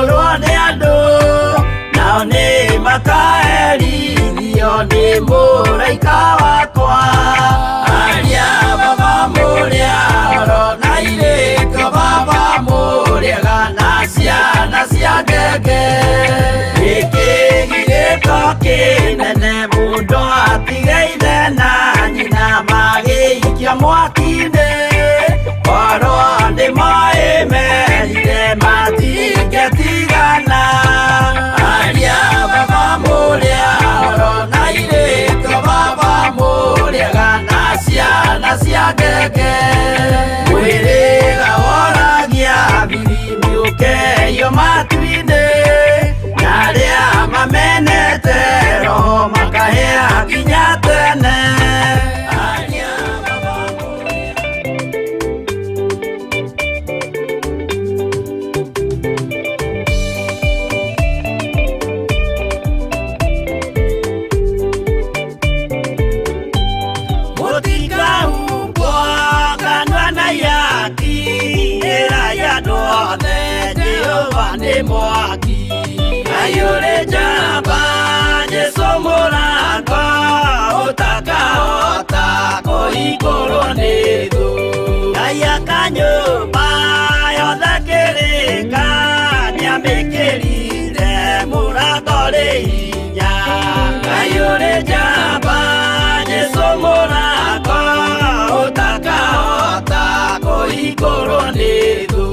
Thũrwo nĩ andũ nao nĩ makaherithio nĩ mũraika wakwa. Aria baba mũrĩa oro na irĩko baba mũrĩega na ciana cia ngenge. Gĩkĩ gĩgĩko kĩnene mũndũ atige ithe na nyina magĩikia mwaki-inĩ. Korwo nĩ moĩ merire matingĩtigana. Aria baba mũrĩa oro na irĩko baba mũrĩega na ciana cia ngenge. Mwĩrĩga woragia birimbi ũkeio matu-inĩ, na arĩa mamenete roho makahĩa nginya tene. Aria baba mũrĩa. Mũtikahumbwo kanua na ihaki, ĩrai andũ othe Jehova nĩ mwaki. Aiyũrĩ njamba Jesũ mũrango, ũtakahota kũhingũrwo nĩ thũ. Ngai aka nyũmba yothe kĩrĩka, nĩamĩkĩrire mũrango rĩ hinya. Aiyũrĩ njamba Jesũ mũrango, ũtakahota kũhingũrwo nĩ thũ.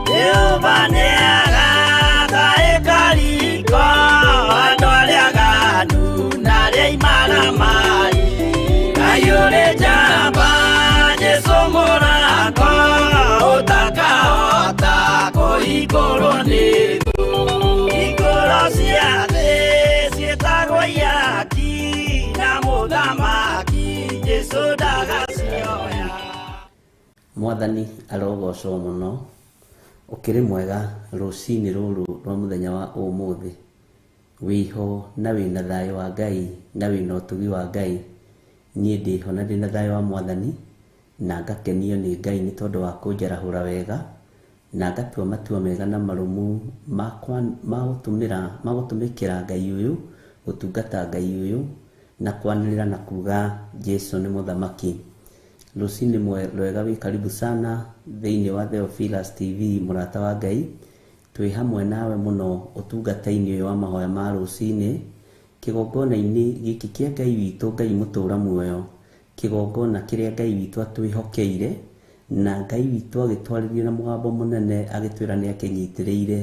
Jehova nĩagaka ĩkariko andũ arĩa aganu na arĩa imaramari. Aiyũrĩ njamba Jesũ mũrango, ũtakahota kũhingũrwo nĩ thũ. Hingũro cia thĩ ciĩtagwo ihaki, na mũthamaki Jesũ ndagacioya. Mwathani arogocwo mũno. Ũkĩrĩ mwega rũcinĩ rũrũ rwa mũthenya wa ũmũthĩ. Wĩho na wĩna thayũ wa Ngai na wĩna ũtugi wa Ngai. Niĩ ndĩho na ndĩna thayũ wa Mwathani na ngakenio nĩ Ngai nĩ tondũ wa kũnjarahũra wega na ngatua matua mega na marũmu ma gũtũmĩkĩra Ngai ũyũ, gũtungata Ngai ũyũ na kwanĩrĩra na kuga Jesũ nĩ mũthamaki. Rũcinĩ rwega wĩ karibu sana thĩinĩ wa Theophilus TV mũrata wa Ngai. Twĩ hamwe nawe mũno ũtungata-inĩ ũyũ wa mahoya ma rũcinĩ, kĩgongona-inĩ gĩkĩ kĩa Ngai witũ, Ngai mũtũra muoyo, kĩgongona kĩrĩa Ngai witũ atwĩhokeire, na Ngai witũ agĩtwarĩria na mũgambo mũnene agĩtwĩra nĩ akĩnyitĩrĩire,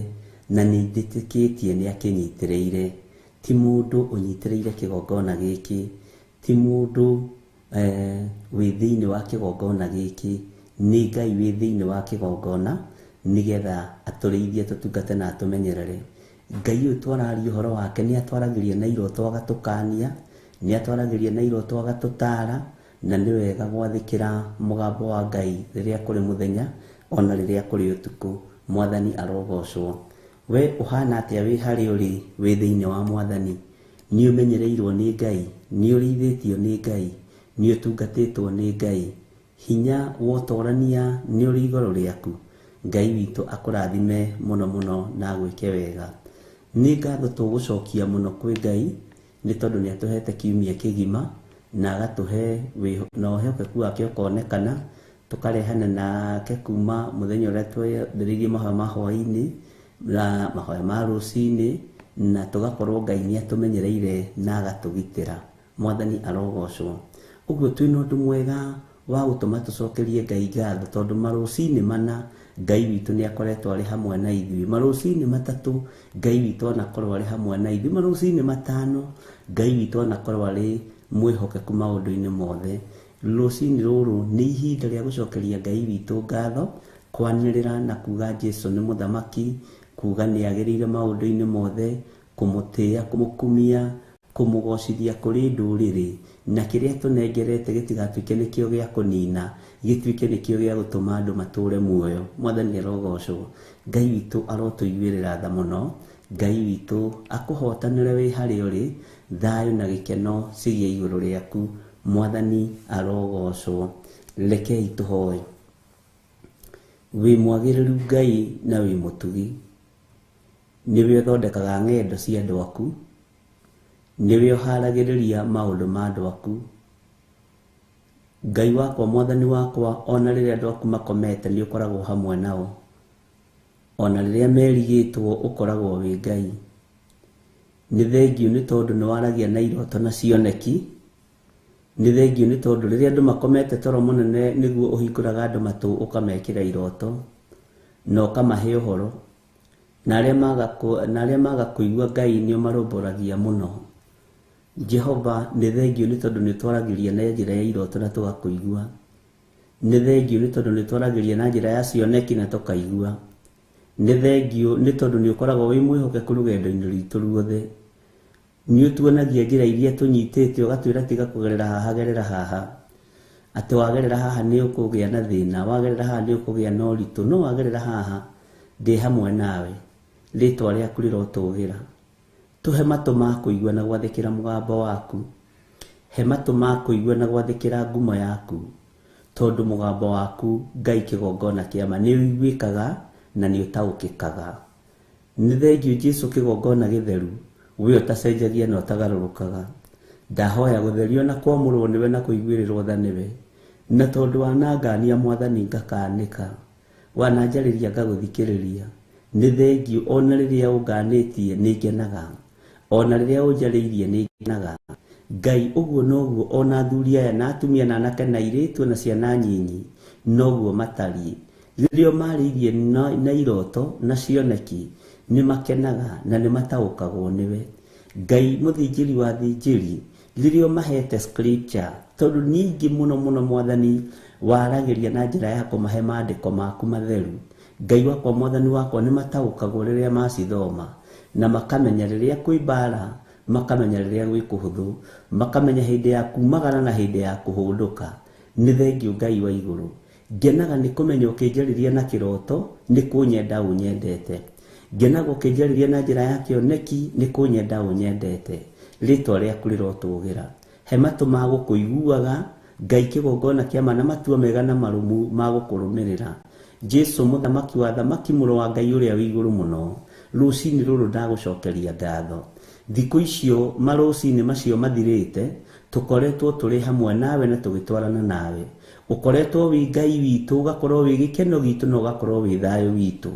na nĩ njĩtĩkĩtie nĩ akĩnyitĩrĩire. Ti mũndũ ũnyitĩrĩire kĩgongona gĩkĩ, ti mũndũ wĩ thĩinĩ wa kĩgongona gĩkĩ, nĩ Ngai wĩ thĩinĩ wa kĩgongona nĩgetha atũrĩithie, tũtungate na atũmenyerere. Ngai ũyũ twararia ũhoro wake nĩ atwaragĩria na iroto agatũkania, nĩ atwaragĩria na iroto agatũtara, na nĩ wega gwathĩkĩra mũgambo wa Ngai rĩrĩa kũrĩ mũthenya ona rĩrĩa kũrĩ ũtukũ. Mwathani arogocwo. We ũhana atĩa wĩ harĩa ũrĩ wĩ thĩinĩ wa Mwathani? Nĩ ũmenyereirwo nĩ Ngai, nĩ ũrĩithĩtio nĩ Ngai, nĩ ũtungatĩtwo nĩ Ngai. Hinya wa ũtorania nĩ ũrĩ igũrũ rĩaku. Ngai witũ akũrathime mũno mũno na agwĩke wega. Nĩ ngatho tũgũcokia mũno kwĩ Ngai nĩ tondũ nĩ atũhete kiumia kĩgima na agatũhe na ũhokeku wake ũkonekana, tũkarehana nake kuma mũthenya ũrĩa twambĩrĩirie mahoya ma hwaĩ-inĩ na mahoya ma rũcinĩ, na tũgakorwo Ngai nĩ atũmenyereire na agatũgitĩra. Mwathani arogocwo. Ũguo twĩna ũndũ mwega wa gũtũma tũcokerie Ngai ngatho tondũ marũcinĩ mana Ngai witũ nĩ akoretwo arĩ hamwe na ithuĩ. Marũcinĩ matatũ Ngai witũ anakorwo arĩ hamwe na ithuĩ. Marũcinĩ matano Ngai witũ anakorwo arĩ mwĩhokeku maũndũ-inĩ mothe. Rũcinĩ rũrũ nĩ ihinda rĩa gũcokeria Ngai witũ ngatho, kwanĩrĩra na kuga Jesũ nĩ mũthamaki, kuga nĩ agĩrĩire maũndũ-inĩ mothe, kũmũtĩĩa, kũmũkumia, kũmũgocithia kũrĩ ndũrĩrĩ, na kĩrĩa tũnengerete gĩtigatuĩke nĩkĩo gĩa kũnina, gĩtuĩke nĩkĩo gĩa gũtũma andũ matũre muoyo. Mwathani arogocwo. Ngai witũ arotũiguĩrĩra tha mũno. Ngai witũ akũhotanĩre wĩ harĩa ũrĩ, thayũ na gĩkeno cigĩe igũrũ rĩaku. Mwathani arogocwo. Rekei tũhoe. Wĩ mwagĩrĩru Ngai na wĩ mũtugi, nĩwe ũthondekaga ng'endo cia andũ aku, nĩwe ũharagĩrĩria maũndũ ma andũ aku. Ngai wakwa, Mwathani wakwa, ona rĩrĩa andũ aku makomete nĩ ũkoragwo hamwe nao, ona rĩrĩa merigĩtwo ũkoragwo wĩ Ngai. Nĩ thengiũ nĩ tondũ nĩ waragia na iroto na cioneki. Nĩ thengiũ nĩ tondũ rĩrĩa andũ makomete toro mũnene nĩguo ũhingũraga andũ matũ ũkamekĩra iroto na ũkamahe ũhoro, na arĩa maga kũigua Ngai nĩ ũmarũmbũragia mũno. Jehova, nĩ thengiũ nĩ tondũ nĩ ũtwaragĩria na njĩra ya iroto na tũgakũigua. Nĩ thengiũ nĩ tondũ nĩ ũtwaragĩria na njĩra ya cioneki na tũkaigua. Nĩ thengiũ nĩ tondũ nĩ ũkoragwo wĩ mwĩhokeku rũgendo-inĩ rwitũ ruothe. Nĩ ũtuonagia njĩra iria tũnyitĩte ũgatwĩra tiga kũgerera haha, gerera haha. Atĩ wagerera haha nĩ ũkũgĩa na thĩna, wagerera haha nĩ ũkũgĩa na ũritũ, no wagerera haha ndĩ hamwe nawe. Rĩtwa rĩaku rĩrotũgĩra. Tũhe matũ ma kũigua na gwathĩkĩra mũgambo waku. He matũ ma kũigua na gwathĩkĩra ngumo yaku, tondũ mũgambo waku Ngai kĩgongona kĩa ma nĩ ũiguĩkaga na nĩ ũtaũkĩkaga. Nĩ thengiũ Jesu kĩgongona gĩtheru, we ũtacenjagia na ũtagarũrũkaga. Ndahoya gũtherio na kwamũrwo nĩwe na kũiguĩrĩrwo tha nĩwe, na tondũ wanangania Mwathani ngakanĩka, wananjarĩria ngagũthikĩrĩria. Nĩ thengiũ ona rĩrĩa ũnganĩtie nĩ ngenaga, ona rĩrĩa ũnjarĩirie nĩ ngenaga. Ngai, ũguo noguo ona athuri aya na atumia na anake na airĩtu na ciana nyinyi noguo matariĩ. Rĩrĩa ũmarĩirie na iroto na cioneki nĩ makenaga na nĩ mataũkagwo nĩwe. Ngai mũthĩnjĩri wa thĩnjĩri, rĩrĩa ũmahete scripture, tondũ nyingĩ mũno mũno Mwathani waragĩria na njĩra ya kũmahe maandĩko maku matheru. Ngai wakwa, Mwathani wakwa, nĩ mataũkagwo rĩrĩa macithoma, na makamenya rĩrĩa kwĩ mbara, makamenya rĩrĩa gwĩ kũhũthũ, makamenya hĩndĩ ya kumagara na hĩndĩ ya kũhũndũka. Nĩ thengiũ Ngai wa igũrũ. Ngenaga nĩ kũmenya ũkĩnjarĩria na kĩroto nĩ kũnyenda ũnyendete. Ngenaga ũkĩnjarĩria na njĩra ya kĩoneki nĩ kũnyenda ũnyendete. Rĩtwa rĩaku rĩrotũgĩra. He matũ ma gũkũiguaga Ngai kĩgongona kĩa ma na matua mega na marũmu ma gũkũrũmĩrĩra. Jesu mũthamaki wa thamaki, mũrũ wa Ngai ũrĩa wĩ igũrũ mũno, rũcinĩ rũrũ ndagũcokeria ngatho. Thikũ icio marũcinĩ macio mathirĩte tũkoretwo tũrĩ hamwe nawe na tũgĩtwarana nawe. Ũkoretwo wĩ Ngai witũ, ũgakorwo wĩ gĩkeno gitũ na ũgakorwo wĩ thayũ witũ.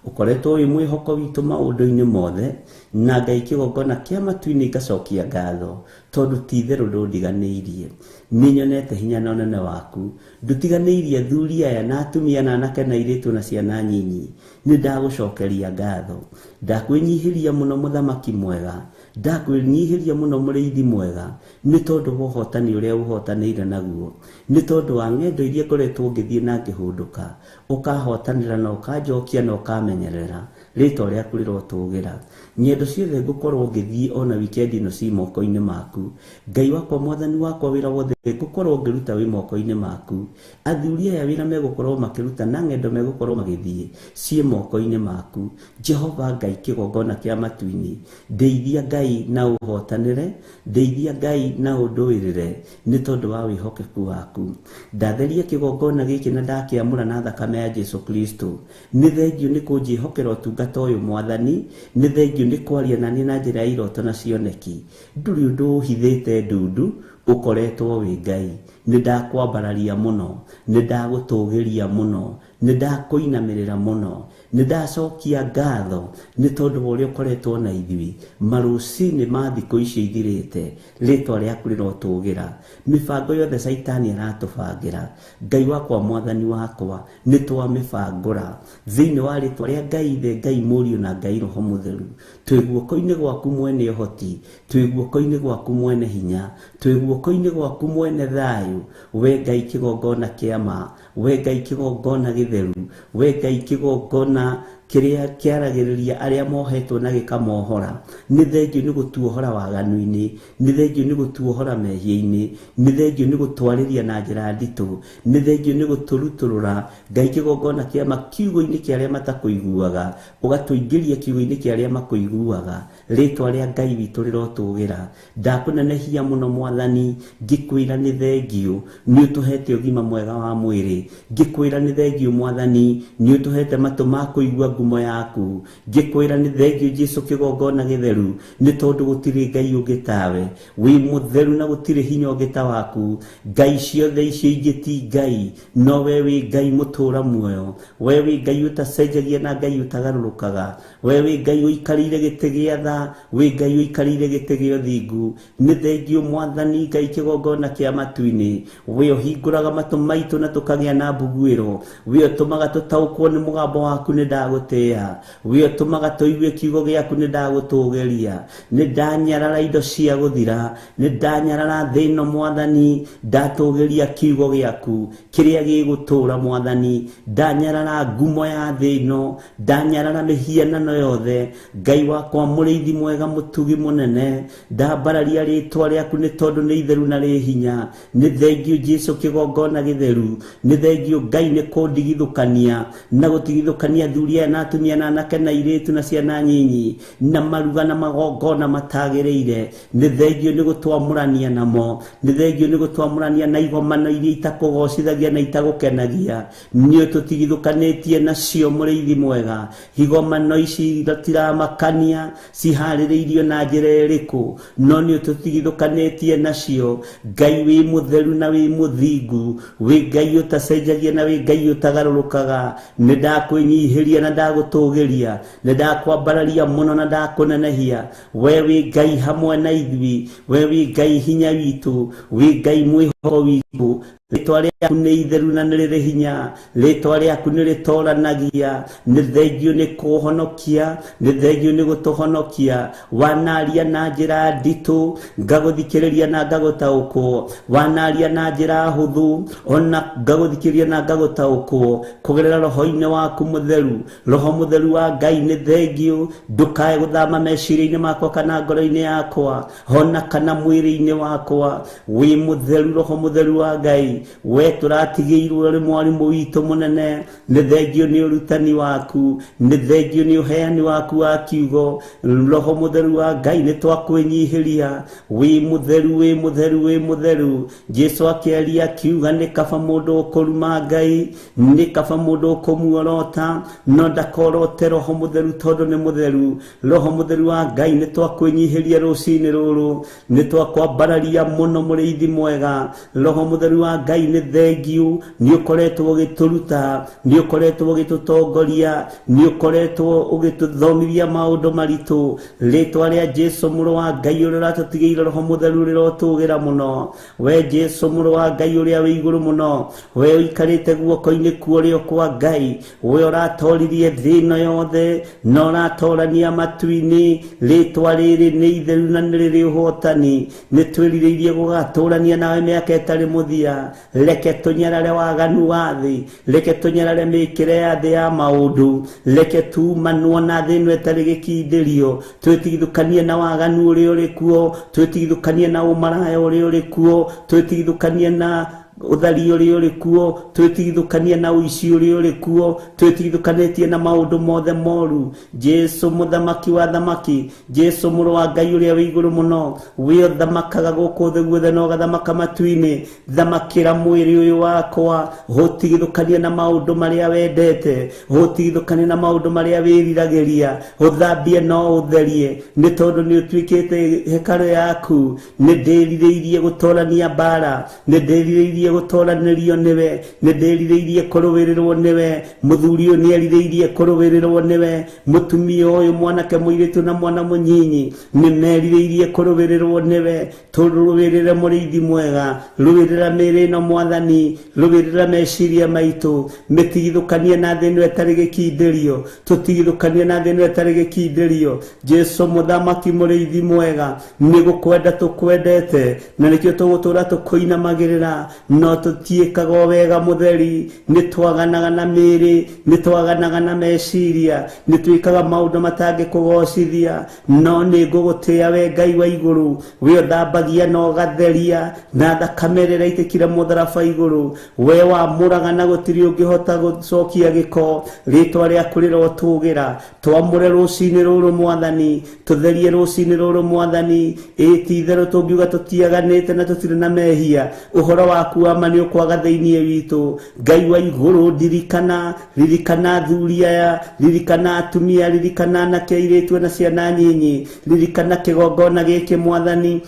Ũkoretwo wĩ mwĩhoko witũ maũndũ-inĩ mothe, na Ngai kĩgongona kĩa matu-inĩ ngacokia ngatho, tondũ ti itherũ ndũndiganĩirie. Nĩ nyonete hinya na ũnene waku. Ndũtiganĩirie athuri aya na atumia na anake na airĩtu na ciana nyinyi. Nĩ ndagũcokeria ngatho. Ndakwĩnyihĩria mũno mũthamaki mwega, ndakwĩnyihĩria mũno mũrĩithi mwega, nĩ tondũ wa ũhotani ũrĩa ũhotanĩire naguo, nĩ tondũ wa ng'endo iria ngoretwo ngĩthiĩ na ngĩhũndũka, ũkahotanĩra na ũkanjokia na ũkamenyerera. Rĩtwa rĩaku rĩrotũgĩra. Ng'endo ciothe ngũkorwo ngĩthiĩ ona wikendi ĩno ci moko-inĩ maku. Ngai wakwa, Mwathani wakwa, wĩra wothe ngũkorwo ngĩruta wĩ moko-inĩ maku. Athuri aya wĩra megũkorwo makĩruta na ng'endo megũkorwo magĩthiĩ ciĩ moko-inĩ maku. Jehova Ngai kĩgongona kĩa matu-inĩ, ndeithia Ngai na ũhotanĩre, ndeithia Ngai na ũndũĩrĩre nĩ tondũ wa wĩhokeku waku. Ndatheria kĩgongona gĩkĩ na ndakĩamũra na thakame ya Jesu Kristo. Nĩ thengiũ nĩ kũnjĩhokera ũtungata ũyũ Mwathani, nĩ thengiũ nĩ kwaria naniĩ na njĩra ya iroto na cioneki. Ndũrĩ ũndũ ũhithĩte ndundu, ũkoretwo wĩ Ngai. Nĩ ndakwambararia mũno, nĩ ndagũtũgĩria mũno, nĩ ndakũinamĩrĩra mũno, nĩ ndacokia ngatho nĩ tondũ wa ũrĩa ũkoretwo na ithuĩ marũcinĩ ma thikũ icio ithirĩte. Rĩtwa rĩaku rĩrotũgĩra. Mĩbango yothe Caitani aratũbangĩra, Ngai wakwa, Mwathani wakwa, nĩ twamĩbangũra thĩinĩ wa rĩtwa rĩa Ngai Ithe, Ngai Mũriũ na Ngai Roho Mũtheru. Twĩ guoko-inĩ gwaku mwene ũhoti, twĩ guoko-inĩ gwaku mwene hinya, twĩ guoko-inĩ gwaku mwene thayũ. We Ngai kĩgongona kĩa ma, we Ngai kĩgongona gĩtheru, we Ngai kĩgongona Kĩrĩa kĩaragĩrĩria arĩa mohetwo na gĩkamohora. Nĩ thengiũ nĩ gũtuohora waganu-inĩ, nĩ thengiũ nĩ gũtuohora mehia-inĩ, nĩ thengiũ nĩ gũtwarĩria na njĩra nditũ, nĩ thengiũ nĩ gũtũrutũrũra Ngai kĩgongona kĩa ma kiugo-inĩ kĩa arĩa matakũiguaga, ũgatũingĩria kiugo-inĩ kĩa arĩa makũiguaga. Rĩtwa rĩa Ngai witũ rĩrotũgĩra. Ndakũnenehia mũno Mwathani, ngĩkwĩra nĩ thengiũ nĩ ũtũhete ũgima mwega wa mwĩrĩ. Ngĩkwĩra nĩ thengiũ Mwathani, nĩ ũtũhete matũ ma kũigua ngumo yaku. Ngĩkwĩra nĩ thengiũ Jesu kĩgongona gĩtheru, nĩ tondũ gũtirĩ Ngai ũngĩ tawe. Wĩ mũtheru na gũtirĩ hinya ũngĩ ta waku. Ngai ciothe icio ingĩ ti Ngai, no we wĩ Ngai mũtũũra muoyo. We wĩ Ngai ũtacenjagia na Ngai ũtagarũrũkaga. We wĩ Ngai ũikarĩire gĩtĩ gĩa tha, wĩ Ngai ũikarĩire gĩtĩ gĩa ũthingu. Nĩ thengiũ Mwathani Ngai kĩgongona kĩa matu-inĩ. We ũhingũraga matũ maitũ na tũkagĩa na mbuguĩro. We ũtũmaga tũtaũkwo nĩ mũgambo waku, nĩ ndagũtĩĩa. We ũtũmaga tũigue kiugo gĩaku, nĩ ndagũtũgĩria. Nĩ ndanyarara indo cia gũthira, nĩ ndanyarara thĩ ĩno Mwathani, ndatũgĩria kiugo gĩaku kĩrĩa gĩgũtũũra Mwathani. Ndanyarara ngumo ya thĩ ĩno, ndanyarara mĩhianano yothe. Ngai wakwa mũrĩithi mwega mũtugi mũnene, ndambararia rĩtwa rĩaku nĩ tondũ nĩ itheru na rĩ hinya. Nĩ thengiũ Jesu kĩgongona gĩtheru, nĩ thengiũ Ngai nĩ kũndigithũkania na gũtigithũkania athuri aya na atumia na anake na airĩtu na ciana nyinyi na maruga na magongona matagĩrĩire. Nĩ thengiũ nĩ gũtwamũrania namo, nĩ thengiũ nĩ gũtwamũrania na igomano iria itakũgocithagia na itagũkenagia. Nĩ ũtũtigithũkanĩtie nacio mũrĩithi mwega. Igomano ici tiramakania ciharĩrĩirio na njĩra ĩrĩkũ, no nĩ ũtũtigithũkanĩtie nacio. Ngai wĩ mũtheru na wĩ mũthingu, wĩ Ngai ũtacenjagia na wĩ Ngai ũtagarũrũkaga. Nĩ ndakwĩnyihĩria na ndagũtũgĩria, nĩ ndakwambararia mũno na ndakũnenehia. We wĩ Ngai hamwe na ithuĩ, we wĩ Ngai hinya witũ, wĩ Ngai mwĩhoko witũ. Rĩtwa rĩaku nĩ itheru na nĩ rĩrĩ hinya, rĩtwa rĩaku nĩ rĩtoranagia. Nĩ thengiũ nĩ kũhonokia, nĩ thengiũ nĩ gũtũhonokia. Wanaria na njĩra nditũ, ngagũthikĩrĩria na ngagũtaũkwo. Wanaria na njĩra hũthũ, ona ngagũthikĩrĩria na ngagũtaũkwo kũgerera roho-inĩ waku mũtheru. Roho mũtheru wa Ngai nĩ thengiũ, ndũkae gũthama meciria-inĩ makwa kana ngoro-inĩ yakwa, ona kana mwĩrĩ-inĩ wakwa. Wĩ mũtheru Roho mũtheru wa Ngai, we tũratigĩirwo ũrĩ mwarimũ witũ mũnene. Nĩ thengiũ nĩ ũrutani waku, nĩ thengiũ nĩ ũheani waku wa kiugo. Roho mũtheru wa Ngai nĩ twakwĩnyihĩria. Wĩ mũtheru, wĩ mũtheru, wĩ mũtheru. Jesu akĩaria akiuga nĩ kaba mũndũ ũkũruma Ngai, nĩ kaba mũndũ ũkũmuorota, no ndakorote Roho mũtheru tondũ nĩ mũtheru. Roho mũtheru wa Ngai nĩ twakwĩnyihĩria rũcinĩ rũrũ, nĩ twakwambararia mũno mũrĩithi mwega. Roho mũtheru wa Ngai nĩ thengiũ, nĩ ũkoretwo ũgĩtũruta, nĩ ũkoretwo ũgĩtũtongoria, nĩ ũkoretwo ũgĩtũthomithia maũndũ maritũ. Rĩtwa rĩa Jesu mũrũ wa Ngai ũrĩa ũratũtigĩire Roho mũtheru rĩrotũgĩra mũno. We Jesu mũrũ wa Ngai ũrĩa wĩ igũrũ mũno, we ũikarĩte guoko-inĩ kwa ũrĩo kwa Ngai, we ũratoririe thĩ ĩno yothe na ũratorania matu-inĩ. Rĩtwa rĩrĩ nĩ itheru na nĩ rĩrĩ ũhotani. Nĩ twĩrirĩirie gũgatũrania nawe mĩaka ĩtarĩ mũthia. Reke tũnyarare waganu wa thĩ, reke tũnyarare mĩkĩre ya thĩ ya maũndũ, reke tumanwo na thĩ ĩno ĩtarĩ gĩkindĩrio, twĩtigithũkanie na waganu ũrĩa ũrĩ kuo, twĩtigithũkanie na ũmaraya ũrĩa ũrĩ kuo, twĩtigithũkanie na ũthari ũrĩa ũrĩ kuo, twĩtigithũkanie na ũici ũrĩa ũrĩ kuo, twĩtigithũkanĩtie na maũndũ mothe moru. Jesu mũthamaki wa thamaki, Jesu mũrũ wa Ngai ũrĩa wĩ igũrũ mũno, we ũthamakaga gũkũ thĩ guothe na ũgathamaka matu-inĩ, thamakĩra mwĩrĩ ũyũ wakwa, ũtigithũkanie na maũndũ marĩa wendete, ũtigithũkanie na maũndũ marĩa wĩriragĩria, ũthambie no ũtherie, nĩ tondũ nĩ ũtuĩkĩte hekarũ yaku. Nĩ ndĩrirĩirie gũtorania mbara, nĩ ndĩrirĩirie gũtoranĩrio nĩwe, nĩ ndĩrirĩirie kũrũĩrĩrwo nĩwe. Mũthuri ũyũ nĩ erirĩirie kũrũĩrĩrwo nĩwe, mũtumia ũyũ, mwanake, mũirĩtu na mwana mũnyinyi nĩ merirĩirie kũrũĩrĩrwo nĩwe. Tũrũĩrĩre mũrĩithi mwega, rũĩrĩra mĩĩrĩ ĩno Mwathani, rũĩrĩra meciria maitũ, mĩtigithũkanie na thĩ ĩno ĩtarĩ gĩkindĩrio, tũtigithũkanie na thĩ ĩno ĩtarĩ gĩkindĩrio. Jesu mũthamaki mũrĩithi mwega, nĩ gũkwenda tũkwendete, na nĩkĩo tũgũtũra tũkũinamagĩrĩra. No tũtiĩkaga wega mũtheri, nĩ twaganaga na mĩĩrĩ, nĩ twaganaga na meciria, nĩ twĩkaga maũndũ matangĩkũgocithia, no nĩ ngũgũtĩĩa we Ngai wa igũrũ, we ũthambagia na ũgatheria na thakame ĩrĩa ĩraitĩkire mũtharaba igũrũ, we wamũraga na gũtirĩ ũngĩhota gũcokia gĩko, rĩtwa rĩaku rĩrotũgĩra. Twamũre rũcinĩ rũrũ Mwathani, tũtherie rũcinĩ rũrũ Mwathani, ĩ ti itherũ tũngiuga tũtiaganĩte na tũtirĩ na mehia, ũhoro waku wa ma nĩ ũkwaga thĩinĩ witũ. Ngai wa igũrũ, ndirikana, ririkana athuri aya, ririkana atumia, ririkana anake, airĩtu na ciana nyinyi, ririkana kĩgongona gĩkĩ Mwathani.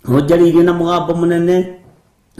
Ũnjarĩirie na mũgambo mũnene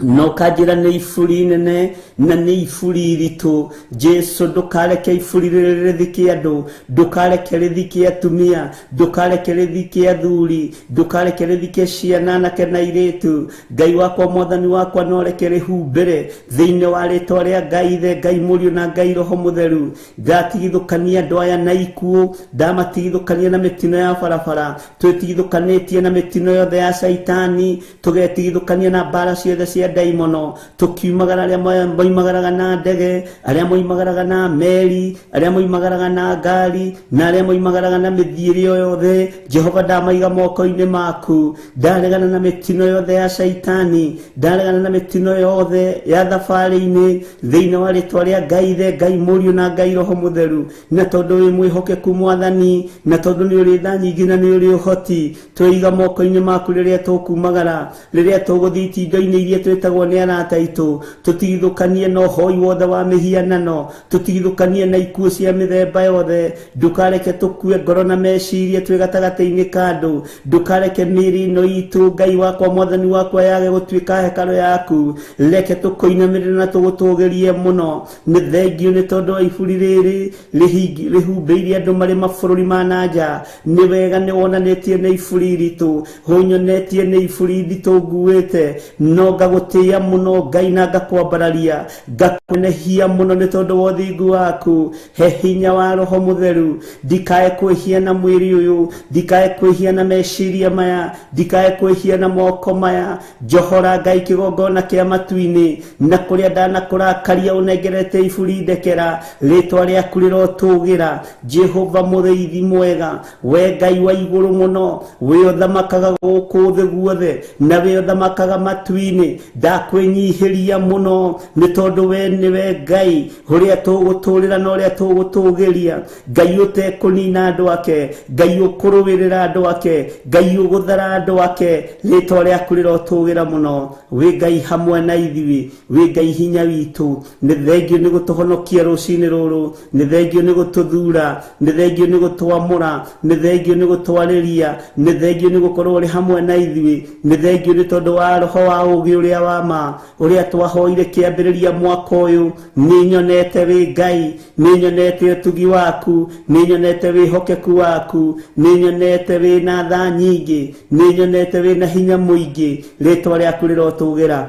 no kanjĩra nĩ iburi nene na nĩ iburi iritũ. Jesu, ndũkareke iburi rĩrĩ rĩthike andũ, ndũkareke rĩthike atumia, ndũkareke rĩthike athuri, ndũkareke rĩthike ciana anake na airĩtu. Ngai wakwa, Mwathani wakwa, no reke rĩhumbĩre thĩinĩ wa rĩtwa rĩa Ngai Ithe, Ngai Mũriũ na Ngai Roho Mũtheru. Ndatigithũkania andũ aya na ikuũ, ndamatigithũkania na mĩtino ya barabara, twĩtigithũkanĩtie na mĩtino yothe ya caitani, tũgetigithũkania na mbara ciothe cia ndaimono, tũkiumagara arĩa moimagaraga na ndege, arĩa moimagaraga na meri, arĩa moimagaraga na ngari, na arĩa moimagaraga na mĩthiĩre o yothe. Jehova, ndamaiga moko-inĩ maku. Ndaregana na mĩtino yothe ya caitani, ndaregana na mĩtino yothe ya thabarĩ-inĩ thĩinĩ wa rĩtwa rĩa Ngai Ithe, Ngai Mũriũ na Ngai Roho Mũtheru. Na tondũ wĩ mwĩhokeku Mwathani, na tondũ nĩ ũrĩ tha nyingĩ na nĩ ũrĩ ũhoti, twĩiga moko-inĩ maku rĩrĩa tũkumagara, rĩrĩa tũgũthiĩ itindo-inĩ iria twĩtagwo nĩ arata aitũ, tũtigithũkanie na ũhoi wothe wa mĩhianano, tũtigithũkanie na ikuũ cia mĩthemba yothe. Ndũkareke tũkue ngoro na meciria twĩ gatagatĩ-inĩ ka andũ, ndũkareke mĩĩrĩ ĩno itũ, Ngai wakwa, Mwathani wakwa, yage gũtuĩka hekarũ yaku. Reke tũkũinamĩrĩre na tũgũtũgĩrie mũno. Nĩ thengio nĩ tondũ wa iburi rĩrĩ rĩhumbĩire andũ marĩ mabũrũri ma na nja. Nĩ wega nĩ wonanĩtie nĩ iburi iritũ, ũnyonetie nĩ iburi iritũ nguĩte, no ngagũtĩĩa mũno Ngai na ngakwambararia, ngakũnehia mũno nĩ tondũ wa ũthingu waku. He hinya wa Roho Mũtheru, ndikae kwĩhia na mwĩrĩ ũyũ, ndikae kwĩhia na meciria maya, ndikae kwĩhia na moko maya. Njohora Ngai kĩgongona kĩa matu-inĩ, na kũrĩa ndanakũrakaria ũnengerete iburi ndekera, rĩtwa rĩaku rĩrotũgĩra. Jehova mũrĩithi mwega, we Ngai wa igũrũ mũno, we ũthamakaga gũkũ thĩ guothe na we ũthamakaga matu-inĩ, ndakwĩnyihĩria mũno nĩ tondũ we nĩwe Ngai ũrĩa tũgũtũrĩra na ũrĩa tũgũtũgĩria, Ngai ũtekũnina andũ ake, Ngai ũkũrũĩrĩra andũ ake, Ngai ũgũthara andũ ake, rĩtwa rĩaku rĩrotũgĩra mũno. Wĩ Ngai hamwe na ithuĩ, wĩ Ngai hinya witũ. Nĩ thengio nĩ gũtũhonokia rũcinĩ rũrũ, nĩ thengio nĩ gũtũthura, nĩ thengio nĩ gũtwamũra, nĩ thengio nĩ gũtwarĩria, nĩ thengio nĩ gũkorwo ũrĩ hamwe na ithuĩ, nĩ thengio nĩ tondũ wa roho wa ũũgĩ ũrĩa wa ma ũrĩa twahoire kĩambĩrĩria mwaka ũyũ. Nĩ nyonete wĩ Ngai, nĩ nyonete ũtugi waku, nĩ nyonete wĩhokeku waku, nĩ nyonete wĩ na tha nyingĩ, nĩ nyonete wĩ na hinya mũingĩ, rĩtwa rĩaku rĩrotũgĩra.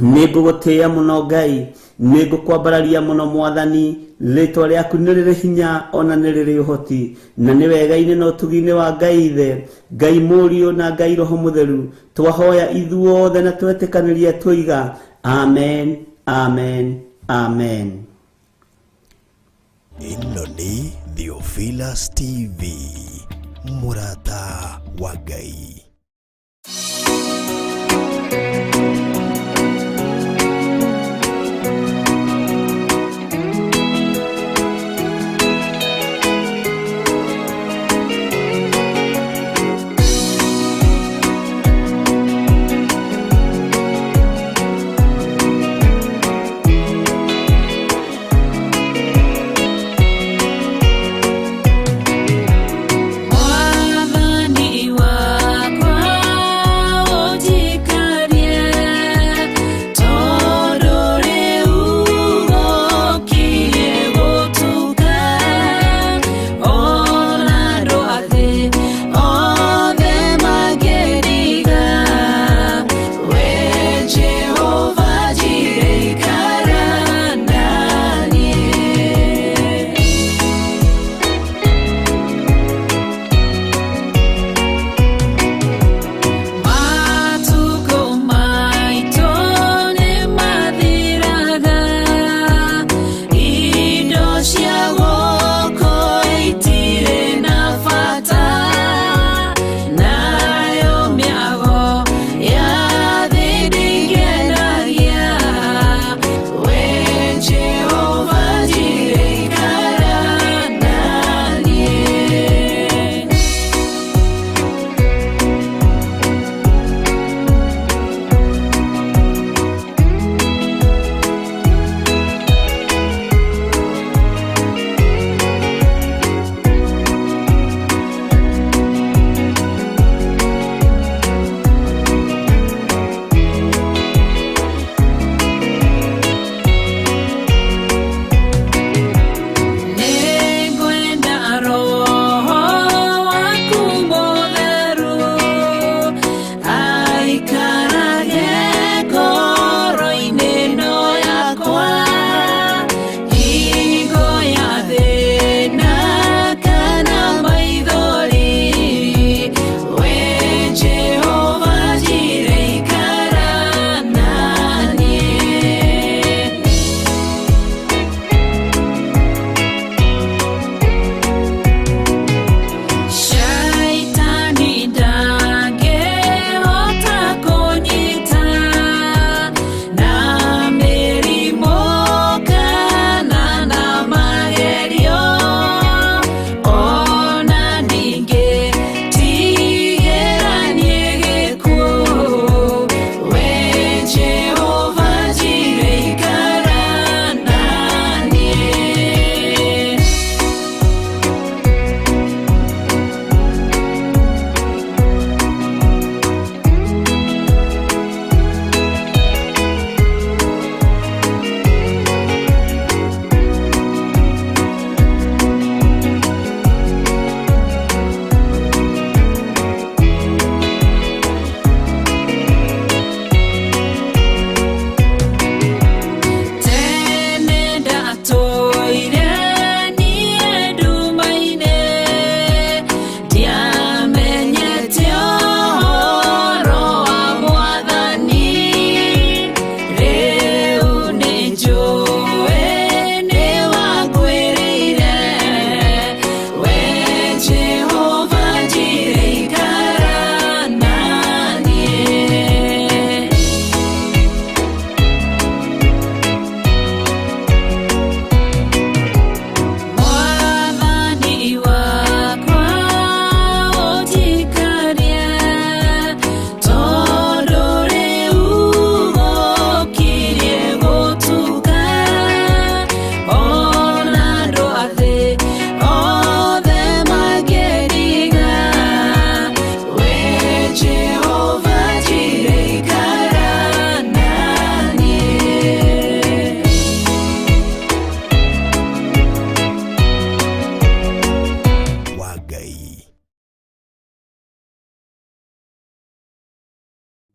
Nĩ ngũgũtĩĩa mũno Ngai, nĩ ngũkwambararia mũno Mwathani, rĩtwa rĩaku nĩ rĩrĩ hinya ona nĩ rĩrĩ ũhoti, na nĩ wega-inĩ na ũtugi-inĩ wa Ngai Ithe, Ngai Mũriũ na Ngai Roho Mũtheru, twahoya ithuothe na twetĩkanĩria twoiga amen, amen, amen. Ĩno nĩ Theophilus TV, mũrata wa Ngai. Mwathani wakwa.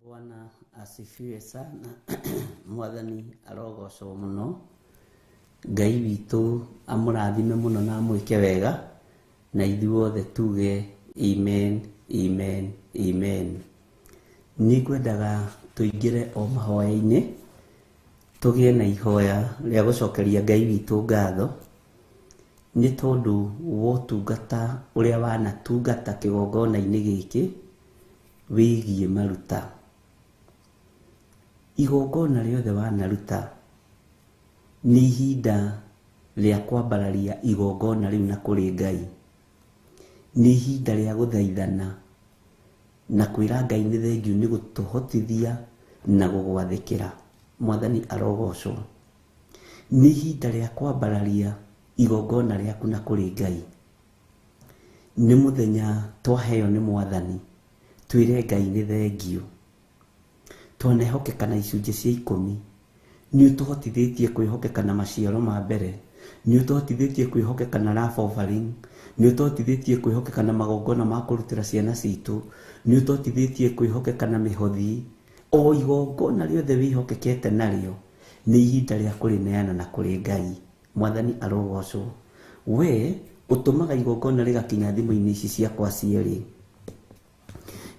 Bwana asifiwe sana. Mwathani arogocwo muno. Ngai witũ amũrathime mũno na amwĩke wega, na ithuothe tuge amen, amen, amen. Nĩ ngwendaga tũingĩre o mahoya-inĩ, tũgĩe na ihoya rĩa gũcokeria Ngai witũ ngatho nĩ tondũ wa ũtungata ũrĩa wanatungata kĩgongona-inĩ gĩkĩ wĩgiĩ maruta. Igongona rĩothe wanaruta nĩ ihinda rĩa kwambararia igongona rĩu na kũrĩ Ngai. Nĩ ihinda rĩa gũthaithana na kwĩra Ngai nĩ thengiũ nĩ gũtũhotithia na gũgwathĩkĩra. Mwathani arogocwo. Nĩ ihinda rĩa kwambararia igongona rĩaku na kũrĩ Ngai. Nĩ mũthenya twaheo nĩ Mwathani twĩre Ngai nĩ thengiũ. Twanehokeka na icunjĩ cia 10. Nĩ ũtũhotithĩtie kwĩhokeka na maciaro ma mbere, nĩ ũtũhotithĩtie kwĩhokeka na love offering, nĩ ũtũhotithĩtie kwĩhokeka na magongona ma kũrutĩra ciana citũ, nĩ ũtũhotithĩtie kwĩhokeka na mĩhothi. O igongona rĩothe wĩhokekete narĩo nĩ ihinda rĩa kũrĩneana na kũrĩ Ngai. Mwathani arogocwo. We ũtũmaga igongona rĩgakinya thimũ-inĩ ici ciakwa cierĩ,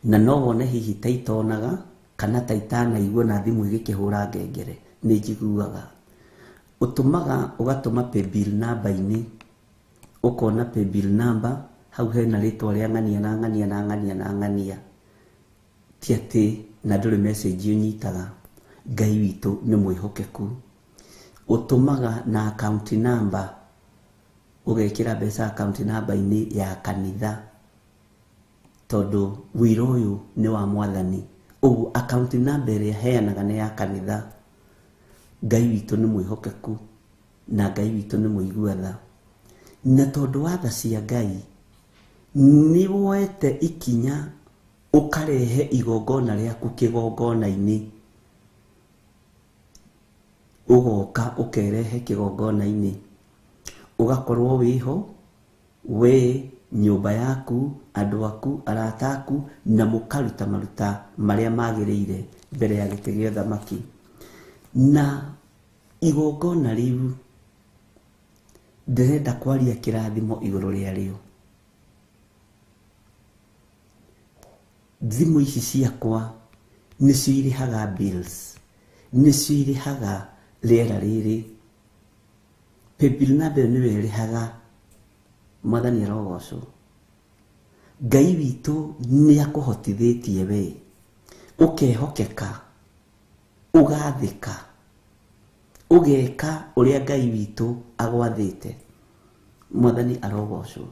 na no wone hihi ta itonaga kana ta itanaigua na thimũ ĩgĩkĩhũra ngengere, nĩ njiguaga. Ũtũmaga ũgatũma paybill number-inĩ, ũkona paybill number hau hena rĩtwa rĩa ng'ania na ng'ania na ng'ania na ng'ania, ti atĩ na ndũrĩ message ũnyitaga. Ngai witũ nĩ mwĩhokeku. Ũtũmaga na account number, ũgekĩra mbeca account number-inĩ ya kanitha, tondũ wĩra ũyũ nĩ wa Mwathani. Ũguo account number ĩrĩa heanaga nĩ ya kanitha. Ngai witũ nĩ mwĩhokeku na Ngai witũ nĩ mũigua tha. Na tondũ wa tha cia Ngai nĩ woete ikinya ũkarehe igongona rĩaku kĩgongona-inĩ, ũgoka ũkerehe kĩgongona-inĩ, ũgakorwo wĩho we, nyũmba yaku, andũ aku, arata aku, na mũkaruta maruta marĩa magĩrĩire mbere ya gĩtĩ gĩa ũthamaki. Na igongona rĩu ndĩrenda kwaria kĩrathimo igũrũ rĩarĩo. Thimũ ici ciakwa nĩcio irĩhaga bills, nĩcio irĩhaga rĩera rĩrĩ, paybill number ĩyo nĩyo ĩrĩhaga. Mwathani arogocwo. Ngai witũ nĩ akũhotithĩtie we ũkehokeka, ũgathĩka, ũgeka ũrĩa Ngai witũ agwathĩte. Mwathani arogocwo.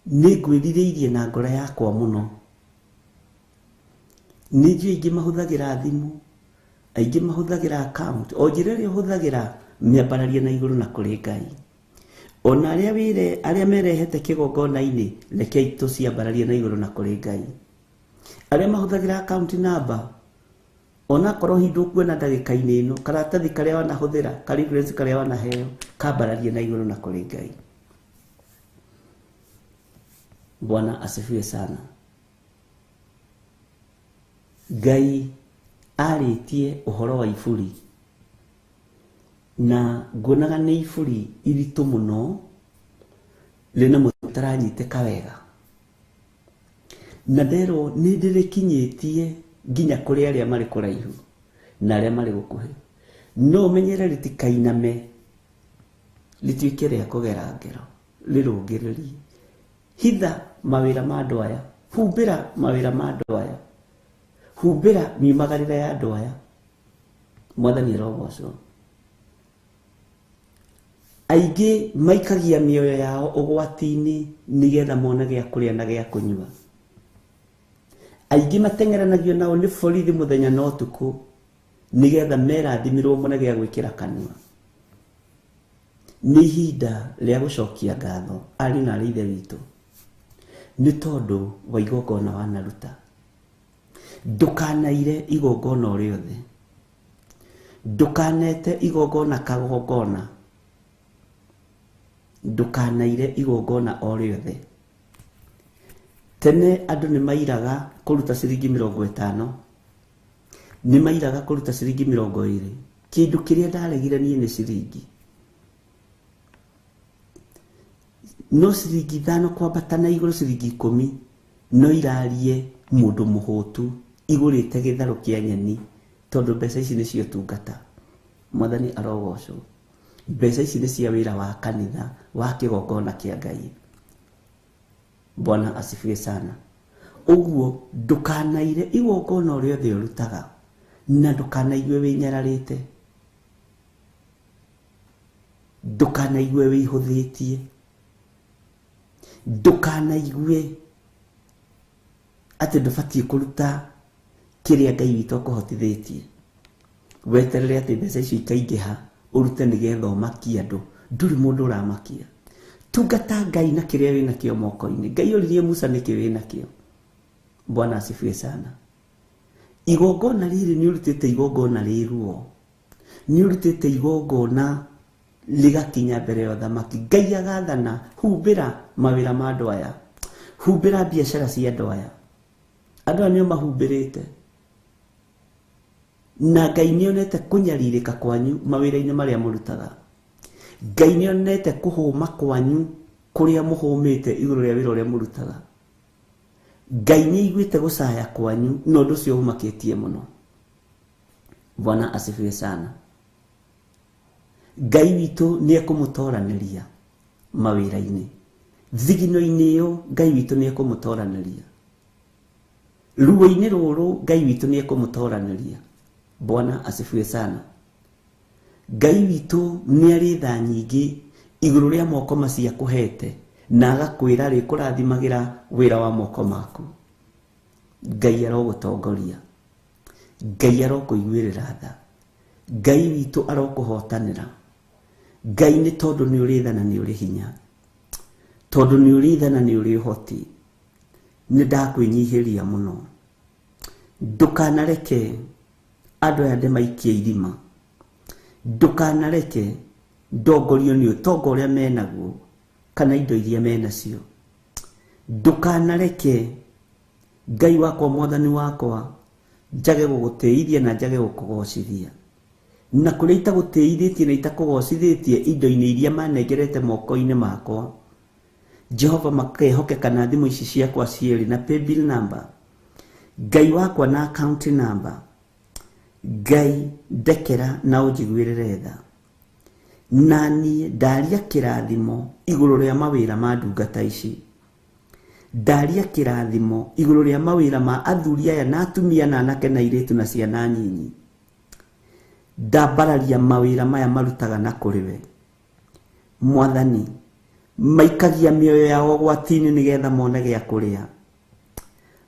Nĩ ngwĩrirĩirie na ngoro yakwa mũno. Nĩ njũĩ aingĩ mahũthagĩra thimũ, aingĩ mahũthagĩra account, o njĩra ĩrĩa ũhũthagĩra mĩambararia na igũrũ na kũrĩ Ngai. Ona arĩa wĩre, arĩa merehete kĩgongona-inĩ, rekei tũciambararie na igũrũ na kũrĩ Ngai. Arĩa mahũthagĩra account number, onakorwo hihi ndũkuona ndagĩka-inĩ ĩno, karatathi karĩa wanahũthĩra, ka reference karĩa wanaheo, kambararie na igũrũ na kũrĩ Ngai. Bwana asifiwe sana. Ngai arĩtie ũhoro wa iburi, na nguonaga nĩ iburi iritũ mũno rĩna mũtaranyitĩka wega, na nderwo nĩ ndĩrĩkinyĩtie nginya kũrĩ arĩa marĩ kũraihu na arĩa marĩ gũkuhĩ. No ũmenyere rĩtikainame, rĩtuĩke rĩa kũgera ngero, rĩrũngĩrĩrie. Hitha mawĩra ma andũ aya, humbĩra mawĩra ma andũ aya, humbĩra miumagarĩre ya andũ aya. Mwathani arogocwo. Aingĩ maikagia mĩoyo yao ũgwati-inĩ nĩgetha mone gĩa kũrĩa na gĩa kũnyua. Aingĩ mateng'eranagio nao nĩ borithi mũthenya na ũtukũ nĩgetha merathimĩrwo mone gĩa gwĩkĩra kanua. Nĩ ihinda rĩa gũcokia ngatho ariũ na aarĩ ithe witũ nĩ tondũ wa igongona wanaruta. Ndũkanaire igongona o rĩothe, ndũkanete igongona kagongona, ndũkanaire igongona o rĩothe. Tene andũ nĩ mairaga kũruta ciringi 50, nĩ mairaga kũruta ciringi 20. Kĩndũ kĩrĩa ndaregire niĩ nĩ ciringi, no ciringi 5 kwambata na igũrũ ciringi 10 no irarie mũndũ mũhũtu igũrĩte gĩtharũ kĩa nyeni, tondũ mbeca ici nĩcio tungata. Mwathani arogocwo. Mbeca ici nĩ cia wĩra wa kanitha wa kĩgongona kĩa Ngai. Bwana asifiwe sana. Ũguo ndũkanaire igongona o rĩothe ũrutaga, na ndũkanaigue wĩnyararĩte, ndũkanaigue wĩihũthĩtie, ndũkanaigue atĩ ndũbatiĩ kũruta kĩrĩa Ngai witũ akũhotithĩtie. Weterere atĩ mbeca icio ikaingĩha ũrute nĩgetha ũmakie andũ. Ndũrĩ mũndũ ũramakia. Tungata Ngai na kĩrĩa wĩnakĩo moko-inĩ. Ngai oririe Musa nĩkĩ wĩnakĩo. Bwana asifiwe sana. Igongona rĩrĩ nĩ ũrutĩte igongona rĩ ruo, nĩ ũrutĩte igongona rĩgakinya mbere ya ũthamaki. Ngai agathana, humbĩra mawĩra ma andũ aya, humbĩra biacara cia andũ aya. Andũ aya nĩo mahumbĩrĩte, na Ngai nĩonete kũnyarirĩka kwanyu mawĩra-inĩ marĩa mũrutaga. Ngai nĩonete kũhũma kwanyu kũrĩa mũhũmĩte igũrũ rĩa wĩra ũrĩa mũrutaga. Ngai nĩaiguĩte gũcaya kwanyu, na ũndũ ũcio ũmakĩtie mũno. Bwana asifiwe sana. Ngai witũ nĩekũmũtoranĩria mawĩra-inĩ. Thigino-inĩ ĩyo Ngai witũ nĩekũmũtoranĩria. Ruo-inĩ rũrũ Ngai witũ nĩekũmũtoranĩria. Bwana asifiwe sana. Ngai witũ nĩarĩ tha nyingĩ igũrũ rĩa moko macio akũhete, na agakwĩra rĩkũrathimagĩra wĩra wa moko maku. Ngai arogũtongoria, Ngai arokũiguĩrĩra tha, Ngai witũ arokũhotanĩra. Ngai nĩ tondũ nĩ ũrĩ tha na nĩ ũrĩ hinya, tondũ nĩ ũrĩ tha na nĩ ũrĩ ũhoti. Nĩ ndakwĩnyihĩria mũno, ndũkanareke andũ aya ndĩmaikie irima, ndũkanareke ndongorio nĩ ũtonga ũrĩa menaguo kana indo iria menacio. Ndũkanareke Ngai wakwa mwathani wakwa njage gũgũtĩithia na njage gũkũgocithia, na kũrĩa itagũtĩithĩtie na itakũgocithĩtie indo-inĩ iria manengerete moko-inĩ makwa. Jehova makehokeka na thimũ ici ciakwa cierĩ na paybill number, Ngai wakwa na account number. Ngai ndekera na ũnjiguĩrĩre tha, na niĩ ndaria kĩrathimo igũrũ rĩa mawĩra ma ndungata ici, ndaria kĩrathimo igũrũ rĩa mawĩra ma athuri aya na atumia na anake na airĩtu na ciana nyinyi. Ndambararia mawĩra maya marutaga na kũrĩ we Mwathani. Maikagia mĩoyo yao ũgwati-inĩ nĩgetha mone gĩa kũrĩa,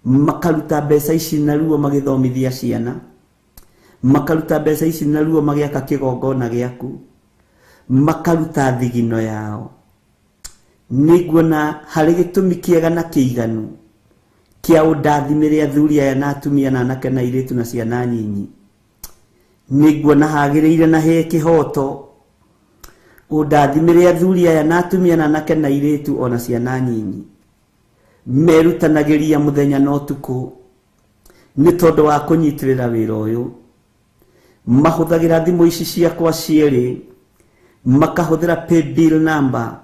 makaruta mbeca ici na ruo magĩthomithia ciana, makaruta mbeca ici na ruo magĩaka kĩgongona gĩaku, makaruta thigino yao. Nĩnguona harĩ gĩtũmi kĩega na kĩiganu kĩa ũndathimĩre athuri aya na atumia na anake na airĩtu na ciana nyinyi. Nĩnguona hagĩrĩire na he kĩhoto ũndathimĩre athuri aya na atumia na anake na airĩtu ona ciana nyinyi. Merutanagĩria mũthenya na ũtukũ nĩ tondũ wa kũnyitĩrĩra wĩra ũyũ. Mahũthagĩra thimũ ici ciakwa cierĩ, makahũthĩra paybill number,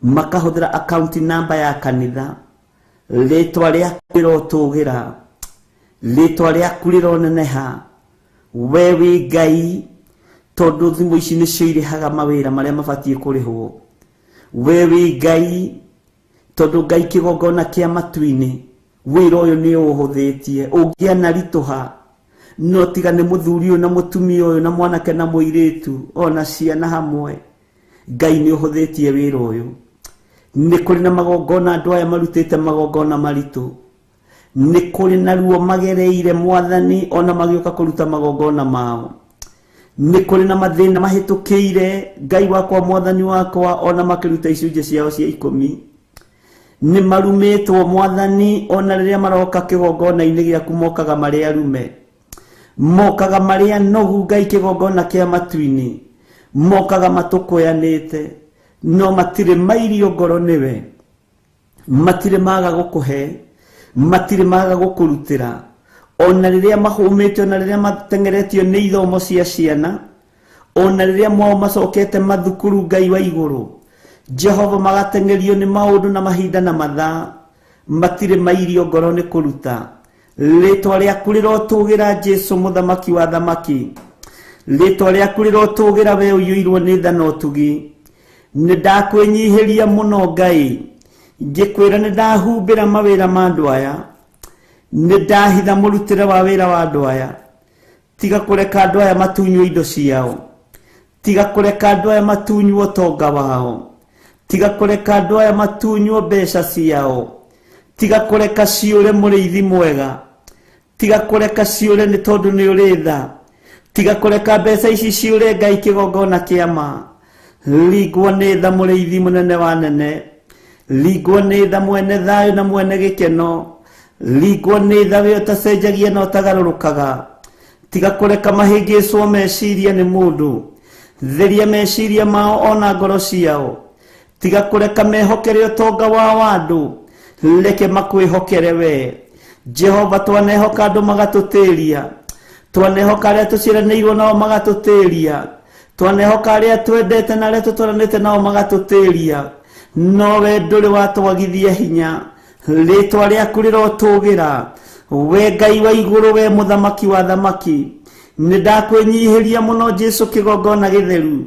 makahũthĩra account number ya kanitha. Rĩtwa rĩaku rĩrotũgĩra, rĩtwa rĩaku rĩroneneha. We wĩ Ngai, tondũ thimũ ici nĩcio irĩhaga mawĩra marĩa mabatiĩ kũrĩhwo. We wĩ Ngai, tondũ Ngai kĩgongona kĩa matu-inĩ wĩra ũyũ nĩ ũhũthĩtie. Ũngĩanaritũha no tiga nĩ mũthuri ũyũ na mũtumia ũyũ na mwanake na mũirĩtu ona ciana hamwe, Ngai nĩ ũhũthĩtie wĩra ũyũ. Nĩ kũrĩ na magongona andũ aya marutĩte magongona maritũ, nĩ kũrĩ na ruo magereire Mwathani ona magĩũka kũruta magongona mao. Nĩ kũrĩ na mathĩna mahĩtũkĩire Ngai wakwa Mwathani wakwa ona makĩruta icunjĩ ciao cia 10. Nĩ marumĩtwo Mwathani ona rĩrĩa maroka kĩgongona-inĩ gĩaku mokaga marĩ arume, mokaga marĩ anogu Ngai kĩgongona kĩa matu-inĩ, mokaga matũkũyanĩte, no matirĩ mairio ngoro nĩwe, matirĩ maga gũkũhe. Matirĩ maga gũkũrutĩra ona rĩrĩa mahũmĩte, ona rĩrĩa matengeretio nĩ ithomo cia ciana, ona rĩrĩa mwao macokete mathukuru. Ngai wa igũrũ Jehova, magatengerio nĩ maũndũ na mahinda na mathaa, matirĩ mairio ngoro nĩ kũruta. Rĩtwa rĩaku rĩrotũgĩra, Jesu mũthamaki wa thamaki. Rĩtwa rĩaku rĩrotũgĩra, we ũiyũirwo nĩ tha na ũtugi. Nĩ ndakwĩnyihĩria mũno Ngai, ngĩkwĩra nĩ ndahumbĩra mawĩra ma andũ aya, nĩ ndahitha mũrutĩre wa wĩra wa andũ aya. Tiga kũreka andũ aya matunywo indo ciao, tiga kũreka andũ aya matunywo ũtonga wao, tiga kũreka andũ aya matunywo mbeca ciao, tiga kũreka ciũre mũrĩithi mwega, tiga kũreka ciũre nĩ tondũ nĩ ũrĩ tha. Tiga kũreka mbeca ici ciũre, Ngai kĩgongona kĩa ma. Ringwo nĩ tha mũrĩithi mũnene wa nene, ringwo nĩ tha mwene thayũ na mwene gĩkeno, ringwo nĩ tha we ũtacenjagia na ũtagarũrũkaga. Tiga kũreka mahĩngĩcwo meciria nĩ mũndũ, theria meciria mao ona ngoro ciao. Tiga kũreka mehokere ũtonga wao andũ, reke makwĩhokere we Jehova. Twanehoka andũ magatũtĩria, twanehoka arĩa tũciaranĩirwo nao magatũtĩria, twanehoka arĩa twendete na arĩa tũtwaranĩte nao magatũtĩria, no we ndũrĩ watwagithia hinya. Rĩtwa rĩaku rĩrotũgĩra, we Ngai wa igũrũ, we mũthamaki wa thamaki. Nĩ ndakwĩnyihĩria mũno, Jesu kĩgongona gĩtheru.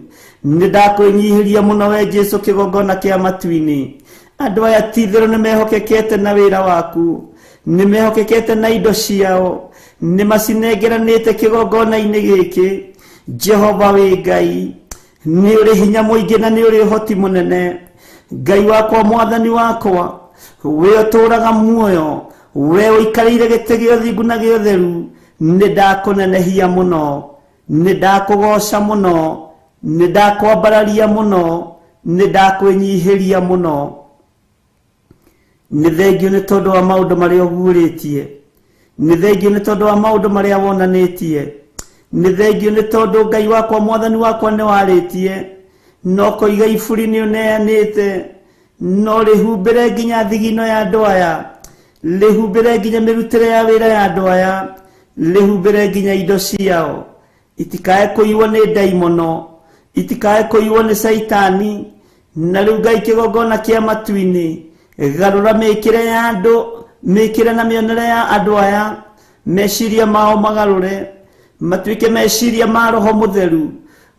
Nĩ ndakwĩnyihĩria mũno, we Jesu kĩgongona kĩa matu-inĩ. Andũ aya ti-itherũ nĩ mehokekete na wĩra waku, nĩ mehokekete na indo ciao, nĩ macinengeranĩte kĩgongona-inĩ gĩkĩ. Jehova, wĩ Ngai, nĩ ũrĩ hinya mũingĩ na nĩ ũrĩ ũhoti mũnene. Ngai wakwa, mwathani wakwa, we ũtũũraga muoyo, we ũikarĩire gĩtĩ gĩa ũthingu na gĩa ũtheru, nĩ ndakũnenehia mũno, nĩ ndakũgoca mũno, nĩ ndakwambararia mũno, nĩ ndakwĩnyihĩria mũno. Nĩ thengio nĩ tondũ wa maũndũ marĩa ũguũrĩtie, nĩ thengio nĩ tondũ wa maũndũ marĩa wonanĩtie, nĩ thengio nĩ tondũ Ngai wakwa, mwathani wakwa, nĩ warĩtie no koiga iburi nĩ ũneanĩte, no rĩhumbĩre nginya thigino ya andũ aya, rĩhumbĩre nginya mĩrutĩre ya wĩra ya andũ aya, rĩhumbĩre nginya indo ciao itikae kũiywo nĩ ndaimono, itikae kũiywo nĩ caitani. Na rĩu Ngai kĩgongona kĩa matu-inĩ, garũra mĩkĩre ya andũ, mĩkĩre na mĩonere ya andũ aya, meciria mao magarũre matuĩke meciria ma roho mũtheru,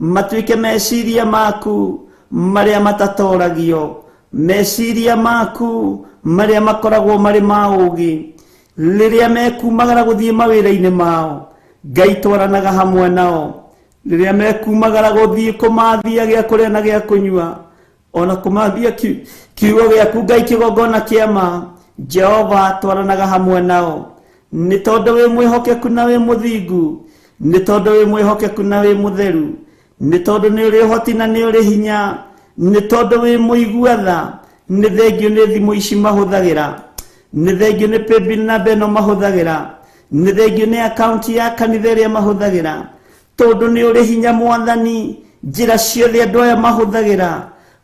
matuĩke meciria maku marĩa matatoragio, meciria maku marĩa makoragwo marĩ ma ũũgĩ. Rĩrĩa mekumagara gũthiĩ mawĩra-inĩ mao, Ngai twaranaga hamwe nao. Rĩrĩa mekumagara gũthiĩ kũmathia gĩa kũrĩa na gĩa kũnyua, ona kũmathia kiugo gĩaku, Ngai kĩgongona kĩa ma, Jehova twaranaga hamwe nao, nĩ tondũ wĩ mwĩhokeku na wĩ mũthingu, nĩ tondũ wĩ mwĩhokeku na wĩ mũtheru, nĩ tondũ nĩ ũrĩ ũhoti na nĩ ũrĩ hinya, nĩ tondũ wĩ mũigua tha. Nĩ thengio nĩ thimũ ici mahũthagĩra, nĩ thengio nĩ paybill namba ĩno mahũthagĩra, nĩ thengio nĩ akaunti ya kanitha ĩrĩa mahũthagĩra, tondũ nĩ ũrĩ hinya mwathani. Njĩra ciothe andũ aya mahũthagĩra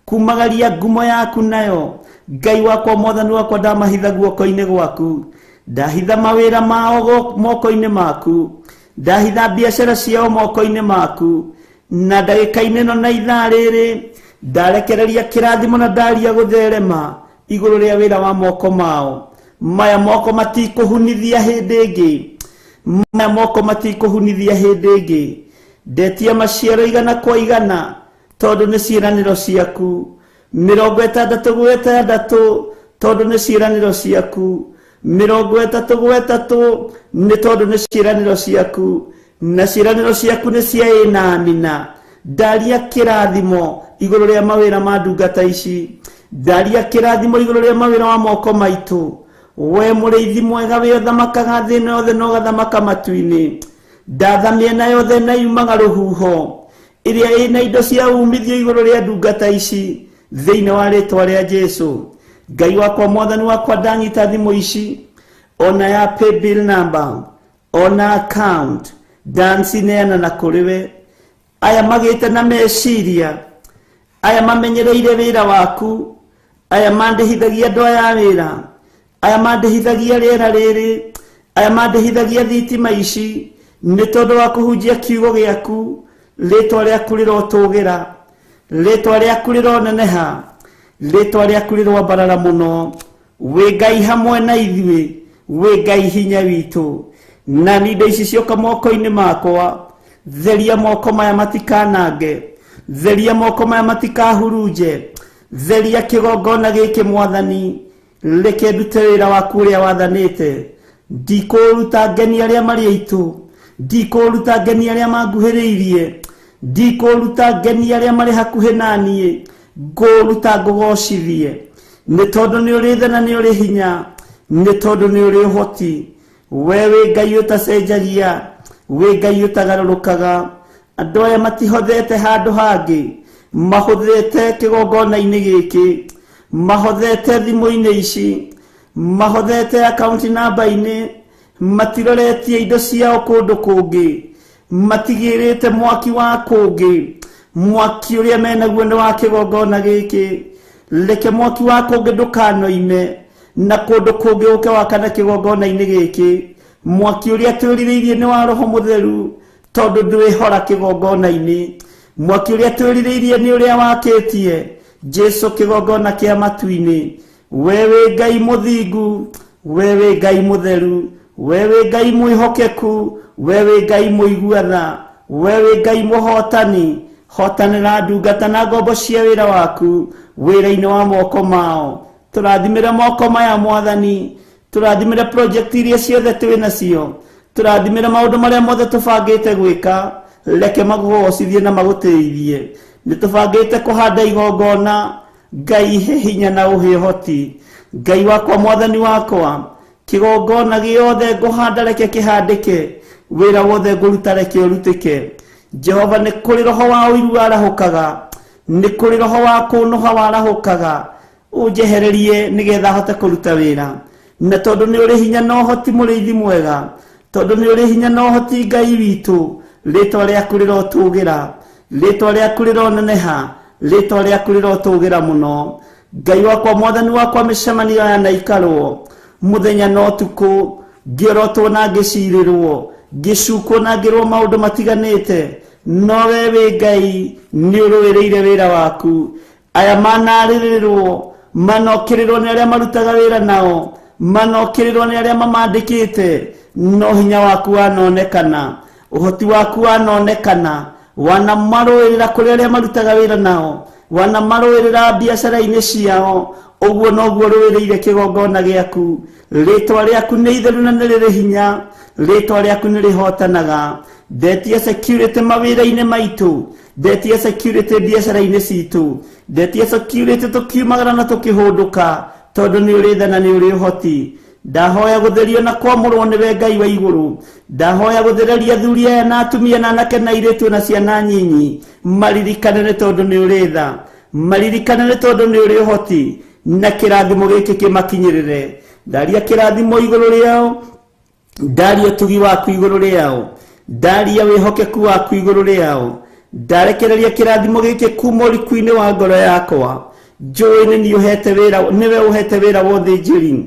kumagaria ngumo yaku nayo, Ngai wakwa, mwathani wakwa, ndamahitha guoko-inĩ gwaku, ndahitha mawĩra mao moko-inĩ maku, ndahitha biacara ciao moko-inĩ maku. Na ndagĩka-inĩ ĩno na ithaa rĩrĩ ndarekereria kĩrathimo na ndaria gũtherema igũrũ rĩa wĩra wa moko mao. Maya moko matikũhunithia hĩndĩ ĩngĩ, maya moko matikũhunithia hĩndĩ ĩngĩ. Ndetia maciaro igana kwa igana, tondũ nĩ ciĩranĩro ciaku, 60 gwa 60, tondũ nĩ ciĩranĩro ciaku, 33 gwa 3, nĩ tondũ nĩ ciĩranĩro ciaku, na ciĩranĩro ciaku nĩ cia ĩ na amina. Ndaria kĩrathimo igũrũ rĩa mawĩra ma ndungata ici, ndaria kĩrathimo igũrũ rĩa mawĩra wa moko maitũ. We mũrĩithi mwega, wĩ ũthamakaga thĩ ĩno yothe na ũgathamaka matu-inĩ, ndatha mĩena yothe na yumaga rũhuho ĩrĩa ĩna indo cia umithio igũrũ rĩa ndungata ici, thĩinĩ wa rĩtwa rĩa Jesu. Ngai wakwa, mwathani wakwa, ndanyita thimũ ici, ona ya paybill number, ona account, ndacineana na kũrĩ we. Aya magĩte na meciria aya, mamenyereire wĩra waku, aya mandĩhithagia andũ aya a wĩra. Aya mandĩhithagia rĩera rĩrĩ, aya mandĩhithagia thitima ici, nĩ tondũ wa kũhunjia kiugo gĩaku. Rĩtwa rĩaku rĩrotũgĩra, rĩtwa rĩaku rĩroneneha, rĩtwa rĩaku rĩroambarara mũno. Wĩ Ngai hamwe na ithuĩ, wĩ Ngai hinya witũ. Na niĩ indo ici cioka moko-inĩ makwa, theria moko maya matikanange, theria moko maya matikahurunje, theria kĩgongona gĩkĩ Mwathani, reke ndute wĩra waku ũrĩa wathanĩte. Ndikũũruta ngeni arĩa marĩ aitũ, ndikũũruta ngeni arĩa manguhĩrĩirie, ndikũũruta ngeni arĩa marĩ hakuhĩ na niĩ, ngũũruta ngũgocithie, nĩ tondũ nĩ ũrĩ tha na nĩ ũrĩ hinya, nĩ tondũ nĩ ũrĩ ũhoti. We wĩ Ngai ũtacenjagia, wĩ Ngai ũtagarũrũkaga. Andũ aya matihothete handũ hangĩ, mahothete kĩgongona-inĩ gĩkĩ, mahothete thimũ-inĩ ici, mahothete akaunti namba-inĩ, matiroretie indo ciao kũndũ kũngĩ, matigĩrĩte mwaki wa kũngĩ. Mwaki ũrĩa menaguo nĩ wa kĩgongona gĩkĩ. Reke mwaki wa kũngĩ ndũkanoime na kũndũ kũngĩ ũke wakana kĩgongona-inĩ gĩkĩ. Mwaki ũrĩa twĩrirĩirie nĩ wa Roho Mũtheru, tondũ ndwĩhora kĩgongona-inĩ. Mwaki ũrĩa twĩrirĩirie nĩ ũrĩa wakĩtie Jesu kĩgongona kĩa matu-inĩ. We wĩ Ngai mũthingu, we wĩ Ngai mũtheru, we wĩ Ngai mwĩhokeku, we wĩ Ngai mũigua tha, we wĩ Ngai mũhotani. Hotanĩra ndungata na ngombo cia wĩra waku wĩra-inĩ wa moko mao. Tũrathimĩre moko maya Mwathani, tũrathimĩre project iria ciothe twĩ nacio, tũrathimĩre maũndũ marĩa mothe tũbangĩte gwĩka, reke magũgocithie na magũtĩithie. Nĩ tũbangĩte kũhanda igongona, Ngai he hinya na ũhe ũhoti. Ngai wakwa, Mwathani wakwa, kĩgongona gĩothe ngũhanda reke kĩhandĩke, wĩra wothe ngũruta reke ũrutĩke. Jehova, nĩ kũrĩ roho wa ũiru warahũkaga, nĩ kũrĩ roho wa kũnũha warahũkaga, ũnjehererie nĩgetha hote kũruta wĩra. Na tondũ nĩ ũrĩ hinya na ũhoti, mũrĩithi mwega, tondũ nĩ ũrĩ hinya na ũhoti, Ngai witũ, rĩtwa rĩaku rĩrotũgĩra, rĩtwa rĩaku rĩroneneha, rĩtwa rĩaku rĩrotũgĩra mũno. Ngai wakwa, Mwathani wakwa, mĩcemanio yanaikarwo mũthenya na ũtukũ, ngĩorotwo na ngĩcirĩrwo, ngĩcukwo na ngĩrwo maũndũ matiganĩte, no we wĩ Ngai nĩ ũrũĩrĩire wĩra waku. Aya manarĩrĩrwo, manokĩrĩrwo nĩ arĩa marutaga wĩra nao, manokĩrĩrwo nĩ arĩa mamandĩkĩte, no hinya waku wanonekana, ũhoti waku wanonekana, wanamarũĩrĩra kũrĩ arĩa marutaga wĩra nao, wanamarũĩrĩra biacara-inĩ ciao. Ũguo noguo rũĩrĩire kĩgongona gĩaku. Rĩtwa rĩaku nĩ itheru na nĩ rĩrĩ hinya, rĩtwa rĩaku nĩ rĩhotanaga. Ndetia security mawĩra-inĩ maitũ, ndetia security biacara-inĩ citũ, ndetia security tũkiumagara na tũkĩhũndũka, tondũ nĩ ũrĩ tha na nĩ ũrĩ ũhoti. Ndahoya gũtherio na kwamũrwo nĩwe Ngai wa igũrũ. Ndahoya gũthereria athuri aya na atumia na anake na airĩtu na ciana nyinyi, maririkane nĩ tondũ nĩ ũrĩ tha, maririkane nĩ tondũ nĩ ũrĩ ũhoti, na kĩrathimo gĩkĩ kĩmakinyĩrĩre. Ndaria kĩrathimo igũrũ rĩao, ndaria ũtugi waku igũrũ rĩao, ndaria wĩhokeku waku igũrũ rĩao. Ndarekereria kĩrathimo gĩkĩ kuma ũriku-inĩ wa ngoro yakwa. Njũĩ nĩ niĩ ũhete wĩra, nĩwe ũhete wĩra wa ũthĩnjĩri,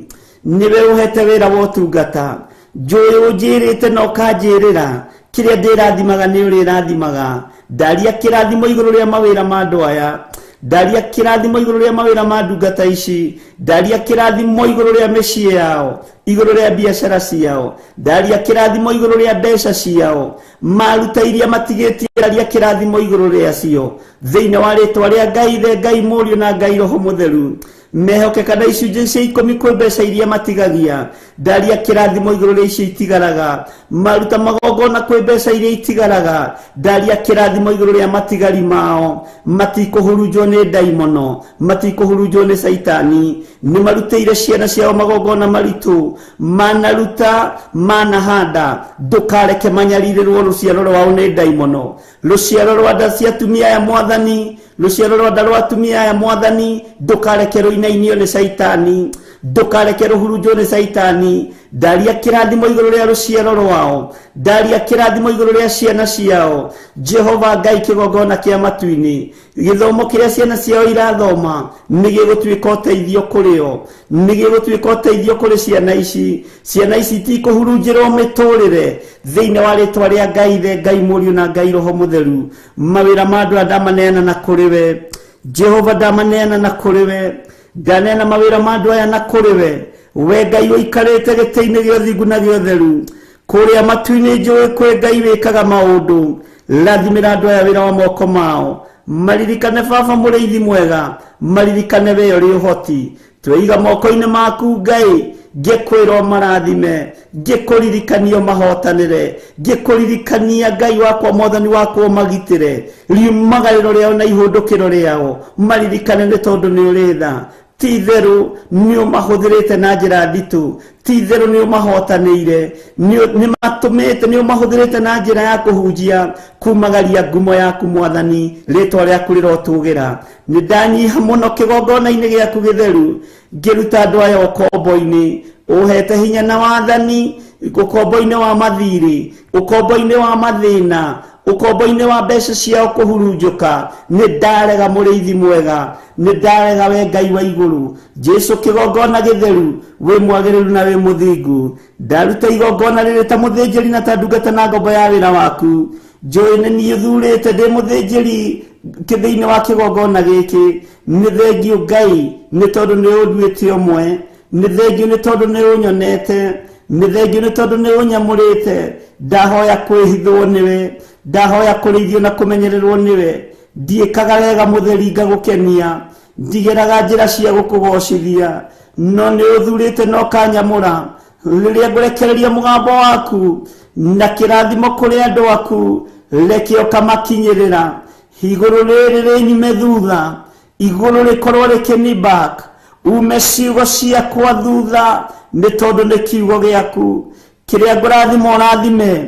nĩwe ũhete wĩra wa ũtungata. Njũĩ ũnjĩrĩte na ũkanjĩrĩra kĩrĩa ndĩrathimaga nĩ ũrĩrathimaga. Ndaria kĩrathimo igũrũ rĩa mawĩra ma andũ aya, ndaria kĩrathimo igũrũ rĩa mawĩra ma ndungata ici, ndaria kĩrathimo igũrũ rĩa mĩciĩ yao, igũrũ rĩa biacara ciao, ndaria kĩrathimo igũrũ rĩa mbeca ciao, maruta iria matigĩtie, ndaria kĩrathimo igũrũ rĩacio, thĩinĩ wa rĩtwa rĩa Ngai Ithe, Ngai Mũriũ na Ngai Roho Mũtheru. Mehoke kana icunjĩ cia ikũmi kwĩ mbeca iria matigagia, ndaria kĩrathimo igũrũ rĩa icio itigaraga. Maruta magongona kwĩ mbeca iria itigaraga, ndaria kĩrathimo igũrũ rĩa matigari mao. Matikũhurunjwo nĩ ndaimono, matikũhurunjwo nĩ caitani. Nĩ marutĩire ciana ciao magongona maritũ, manaruta manahanda. Ndũkareke manyarirĩrwo rũciaro rwao nĩ ndaimono, rũciaro rwa nda cia atumia aya Mwathani, rũciaro rwa nda rwa atumia aya Mwathani, ndũkareke rũinainio nĩ caitani. Ndũkareke rũhurunjwo nĩ Caitani. Ndaria kĩrathimo igũrũ rĩa rũciaro rwao, ndaria kĩrathimo igũrũ rĩa ciana ciao. Jehova Ngai, kĩgongona kĩa matu-inĩ, gĩthomo kĩrĩa ciana ciao irathoma nĩ gĩgũtuĩka ũteithio kũrĩ o, nĩ gĩgũtuĩka ũteithio kũrĩ ciana ici. Ciana ici itikũhurunjĩrwo mĩtũrĩre thĩinĩ wa rĩtwa rĩa Ngai Ithe, Ngai Mũriũ na Ngai Roho Mũtheru. Mawĩra ma andũ aya ndamaneana na kũrĩ we Jehova, ndamaneana na kũrĩ we, ndaneana mawĩra ma andũ aya na kũrĩ we. We Ngai ũikarĩte gĩtĩ-inĩ gĩa ũthingu na gĩa ũtheru kũrĩa matu-inĩ, njũĩ kwĩ Ngai wĩkaga maũndũ. Rathimĩra andũ aya wĩra wa moko mao, maririkane baba mũrĩithi mwega, maririkane we ũrĩ ũhoti. Tweiga moko-inĩ maku Ngai, ngĩkwĩra marathime, ngĩkũririkanio mahotanĩre, ngĩkũririkania Ngai wakwa, mwathani wakwa, magitĩre riumagarĩro rĩao na ihũndũkĩro rĩao, maririkane nĩ tondũ nĩ ũrĩ tha. Ti itherũ nĩ ũmahũthĩrĩte na njĩra nditũ, ti itherũ nĩ ũmahotanĩire, nĩ matũmĩte, nĩ ũmahũthĩrĩte na njĩra ya kũhunjia kumagaria ngumo yaku mwathani, rĩtwa rĩaku rĩrotũgĩra. Nĩ ndanyiha mũno kĩgongona-inĩ gĩaku gĩtheru, ngĩruta andũ aya ũkombo-inĩ ũhete hinya na wathani, ũkombo-inĩ wa mathirĩ, ũkombo-inĩ wa mathĩna, ũkombo-inĩ wa mbeca ciao kũhurunjũka. Nĩ ndarega mũrĩithi mwega, nĩ ndarega we Ngai wa igũrũ. Jesu kĩgongona gĩtheru, wĩ mwagĩrĩru na wĩ mũthingu. Ndaruta igongona rĩrĩ ta mũthĩnjĩri na ta ndungata na ngombo ya wĩra waku. Njũĩ nĩ niĩ thurĩte ndĩ mũthĩnjĩri thĩinĩ wa kĩgongona gĩkĩ. Nĩ thengiũ Ngai nĩ tondũ nĩ ũnduĩte ũmwe, nĩ thengiũ nĩ tondũ nĩ ũnyonete, nĩ thengiũ nĩ tondũ nĩ ũnyamũrĩte. Ndahoya kwĩhithwo nĩwe, ndahoya kũrĩithio na kũmenyererwo nĩwe. Ndiĩkaga wega mũtheri ngagũkenia, ndigeraga njĩra cia gũkũgocithia, no nĩ ũthurĩte na ũkanyamũra. Rĩrĩa ngũrekereria mũgambo waku na kĩrathimo kũrĩ andũ aku, reke ũkamakinyĩrĩra. Igũrũ rĩrĩ rĩnyume thutha, igũrũ rĩkorwo rĩkĩni back, ume ciugo ciakwa thutha, nĩ tondũ nĩ kiugo gĩaku. Kĩrĩa ngũrathima ũrathime,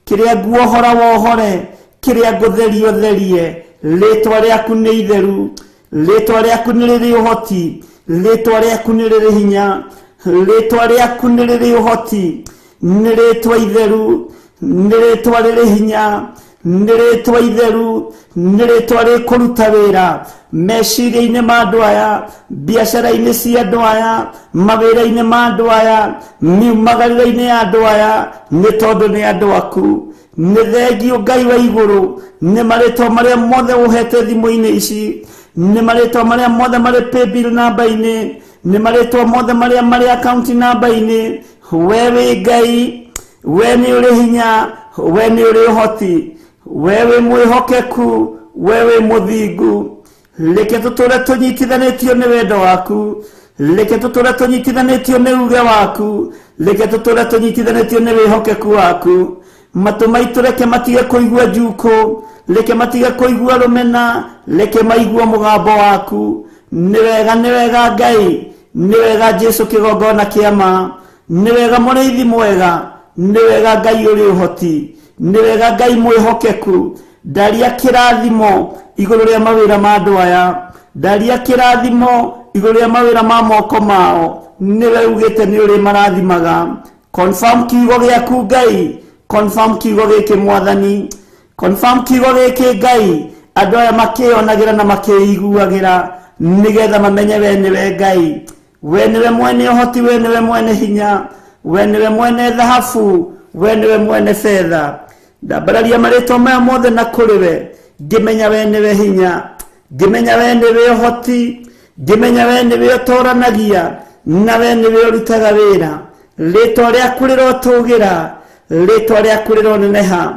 kĩrĩa nguohora wohore, kĩrĩa ngũtheria ũtherie. Rĩtwa rĩaku nĩ itheru, rĩtwa rĩaku nĩ rĩrĩ ũhoti, rĩtwa rĩaku nĩ rĩrĩ hinya, rĩtwa rĩaku nĩ rĩrĩ ũhoti, nĩ rĩtwa itheru, nĩ rĩtwa rĩrĩ hinya, nĩ rĩtwa itheru, nĩ rĩtwa rĩkũruta wĩra meciria-inĩ ma andũ aya, biacara-inĩ cia andũ aya, mawĩra-inĩ ma andũ aya, miumagarĩro-inĩ ya andũ aya, nĩ tondũ nĩ andũ aku. Nĩ thengiũ Ngai wa igũrũ nĩ marĩtwa marĩa mothe ũhete thimũ-inĩ ici, nĩ marĩtwa marĩa mothe marĩ paybill namba-inĩ, nĩ marĩtwa mothe marĩa marĩ account namba-inĩ. We wĩ Ngai, we nĩ ũrĩ hinya, we nĩ ũrĩ ũhoti, we wĩ mwĩhokeku, we wĩ mũthingu. Reke tũtũre tũnyitithanĩtio nĩ wendo waku, reke tũtũre tũnyitithanĩtio nĩ uge waku, reke tũtũre tũnyitithanĩtio nĩ wĩhokeku waku. Matũ maitũ reke matige kũigua njukũ, reke matige kũigua rũmena, reke maigue mũgambo waku. Nĩ wega, nĩ wega Ngai, nĩ wega Jesu kĩgongona kĩa ma, nĩ wega mũrĩithi mwega, nĩ wega Ngai ũrĩ ũhoti, nĩ wega Ngai mwĩhokeku. Ndaria kĩrathimo igũrũ rĩa mawĩra ma andũ aya, ndaria kĩrathimo igũrũ rĩa mawĩra ma moko mao. Nĩwe ugĩte nĩ ũrĩ marathimaga. Confirm kiugo gĩaku Ngai, confirm kiugo gĩkĩ mwathani, confirm kiugo gĩkĩ Ngai, andũ aya makĩonagĩra na makĩiguagĩra, nĩgetha mamenye we nĩwe Ngai, we nĩwe mwene ũhoti, we nĩwe mwene hinya, we nĩwe mwene thahabu, we nĩwe mwene betha. Ndambararia marĩtwa maya mothe na kũrĩ we, ngĩmenya we nĩwe hinya, ngĩmenya we nĩwe ũhoti, ngĩmenya we nĩwe ũtoranagia na we nĩwe ũrutaga wĩra. Rĩtwa rĩaku rĩrotũgĩra, rĩtwa rĩaku rĩroneneha,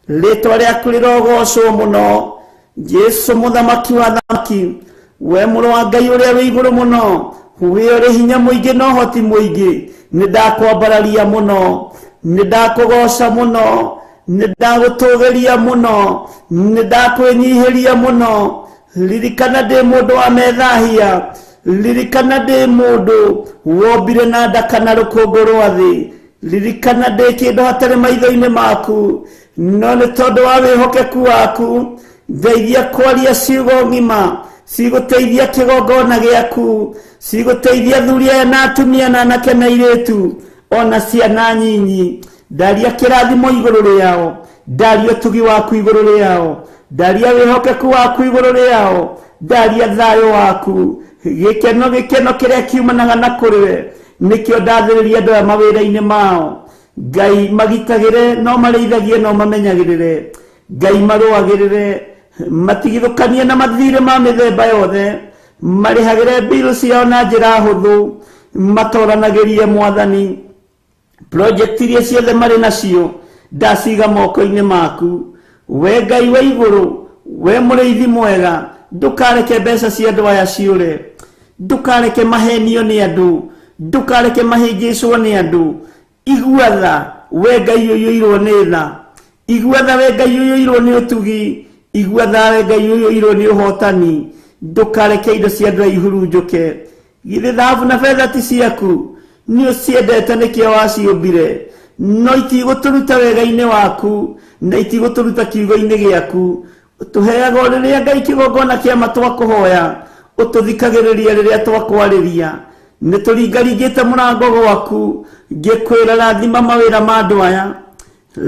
rĩtwa rĩaku rĩrogocwo mũno. Jesu mũthamaki wa thamaki, we mũrũ wa Ngai ũrĩa wĩ igũrũ mũno, we ũrĩ hinya mũingĩ na ũhoti mũingĩ, nĩ ndakwambararia mũno, nĩ ndakũgoca mũno, nĩ ndagũtũgĩria mũno, nĩ ndakwĩnyihĩria mũno. Ririkana ndĩ mũndũ wa methahia, ririkana ndĩ mũndũ wombire na nda kana rũkũngũ rwa thĩ, ririkana ndĩ kĩndũ hatarĩ maitho-inĩ maku, no nĩ tondũ wa wĩhokeku waku ndeithia kwaria ciugo ng'ima, Cigũteithia kĩgongona gĩaku, cigũteithia athuri aya na atumia na anake na airĩtu ona ciana nyinyi. Ndaria kĩrathimo igũrũ rĩao, ndaria ũtugi waku igũrũ rĩao, ndaria wĩhokeku waku igũrũ rĩao, ndaria thayũ waku, gĩkeno gĩkeno kĩrĩa kiumanaga na kũrĩ we. Nĩkĩo ndathĩrĩria andũ aya mawĩra-inĩ mao. Ngai magitagĩre, no marĩithagie, no mamenyagĩrĩre. Ngai marũagĩrĩre, matigithũkanie na mathirĩ ma mĩthemba yothe, marĩhagĩre mbiru ciao na njĩra hũthũ, matoranagĩrie Mwathani. Project iria ciothe marĩ nacio ndaciga moko-inĩ maku. We Ngai wa igũrũ, we mũrĩithi mwega, ndũkareke mbeca cia andũ aya ciũre, ndũkareke mahenio nĩ andũ, ndũkareke mahĩngĩcwo nĩ andũ. Igua tha, we Ngai ũiyũirwo nĩ tha. Igua tha, we Ngai ũiyũirwo nĩ ũtugi. Igua tha, we Ngai ũiyũirwo nĩ ũhotani. Ndũkareke indo cia andũ aya ihurunjũke. Githĩ thahabu na betha ti ciaku? Nĩ ũciendete nĩkĩo waciũmbire, no itigũtũruta wega-inĩ waku na itigũtũruta kiugo-inĩ gĩaku. Ũtũheaga o rĩrĩa Ngai kĩgongona kĩa ma twakũhoya, ũtũthikagĩrĩria rĩrĩa twakwarĩria. Nĩ tũringaringĩte mũrango gwaku, ngĩkwĩra rathima mawĩra ma andũ aya,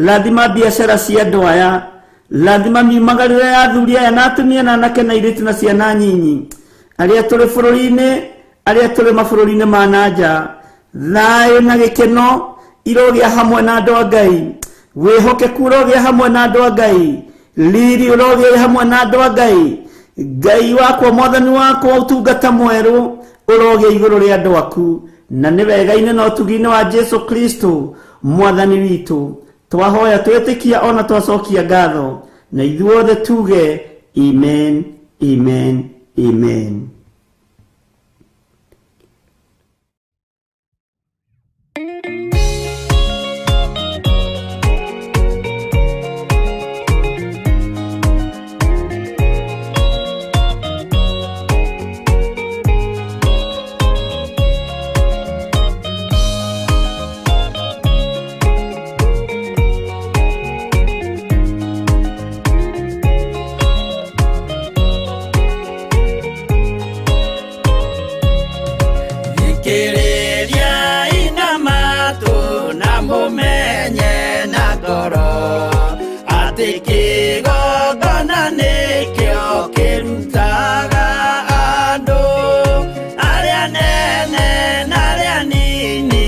rathima biacara cia andũ aya, rathima miumagarĩre ya athuri aya na atumia na anake na airĩtu na ciana nyinyi, arĩa tũrĩ bũrũri-inĩ, arĩa tũrĩ mabũrũri-inĩ ma na nja. Thayũ na gĩkeno irogĩa hamwe na andũ a Ngai, wĩhokeku ũrogĩa hamwe na andũ a Ngai, riri ũrogĩa hamwe na andũ a Ngai. Ngai wakwa, Mwathani wakwa, ũtungata mwerũ ũrogĩa igũrũ rĩa andũ aku, na nĩ wega-inĩ na ũtugi-inĩ wa Jesu Kristo Mwathani witũ. Twahoya twĩtĩkia ona twacokia ngatho, na ithuothe tuge amen, amen, amen. Thikĩrĩria ina matũ na mũmenye na ngoro atĩ kĩgongona nĩkĩo kĩrutaga andũ arĩa nene na arĩa nini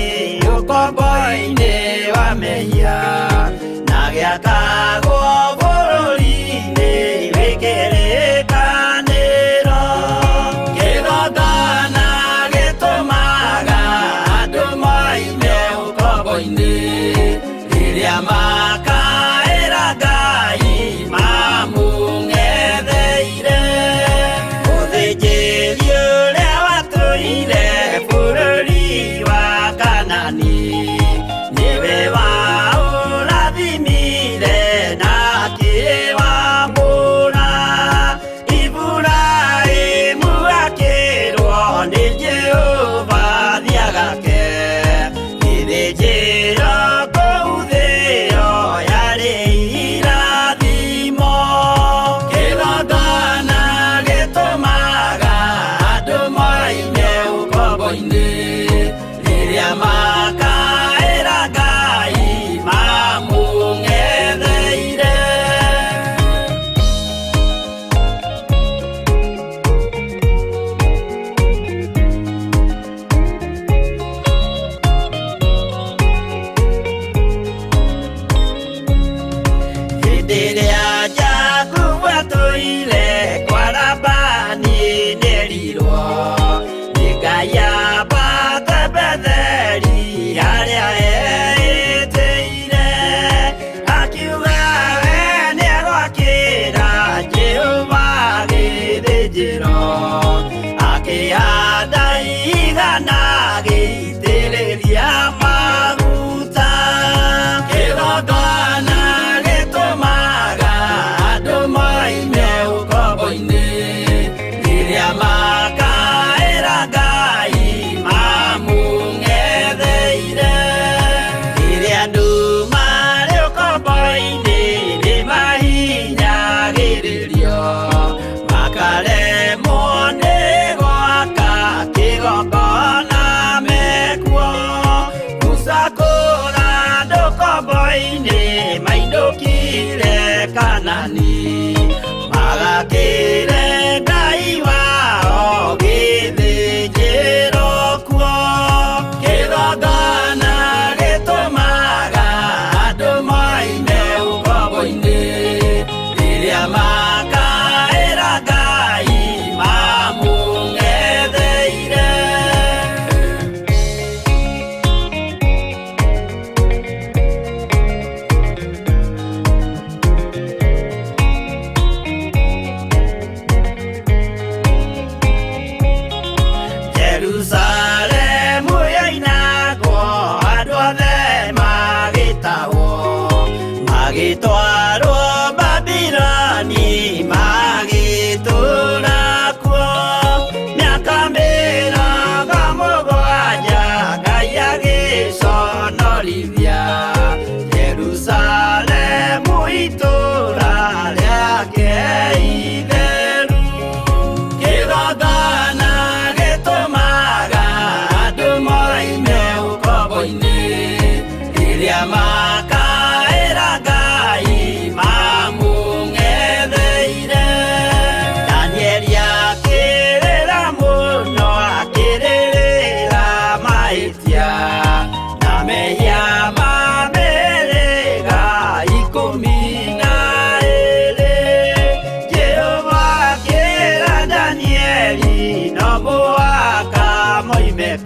ũkombo-inĩ wa mehia, na gĩakagwo bũrũri-inĩ wĩ kĩrĩkanĩro. Kĩgongona gĩtũmaga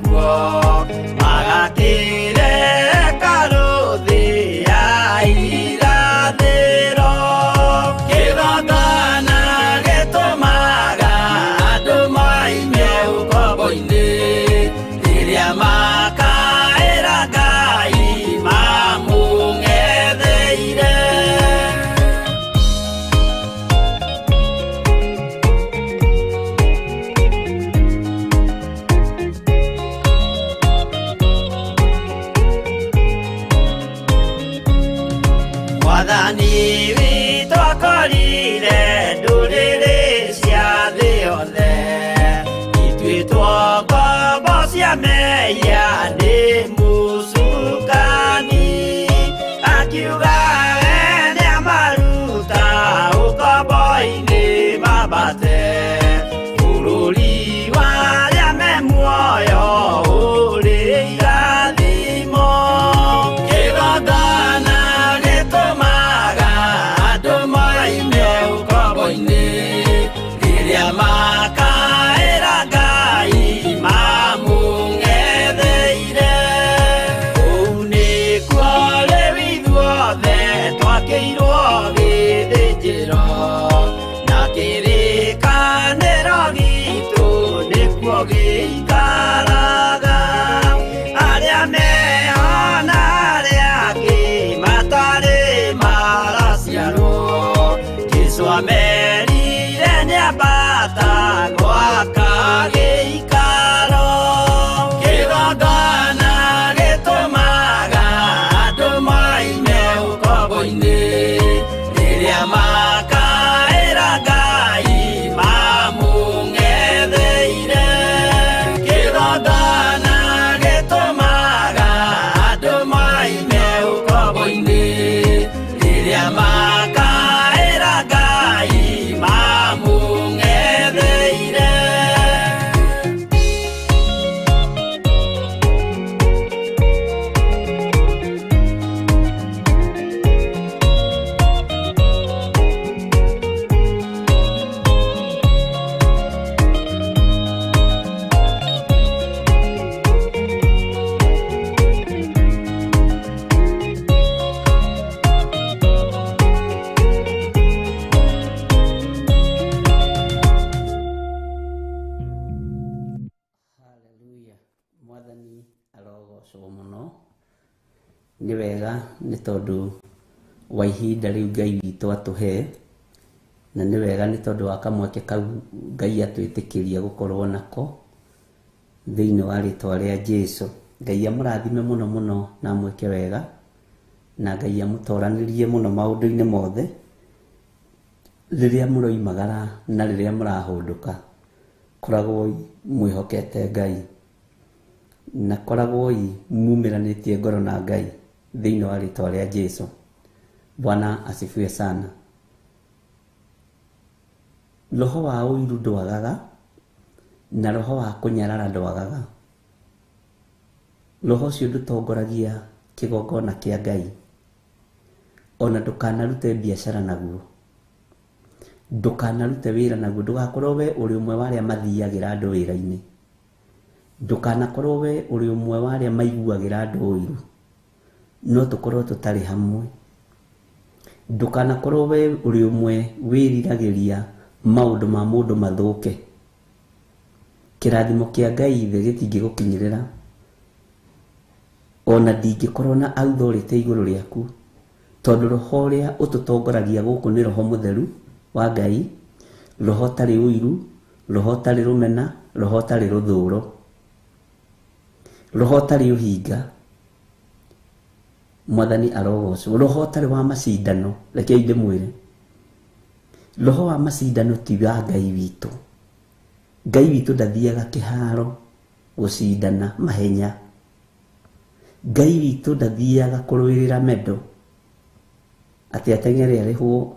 kuo Magakĩreka rũthĩ ya irathĩro Kĩgongona gĩtũmaga andũ moime ũkombo-inĩ Rĩrĩa makaĩra Ngai mamũng'etheire Mwathani witũ akorire ndũrĩrĩ cia thĩ yothe Ituĩtwo ngombo cia mehia nĩ mũcukani Akiuga we nĩamaruta ũkombo-inĩ mambate Bũrũri wa arĩa me muoyo ũrĩ irathimo Kĩgongona gĩtũmaga andũ moime ũkombo-inĩ Rĩrĩa makaĩra Ngai mamũng'etheire Kũu nĩkuo rĩu ithuothe twakĩirwo gĩthĩnjĩro Na kĩrĩkanĩro gitũ nĩkuo gĩikaraga Arĩa meho na arĩa angĩ matarĩ maraciarwo Jesũ amerire nĩambata gwaka gĩikaro Kĩgongona gĩtũmaga andũ moime ũkombo-inĩ Rĩrĩa makaĩra Ngai mamũng'etheire Kĩgongona gĩtũmaga andũ moime ũkombo-inĩ Rĩrĩa makaĩra Ngai mamũng'etheire Haleluya. Mwathani arogocwo mũno. Nĩ wega nĩ tondũ wa ihinda rĩu Ngai witũ atũhe na nĩ wega nĩ tondũ wa kamweke kau Ngai atwĩtĩkĩria gũkorwo nako thĩinĩ wa rĩtwa rĩa Jesũ. Ngai amũrathime mũno mũno na amwĩke wega na Ngai amũtoranĩrie mũno maũndũ-inĩ mothe rĩrĩa mũroimagara na rĩrĩa mũrahũndũka koragwoi mwĩhokete Ngai na koragwoi mumĩranĩtie ngoro na Ngai thĩinĩ wa rĩtwa rĩa Jesũ. Bwana asifiwe sana. Roho wa ũiru ndwagaga na roho wa kũnyarara ndwagaga. Roho ũcio ndũtongoragia kĩgongona kĩa Ngai ona ndũkanarute biacara naguo ndũkanarute wĩra naguo ndũgakorwo we ũrĩ ũmwe wa arĩa mathiagĩra andũ wĩra-inĩ ndũkanakorwo we ũrĩ ũmwe wa arĩa maiguagĩra andũ ũiru no tũkorwo tũtarĩ hamwe ndũkanakorwo we ũrĩ ũmwe wĩriragĩria maũndũ ma mũndũ mathũke kĩrathimo kĩa Ngai ithe gĩtingĩgũkinyĩrĩra ona ndingĩkorwo na authority igũrũ rĩaku tondũ roho ũrĩa ũtũtongoragia gũkũ nĩ roho mũtheru wa Ngai roho ũtarĩ ũiru roho ũtarĩ rũmena roho ũtarĩ rũthũro roho ũtarĩ ũhinga Mwathani arogocwo roho ũtarĩ wa macindano rekei ndĩmwĩre roho wa macindano ti wa Ngai witũ. Ngai witũ ndathiaga kĩharo gũcindana mahenya Ngai witũ ndathiaga kũrũĩrĩra mendo atĩ ateng'ere arĩhwo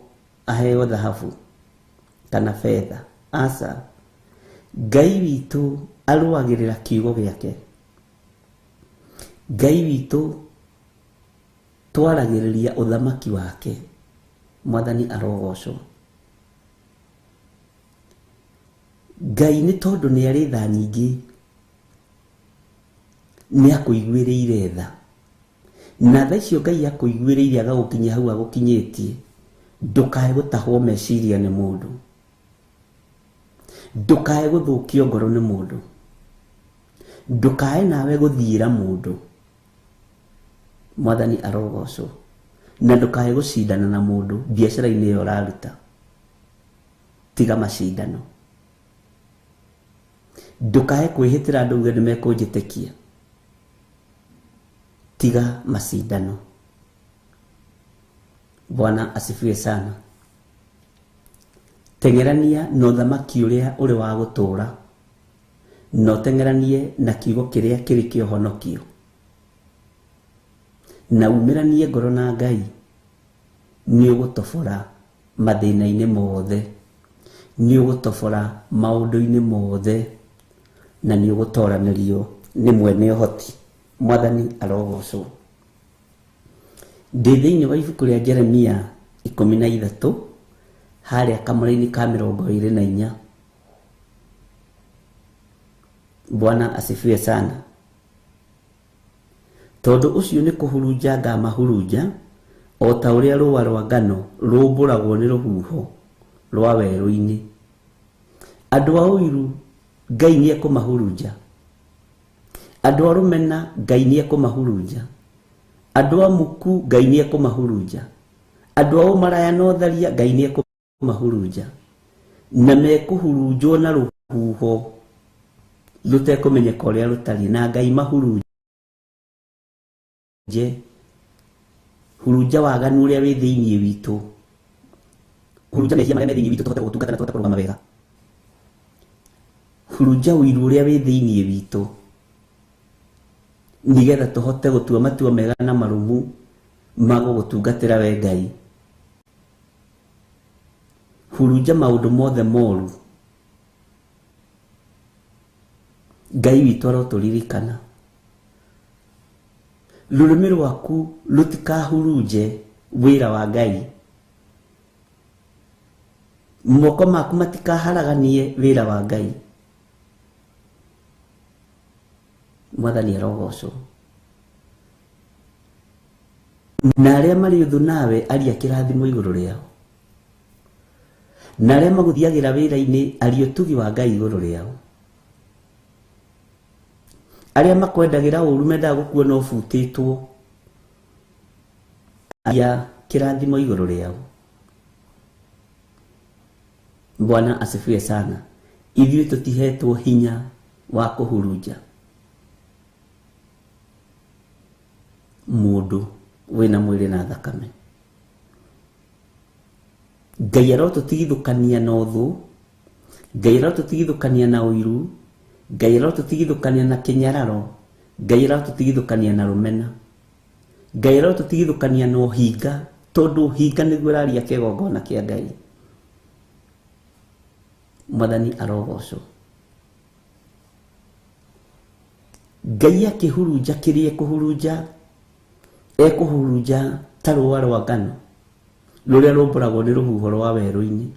aheo thahabu kana betha aca. Ngai witũ arũagĩrĩra kiugo gĩake. Ngai witũ twaragĩrĩria ũthamaki wake. Mwathani arogocwo. Ngai nĩ tondũ nĩ arĩ tha nyingĩ Nĩ akũiguĩrĩire tha. Na tha icio Ngai akũiguĩrĩire agagũkinyia hau agũkinyĩtie, ndũkae gũtahwo meciria nĩ mũndũ, ndũkae gũthũkio ngoro nĩ mũndũ, ndũkae nawe gũthiĩra mũndũ. Mwathani arogocwo. Na ndũkae gũcindana na mũndũ biacara-inĩ ĩyo ũraruta. Tiga macindano. Ndũkae kwĩhĩtĩra andũ uge nĩ mekũnjĩtĩkia. Tiga macindano. Bwana asifiwe sana. Teng'erania na ũthamaki ũrĩa ũrĩ wa gũtũũra, na ũteng'eranie na kiugo kĩrĩa kĩrĩ kĩa ũhonokio, na umĩranie ngoro na Ngai. Nĩ ũgũtobora mathĩna-inĩ mothe, nĩ ũgũtobora maũndũ-inĩ mothe, na nĩ ũgũtoranĩrio nĩ mwene ũhoti. Mwathani arogocwo. Ndĩ thĩinĩ wa ibuku rĩa Jeremia 13 harĩa kamũra-inĩ ka 24. Bwana asifiwe sana. Tondũ ũcio nĩ kũhurunja ngamahurunja o ta ũrĩa rũa rwa ngano rũmbũragwo nĩ rũhuho rwa werũ-inĩ. Andũ a ũiru Ngai nĩ ekũmahurunja, andũ a rũmena Ngai nĩ ekũmahurunja, andũ a muku Ngai nĩ ekũmahurunja, andũ a ũmaraya na ũtharia Ngai nĩ ekũmahurunja, na mekũhurunjwo na rũhuho rũtekũmenyeka ũrĩa rũtariĩ, na Ngai mahurunje. Hurunja waganu ũrĩa wĩ thĩinĩ witũ, hurunja mehia marĩa me thĩinĩ witũ tũhote gũtungata na tũhote kũrũgama wega. Hurunja ũiru ũrĩa wĩ thĩinĩ witũ nĩgetha tũhote gũtua matua mega na marũmu ma gũgũtungatĩra we Ngai. Hurunja maũndũ mothe moru. Ngai witũ arotũririkana. Rũrĩmĩ rwaku rũtikahurunje wĩra wa Ngai, moko maku matikaharaganie wĩra wa Ngai. Mwathani arogocwo. Na arĩa marĩ ũthũ nawe aria kĩrathimo igũrũ rĩao, na arĩa magũthiagĩra wĩra-inĩ aria ũtugi wa Ngai igũrũ rĩao. Arĩa makwendagĩra ũru mendaga gũkuona ũbutĩtwo, aria kĩrathimo igũrũ rĩao. Bwana asifiwe sana. Ithuĩ tũtihetwo hinya wa kũhurunja mũndũ wĩna mwĩrĩ na thakame. Ngai arotũtigithũkania na ũthũ, Ngai arotũtigithũkania na ũiru, Ngai arotũtigithũkania na kĩnyararo, Ngai arotũtigithũkania na rũmena, Ngai arotũtigithũkania na ũhinga, tondũ ũhinga nĩguo ũraria kĩgongona kĩa Ngai. Mwathani arogocwo. Ngai akĩhurunja kĩrĩa ekũhurunja, ekũhurunja ta rũa rwa ngano rũrĩa rũmbũragwo nĩ rũhuho rwa werũ-inĩ.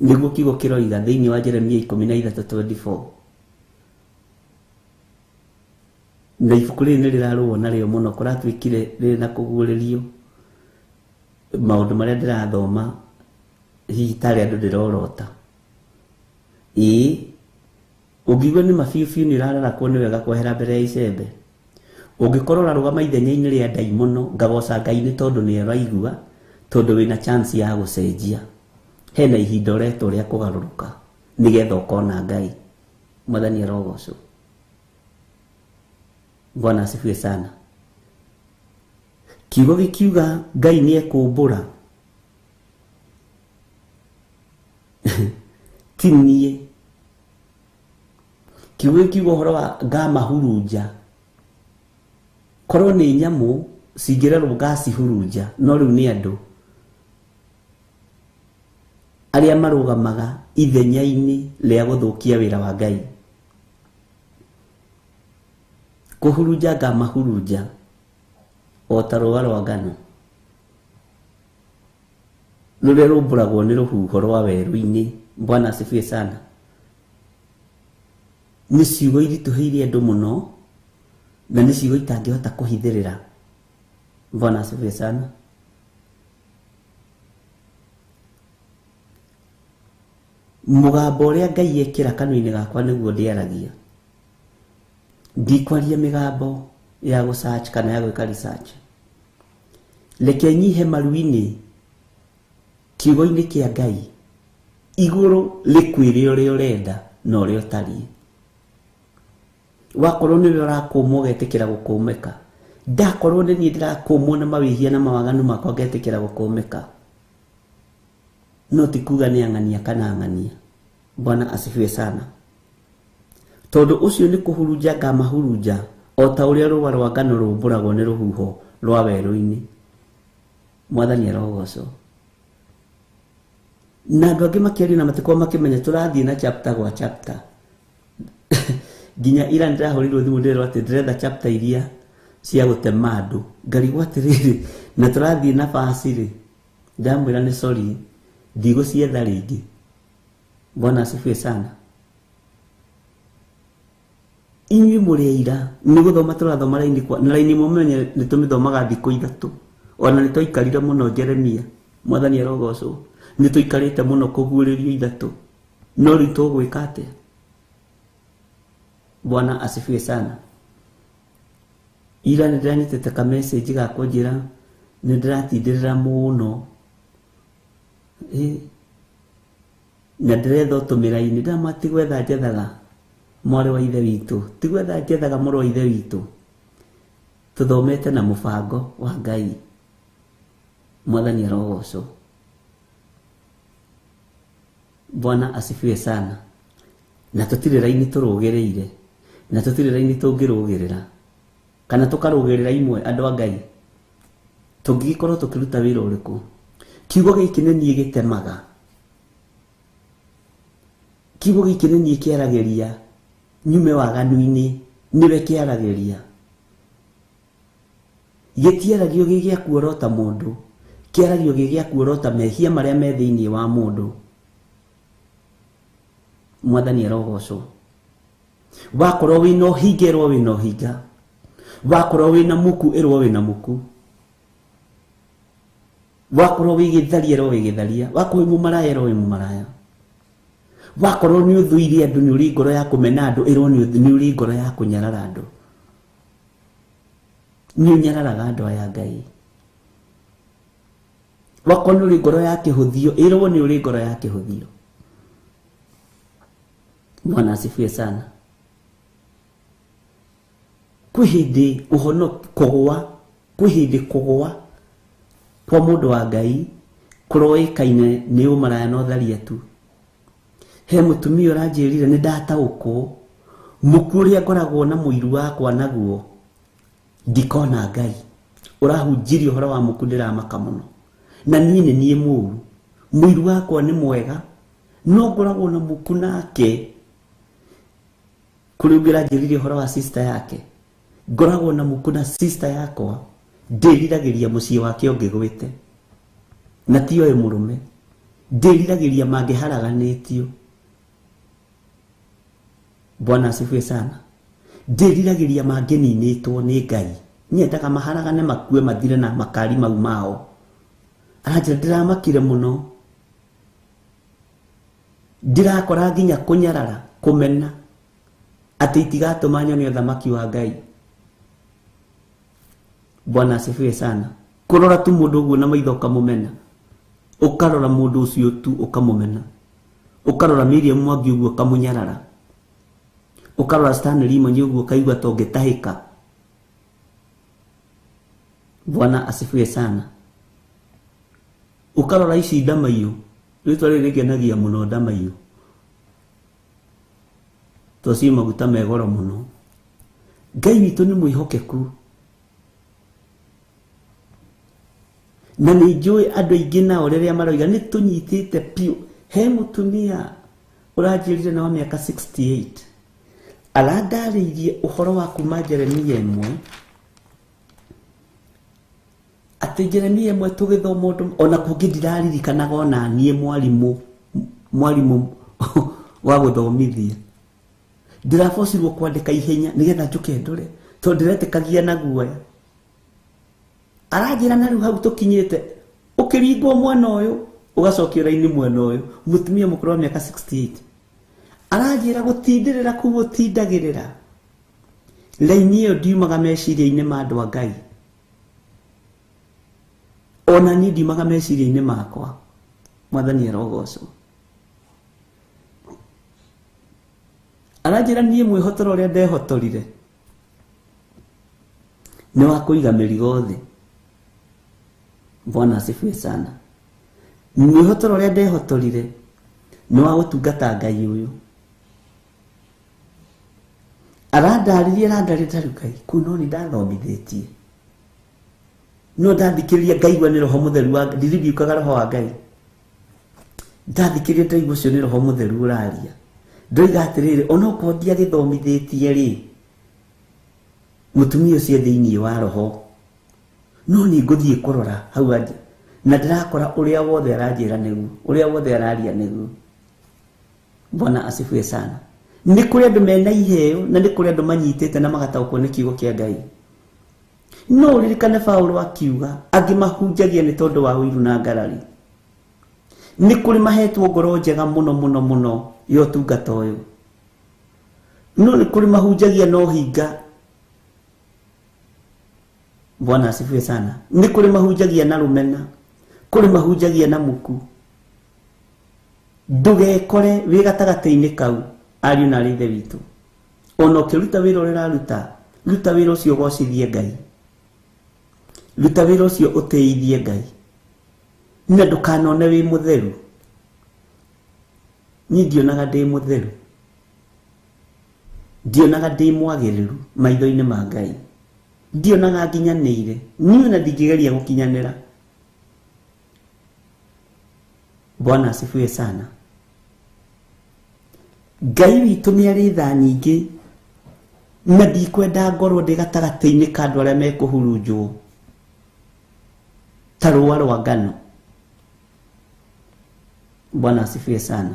Nĩguo kiugo kĩroiga thĩinĩ wa Jeremia 13:24. Na ibuku rĩrĩ nĩ rĩrarũo narĩo mũno, kũratuĩkire rĩrĩ na kũguũrĩrio maũndũ marĩa ndĩrathoma hihi tarĩ andũ ndĩrorota. Ĩĩ, ũngĩigua nĩ ma biũ biũ nĩ ũrararakwo nĩ wega kwehera mbere ya icembe. Ũngĩkorwo ũrarũgama ithenya-inĩ rĩa ndaimono, ngagoca Ngai nĩ tondũ nĩ ũraigua, tondũ wĩna chance ya gũcenjia. Hena ihinda ũretwo rĩa kũgarũrũka nĩgetha ũkona Ngai. Mwathani arogocwo. Bwana asifiwe sana. Kiugo gĩkiuga Ngai nĩ ekũmbũra, ti niĩ. Kiugo gĩkiuga ũhoro wa ngamahurunja, korwo nĩ nyamũ cingĩrerwo ngacihurunja, no rĩu nĩ andũ arĩa marũgamaga ithenya-inĩ rĩa gũthũkia wĩra wa Ngai. Kũhurunja ngamahurunja o ta rũa rwa ngano rũrĩa rũmbũragwo nĩ rũhuho rwa werũ-inĩ. Bwana asifiwe sana. Nĩ ciugo iritũhĩire andũ mũno na nĩ ciugo itangĩhota kũhithĩrĩra. Bwana asifiwe sana. Mũgambo ũrĩa Ngai ekĩra kanua-inĩ gakwa nĩguo ndĩaragia. Ndikwaria mĩgambo ya gũsearch kana ya gwĩka research. Reke nyihe maru-inĩ kiugo-inĩ kĩa Ngai igũrũ rĩkwĩre ũrĩa ũrenda na ũrĩa ũtariĩ. Wakorwo nĩwe ũrakũmwo ũgetĩkĩra gũkũmĩka, ndakorwo nĩ niĩ ndĩrakũmwo na mawĩhia na mawaganu makwa ngetĩkĩra gũkũmĩka, no ti kuga nĩ ang'ania kana ang'ania. Bwana asifiwe sana. Tondũ ũcio nĩ kũhurunja ngamahurunja o ta ũrĩa rũũa rwa ngano rũmbũragwo nĩ rũhuho rwa werũ-inĩ. Mwathani arogocwo. Na andũ angĩ makĩaria na matikorwo makĩmenya tũrathiĩ na chapter gwa chapter. Nginya ira nĩndĩrahũrĩirwo thimũ ndĩrerwo atĩ ndĩretha chapter iria cia gũtema andũ. Ngarigwo atĩrĩrĩ, na tũrathiĩ na basi rĩ, ndamwĩra nĩ sorry, ndigũcietha rĩngĩ. Bwana asifiwe sana. Inyuĩ mũrĩ aira nĩ gũthoma tũrathoma raini kwa na raini mũmenye nĩ tũmĩthomaga thikũ ithatũ. Ona nĩ twaikarire mũno Jeremia, Mwathani arogocwo, nĩ tũikarĩte mũno kũguũrĩrio ithatũ, no rĩu tũgwĩka atĩa? Bwana asifiwe sana. Ira nĩ ndĩranyitĩte ka message ga kũnjĩra nĩ ndĩratindĩrĩra mũno, na ndĩretha ũtũmĩra-inĩ. Ndamwa ti gwetha njethaga mwarĩ wa ithe witũ, ti gwetha njethaga mũrũ wa ithe witũ. Tũthomete na mũbango wa Ngai. Mwathani arogocwo. Bwana asifiwe sana. Na tũtirĩ raini tũrũgĩrĩire, na tũtirĩ raini tũngĩrũgĩrĩra kana tũkarũgĩrĩra imwe. Andũ a Ngai, tũngĩgĩkorwo tũkĩruta wĩra ũrĩkũ? Kiugo gĩkĩ nĩ niĩ gĩtemaga, kiugo gĩkĩ nĩ niĩ kĩaragĩria nyume waganu-inĩ, nĩwe kĩaragĩria. Gĩtiaragio gĩ gĩa kuorota mũndũ, kĩaragio gĩ gĩa kuorota mehia marĩa me thĩinĩ wa mũndũ. Mwathani arogocwo. Wakorwo wĩna ũhinga ĩrwo wĩna ũhinga, wakorwo wĩna muku ĩrwo wĩna muku, wakorwo wĩ gĩtharia ĩrwo wĩ gĩtharia, wakorwo wĩ mũmaraya ĩrwo wĩ mũmaraya, wakorwo nĩ ũthũire andũ, nĩ ũrĩ ngoro ya kũmena andũ, ĩrwo nĩ ũrĩ ngoro ya kũnyarara andũ. Nĩ ũnyararaga andũ aya Ngai. Wakorwo nĩ ũrĩ ngoro ya kĩhũthio, ĩrwo nĩ ũrĩ ngoro ya kĩhũthio. Bwana asifiwe sana. Kwĩ hĩndĩ ũhono kũgũa, kwĩ hĩndĩ kũgũa kwa mũndũ wa Ngai kũroĩkaine nĩ ũmaraya na ũtharia tu. He mũtumia ũranjĩrire nĩ ndataũkwo mũku ũrĩa ngoragwo na mũiru wakwa naguo ndikona Ngai. Ũrahunjirie ũhoro wa mũku ndĩramaka mũno, na niĩ nĩ niĩ mũũru, mũiru wakwa nĩ mwega no ngoragwo na mũku nake. Kũrĩ ũngĩ ũranjĩrire ũhoro wa sister yake, ngoragwo na mũku na sister yakwa, ndĩriragĩria mũciĩ wake ũngĩgwĩte na ti oĩ mũrũme, ndĩriragĩria mangĩharaganĩtio. Bwana asifiwe sana. Ndĩriragĩria mangĩninĩtwo nĩ Ngai, nyendaga maharagane makue mathire na makari mau mao. Aranjĩra ndĩramakire mũno, ndirakora nginya kũnyarara kũmena atĩ itigatũma nyone ũthamaki wa Ngai. Bwana asifiwe sana. Kũrora tu mũndũ ũguo na maitho ũkamũmena, ũkarora mũndũ ũcio tu ũkamũmena, ũkarora Miriam Mwangi ũguo ũkamũnyarara, ũkarora Stanley Imanyi ũguo ũkaigua ta ũngĩtahĩka. Bwana asifiwe sana. Ũkarora ici ndamaiyũ, rĩtwa rĩrĩ rĩngenagia mũno, ndamaiyũ, to ci maguta me goro mũno. Ngai witũ nĩ mwĩhokeku, na nĩ njũĩ andũ aingĩ nao rĩrĩa maroiga nĩ tũnyitĩte piũ. He mũtumia ũranjĩrire na wa mĩaka 68 arandarĩirie ũhoro wa kuma Jeremia ĩmwe, atĩ Jeremia ĩmwe tũgĩthoma ũndũ ona kũngĩ ndiraririkanaga ona niĩ mwarimũ wa gũthomithia, Ndĩrabocirwo kwandĩka ihenya nĩgetha njũke ndore tondũ ndĩretĩkagia na guoya. Aranjĩra na rĩu hau tũkinyĩte ũkĩringwo mwena ũyũ ũgacokio raini mwena ũyũ. Mũtumia mũkũrũ wa mĩaka 68 aranjĩra gũtindĩrĩra kũu ũtindagĩrĩra raini ĩyo ndiumaga meciria-inĩ ma andũ a Ngai, ona niĩ ndiumaga meciria-inĩ makwa. Mwathani arogocwo. Aranjĩra niĩ mwĩhotoro ũrĩa ndehotorire nĩ wa kũiga mĩrigo thĩ. Bwana asifiwe sana. Mwĩhotoro ũrĩa ndehotorire nĩ wa gũtungata Ngai ũyũ. Arandarĩria arandarĩria rĩu Ngai kũu no nĩ ndathomithĩtie, no ndathikĩrĩria ngaigua nĩ roho mũtheru wa ndiririukaga roho wa Ngai. Ndathikĩrĩria ndaigua ũcio nĩ roho mũtheru ũraria. Ndoiga atĩrĩrĩ, onokorwo ndiagĩthomithĩtie rĩ, mũtumia ũcio thĩinĩ wa roho no nĩ ngũthiĩ kũrora hau anja na ndĩrakora ũrĩa wothe aranjĩra nĩguo, ũrĩa wothe araria nĩguo. Bwana asifiwe sana. Nĩ kũrĩ andũ mena iheo na nĩ kũrĩ andũ manyitĩte na magataũkwo nĩ kiugo kĩa Ngai. No ũririkane Paũlũ akiuga angĩ mahunjagia nĩ tondũ wa ũiru na ngarari. Nĩ kũrĩ mahetwo ngoro njega mũno mũno mũno ya ũtungata ũyũ, no nĩ kũrĩ mahunjagia na ũhinga. Bwana asifiwe sana. Nĩ kũrĩ mahunjagia na rũmena, kũrĩ mahunjagia na muku. Ndũgekore wĩ gatagatĩ-inĩ kau, ariũ na aarĩ a Ithe witũ. Ona ũkĩruta wĩra ũrĩa ũraruta, ruta wĩra ũcio ũgocithie Ngai, ruta wĩra ũcio ũtĩithie Ngai, na ndũkanone wĩ mũtheru. Niĩ ndionaga ndĩ mũtheru, ndionaga ndĩ mwagĩrĩru maitho-inĩ ma Ngai, ndionaga nginyanĩire, niĩ ona ndingĩgeria gũkinyanĩra. Bwana asifiwe sana. Ngai witũ nĩ arĩ tha nyingĩ na ndikwenda ngorwo ndĩ gatagatĩ-inĩ ka andũ arĩa mekũhurunjwo ta rũa rwa ngano. Bwana asifiwe sana.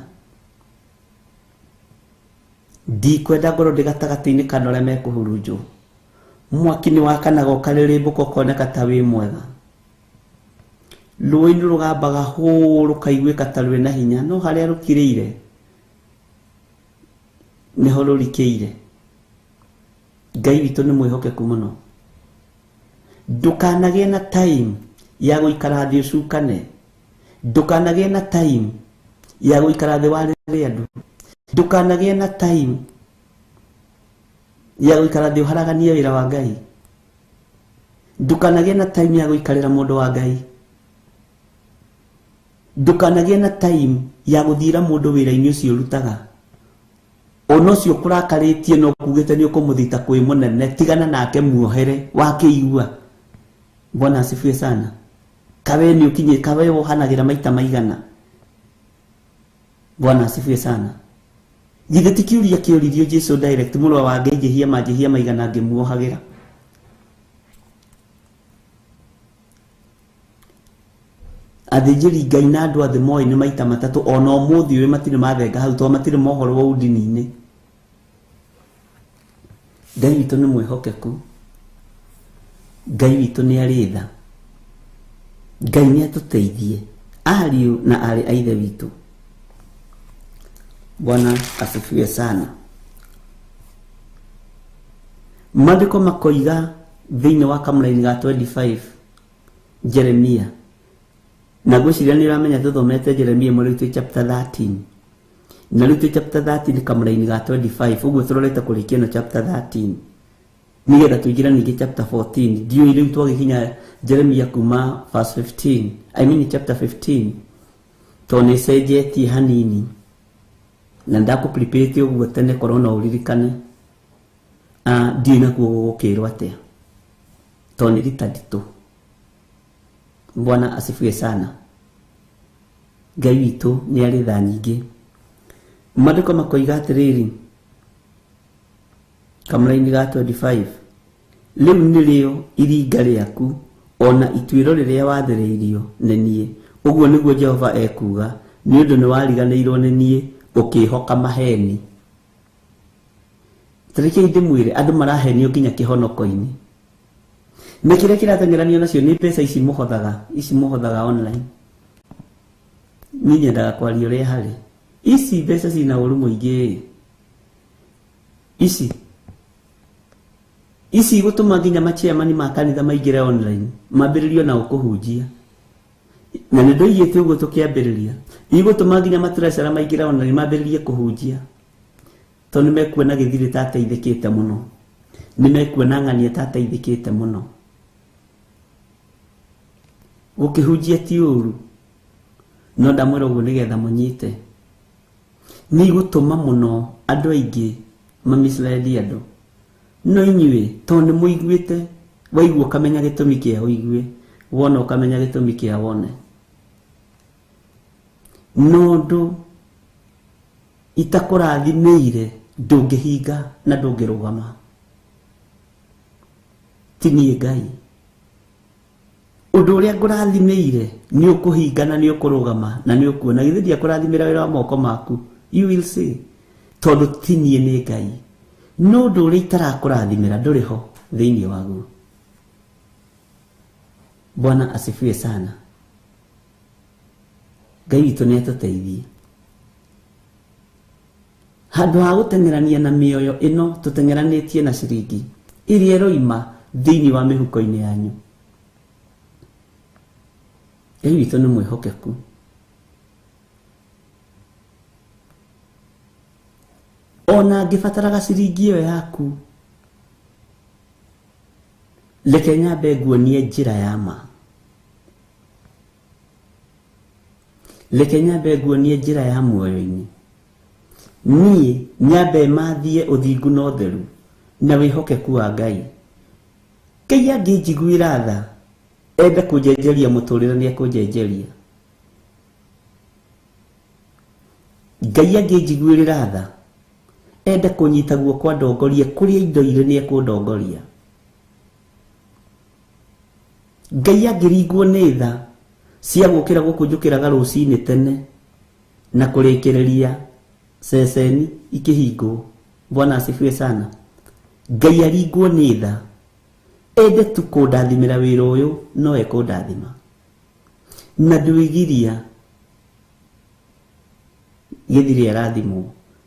Ndikwenda ngorwo ndĩ gatagatĩ-inĩ ka andũ arĩa mekũhurunjwo. Mwaki nĩ wakanaga ũkarĩrĩmbũka ũkoneka ta wĩ mwega, rũĩ nĩ rũgambaga hũ rũkaiguĩka ta rwĩna hinya, no harĩa rũkirĩire nĩho rũrikĩire. Ngai witũ nĩ mwĩhokeku mũno. Ndũkanagĩe na time ya gũikara thĩ ũcukane, ndũkanagĩe na time ya gũikara thĩ warĩre andũ, ndũkanagĩe na time ya gũikara thĩ ũharaganie wĩra wa Ngai, ndũkanagĩe na time ya gũikarĩra mũndũ wa Ngai, ndũkanagĩe na time ya gũthiĩra mũndũ wĩra-inĩ ũcio ũrutaga. Ona ũcio kũrakarĩtie no kugĩte nĩ ũkũmũthita kwĩ mũnene, tigana nake muohere wakĩigua. Bwana asifiwe sana. Kawe nĩ ũkinyĩ, kawe wohanagĩra maita maigana. Bwana asifiwe sana. Githĩ ti kĩũria kĩũririo Jesũ direct, mũrũ wa Ngai njĩhia manjĩhia maigana ngĩmuohagĩra? Athĩnjĩri Ngai na andũ othe moĩ nĩ maita matatũ, ona ũmũthĩ ũyũ matirĩ mathenga hau tondũ matirĩ mohoro wa ũndini-inĩ. Ngai witũ nĩ mwĩhokeku, Ngai witũ nĩ arĩ tha, Ngai nĩ atũteithie ariũ na aarĩ a Ithe witũ. Bwana asifiwe sana. Maandĩko makoiga thĩinĩ wa kamũraini ga 25 Jeremia, na ngwĩciria nĩ ũramenya tũthomete Jeremia mweri witũ chapter 13, na rĩu twĩ chapter 13 kamũraini ga 25, ũguo tũrorete kũrĩkia ĩno chapter 13 nĩgetha tũingĩre ningĩ chapter 14. Ndiũĩ rĩu twagĩkinya Jeremia kuma verse 15, I mean chapter 15, tondũ nĩ ĩcenjetie hanini na ndakũprepare ũguo tene korwo no ũririkane. Ndiũĩ nakuo gũgũkĩrwo atĩa tondũ nĩ rita nditũ. Bwana asifiwe sana. Ngai witũ nĩ arĩ tha nyingĩ. Maandĩko makoiga atĩrĩrĩ, kamũraini ga 25, rĩu nĩrĩo iringa rĩaku ona ituĩro rĩrĩa wathĩrĩirio nĩ niĩ, ũguo nĩguo Jehova ekuuga, nĩ ũndũ nĩ wariganĩirwo nĩ niĩ ũkĩĩhoka maheni. Tarekei ndĩmwĩre andũ marahenio nginya kĩhonoko-inĩ. Na kĩrĩa kĩrateng'eranio nacio nĩ mbeca ici mũhothaga, ici mũhothaga online. Niĩ nyendaga kwaria ũrĩa harĩ. Ici mbeca cina ũru mũingĩ. Ici ici igũtũma nginya machairman ma kanitha maingĩre online mambĩrĩrio nao kũhunjia. Na nĩ ndoigĩte ũguo tũkĩambĩrĩria. Igũtũma nginya matreasurer maingĩre online mambĩrĩrie kũhunjia. Tondũ nĩ mekuona gĩthirĩ ta ateithĩkĩte mũno. Nĩ mekuona ng'ania ta ateithĩkĩte mũno. Gũkĩhunjia ti ũru. No ndamwĩra ũguo nĩgetha mũnyite. Nĩ igũtũma mũno andũ aingĩ mamislead andũ. No inyuĩ tondũ nĩ mũiguĩte, waigua ũkamenya gĩtũmi kĩa ũigue, wona ũkamenya gĩtũmi kĩa wone. No ũndũ itakũrathimĩire ndũngĩhinga na ndũngĩrũgama. Ti niĩ Ngai. Ũndũ ũrĩa ngũrathimĩire nĩ ũkũhinga na nĩ ũkũrũgama na nĩ ũkuona. Githĩ ndiakũrathimĩra wĩra wa moko maku? You will see. Tondũ ti niĩ nĩ Ngai. No ũndũ ũrĩa itarakũrathimĩra ndũrĩ ho thĩinĩ waguo. Bwana asifiwe sana. Ngai witũ nĩ atũteithie. Handũ ha gũteng'erania na mĩoyo ĩno tũteng'eranĩtie na ciringi iria ĩroima thĩinĩ wa mĩhuko-inĩ yanyu. Ngai witũ nĩ mwĩhokeku. Ona ngĩbataraga ciringi ĩyo yaku, reke nyambe nguonie njĩra ya ma. Reke nyambe nguonie njĩra ya muoyo-inĩ. Niĩ nyambe mathie ũthingu na ũtheru na wĩhokeku wa Ngai. Ngai angĩnjiguĩra tha ende kũnjenjeria mũtũrĩre nĩ ekũnjenjeria. Ngai angĩnjiguĩrĩra tha ende kũnyita guoko andongorie kũrĩa indo irĩ nĩ ekũndongoria. Ngai angĩringwo nĩ tha cia gũkĩra gũkũ njũkĩraga rũcinĩ tene na kũrĩkĩrĩria ceceni ikĩhingwo. Bwana asifiwe sana. Ngai aringwo nĩ tha ende tu kũndathimĩra wĩra ũyũ no ekũndathima. Na ndwĩgiria gĩthiri arathimwo,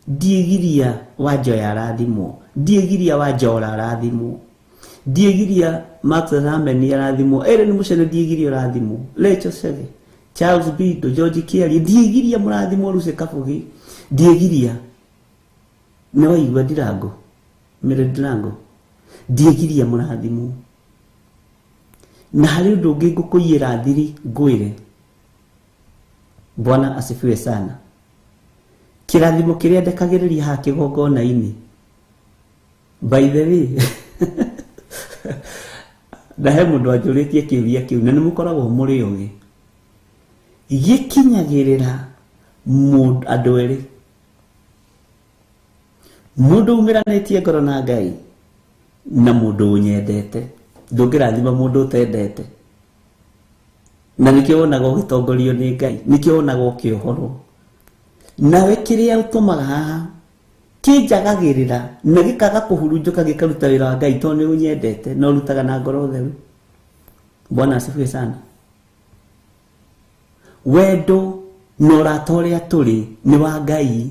ndiĩgiria Wanjoya arathimwo, ndiĩgiria Wanjora arathimwo, ndiĩgiria Max Rameni arathimwo, Ellen Mucene ndiĩgiria ũrathimwo, Rachel Chege, Charles Bindo, George Kiarie, ndiĩgiria mũrathimwo Lucy Kabugi, ndiĩgiria. Nĩ waigua Ndirango, Mary Ndirango, ndiĩgiria mũrathimwo. Na harĩ ũndũ ũngĩ ngũkũiyĩra thiri ngwĩre. Bwana asifiwe sana. Kĩrathimo kĩrĩa ndekagĩrĩria haha kĩgongona-inĩ. By the way, na he mũndũ anjũrĩtie kĩũria kĩu na nĩ mũkoragwo mũrĩ ogĩ. Gĩkinyagĩrĩra mũndũ andũ erĩ. Mũndũ umĩranĩtie ngoro na Ngai na mũndũ ũnyendete. Ndũngĩrathima mũndũ ũtendete. Na nĩkĩo wonaga ũgĩtongorio nĩ Ngai, nĩkĩo wonaga ũkĩohorwo. Nawe kĩrĩa ũtũmaga haha kĩnjagagĩrĩra na gĩkaga kũhurunjũka gĩkaruta wĩra wa Ngai tondũ nĩ ũnyendete na ũrutaga na ngoro theru. Bwana asifiwe sana. Wendo na ũrata ũrĩa tũrĩ nĩ wa Ngai.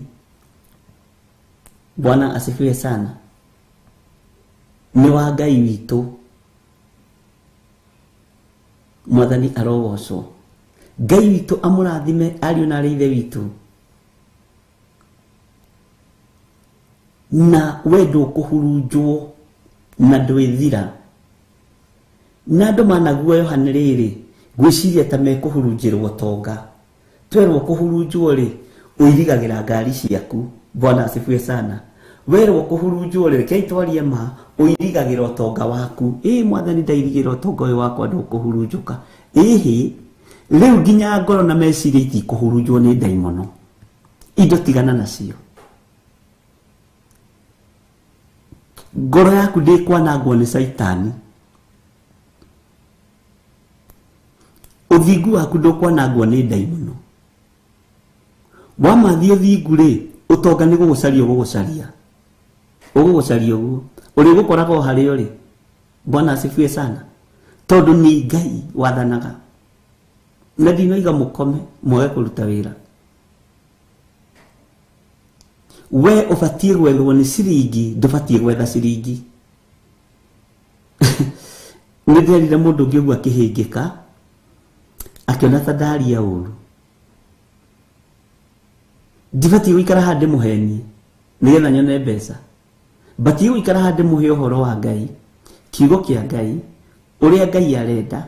Bwana asifiwe sana. Nĩ wa Ngai witũ. Mwathani arogocwo. Ngai witũ amũrathime ariũ na arĩ ithe witũ. Na we ndũkũhurunjwo na ndwĩthira. Na andũ managuoyoha nĩ rĩrĩ, ngwĩciria ta mekũhurunjĩrwo tonga. Twerwo kũhurunjwo rĩ, ũirigagĩra ngari ciaku. Bwana asifiwe sana. Werwo kũhurunjwo rĩ, rekei twarie ma, ũirigagĩra ũtonga waku. Ĩ mwathani ndairigĩra ũtonga ũyũ wakwa ndũkũhurunjũka. Ĩhĩ, rĩu nginya ngoro na meciria itikũhurunjwo nĩ ndaimono. Indo tigana nacio. Ngoro yaku ndĩkwanangwo nĩ caitani. Ũthingu waku ndũkwanangwo nĩ ndaimono. Wamathiĩ ũthingu rĩ, ũtonga nĩ gũgũcaria ũgũgũcaria. Ũgũgũcaria ũguo ũrĩgũkoraga o harĩa ũrĩ. Bwana asifiwe sana. Tondũ nĩ Ngai wathanaga. Na ndinoiga mũkome mwage kũruta wĩra. We ũbatiĩ gwethwo nĩ ciringi, ndũbatiĩ gwetha ciringi. Nĩ ndĩrerire mũndũ ũngĩ ũguo akĩhĩngĩka, akĩona ta ndaria ũru. Ndibatiĩ gũikara haha ndĩmũhenie nĩgetha nyone mbeca. Batiĩ gũikara haha ndĩmũhe ũhoro wa Ngai, kiugo kĩa Ngai, ũrĩa Ngai arenda,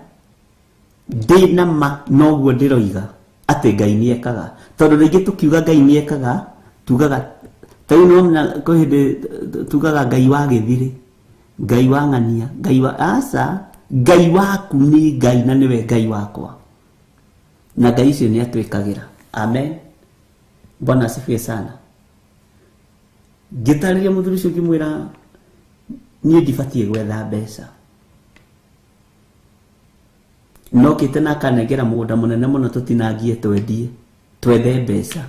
ndĩ na ma noguo ndĩroiga atĩ Ngai nĩekaga. Tondũ rĩngĩ tũkiuga Ngai nĩekaga, tugaga ta rĩu nĩwona kwĩ hĩndĩ tugaga Ngai wa gĩthirĩ, Ngai wa ng'ania, Ngai wa aca, Ngai waku nĩ Ngai na nĩwe Ngai wakwa. Na Ngai icio nĩatwĩkagĩra. Amen. Bwana asifiwe sana. Ngĩtarĩria mũthuri ũcio ngĩmwĩra niĩ ndibatiĩ gwetha mbeca. Nokĩte na akanengera mũgũnda mũnene mũno tũtinangie twendie, twethe mbeca.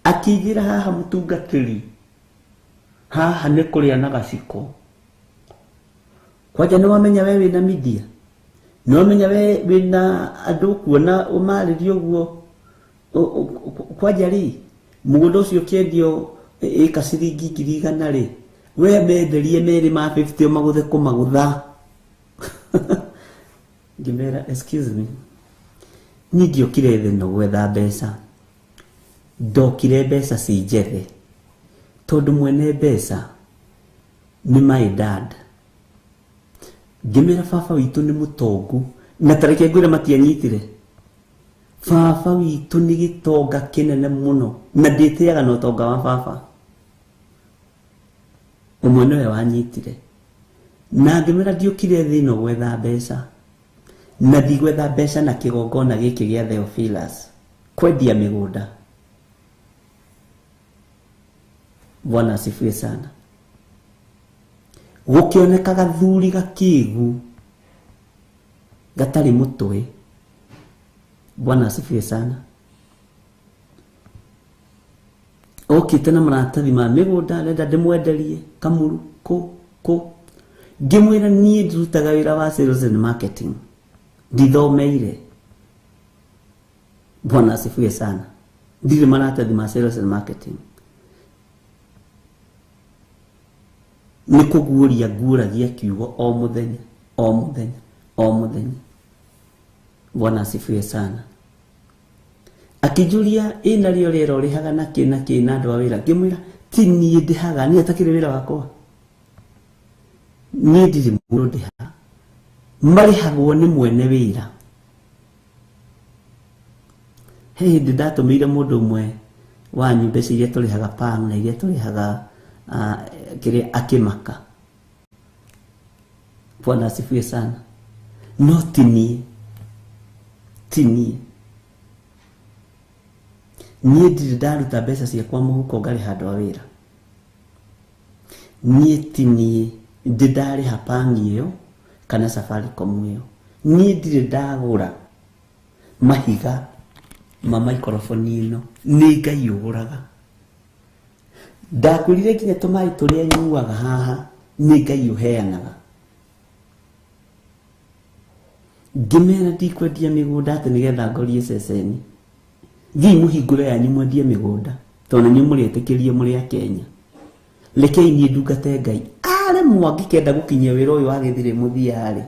Akĩnjĩra haha mũtungatĩri, haha nĩ kũrĩa na gaciko. Kwanja nĩ wamenya we wĩna media? Nĩ wamenya we wĩna andũ kuona ũmarĩrie ũguo? Kwanja rĩ, mũgũnda ũcio ũkĩendio ĩka ciringi 100,000 rĩ, we menderie merĩ ma 50 ũmagũthe kũmagũtha. Ngĩmera, excuse me, niĩ ndiokire thĩ ĩno gwetha mbeca. Ndokire mbeca ci njethe. Tondũ mwene mbeca nĩ my dad. Ngĩmera baba witũ nĩ mũtongu, na ta reke ngwĩre matianyitire. Baba witũ nĩ gĩtonga kĩnene mũno, na ndĩtĩaga na ũtonga wa baba. Ũmwe nĩwe wanyitire. Na ngĩmera ndiokire thĩ ĩno gwetha mbeca. Na ndigwetha mbeca na kĩgongona gĩkĩ gĩa Theophilus, kwendia mĩgũnda. Bwana asifiwe sana. Gũkĩoneka gathuri gakĩgu gatarĩ mũtwe. Bwana asifiwe sana. Okĩte na maratathi ma mĩgũnda, arenda ndĩmwenderie kamuru kũ kũ. Ngĩmwĩra niĩ ndirutaga wĩra wa sales and marketing, ndithomeire. Bwana asifiwe sana. Ndirĩ maratathi ma sales and marketing. Nĩ kũguũria nguũragia kiugo o mũthenya, o mũthenya, o mũthenya. Bwana asifiwe sana. Akĩnjũria ĩ narĩo rĩera ũrĩhaga na kĩ na kĩ na andũ a wĩra. Ngĩmwĩra ti niĩ ndĩhaga, niĩ atakĩrĩ wĩra wakwa. Niĩ ndirĩ mũndũ ndĩhaga. Marĩhagwo nĩ mwene wĩra. He hĩndĩ ndatũmĩire mũndũ ũmwe wanyu mbeca iria tũrĩhaga pang na iria tũrĩhaga kĩrĩa akĩmaka. Bwana asifiwe sana. No ti niĩ, ti niĩ. Niĩ ndirĩ ndaruta mbeca ciakwa mũhuko ngarĩha andũ a wĩra. Niĩ ti niĩ ndĩ ndarĩha pang ĩyo kana Safaricom ĩyo. Niĩ ndirĩ ndagũra mahiga ma maikroboni ĩno, nĩ Ngai ũgũraga. Ndakwĩrire nginya tũmaĩ tũrĩa nyuaga haha nĩ Ngai ũheanaga. Ngĩmera ndikwendia mĩgũnda atĩ nĩgetha ngorie ceceni. Thiĩ mũhingũre yanyu mwendie mĩgũnda, tondũ nĩ mũrĩetĩkĩrie mũrĩ a Kenya. Rekei niĩ ndungate Ngai. Aremwo angĩkenda gũkinyia wĩra ũyũ wa gĩthirĩ mũthia-rĩ,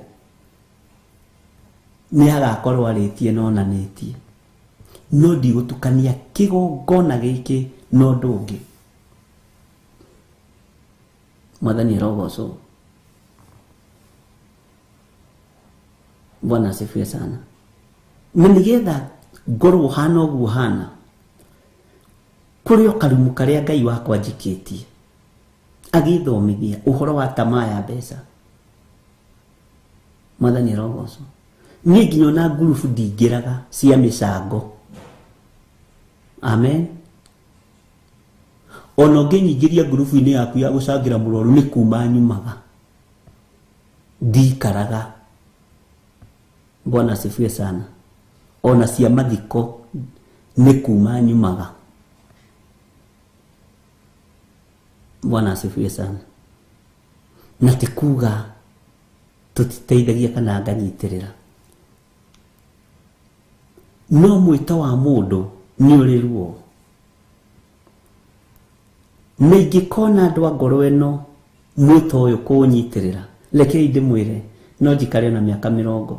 nĩ agakorwo arĩtie na onanĩtie. No ndigũtukania kĩgongona gĩkĩ na ũndũ ũngĩ. Mwathani arogocwo. Bwana asifiwe sana. Na nĩgetha ngorwo hana ũguo hana, kũrĩ o karumu karĩa Ngai wakwa anjĩkĩtie, agĩthomithia ũhoro wa tamaa ya mbeca. Mwathani arogocwo. Niĩ nginya ona ngurubu ndingĩraga cia mĩcango. Amen. Ona ũngĩnyingĩria ngurubu-inĩ yaku ya gũcangĩra mũrwaru nĩ kuma nyumaga. Ndikaraga. Bwana asifiwe sana. Ona cia mathiko nĩ kuma nyumaga. Bwana asifiwe sana. Na ti kuga tutiteithagia kana nganyitirira, no mwito wa mundu ni uri ruo. Na ingĩkona andũ a ngoro ĩno mwĩto ũyũ kũũnyitĩrĩra, rekei ndĩmwĩre no njikare na mĩaka 20.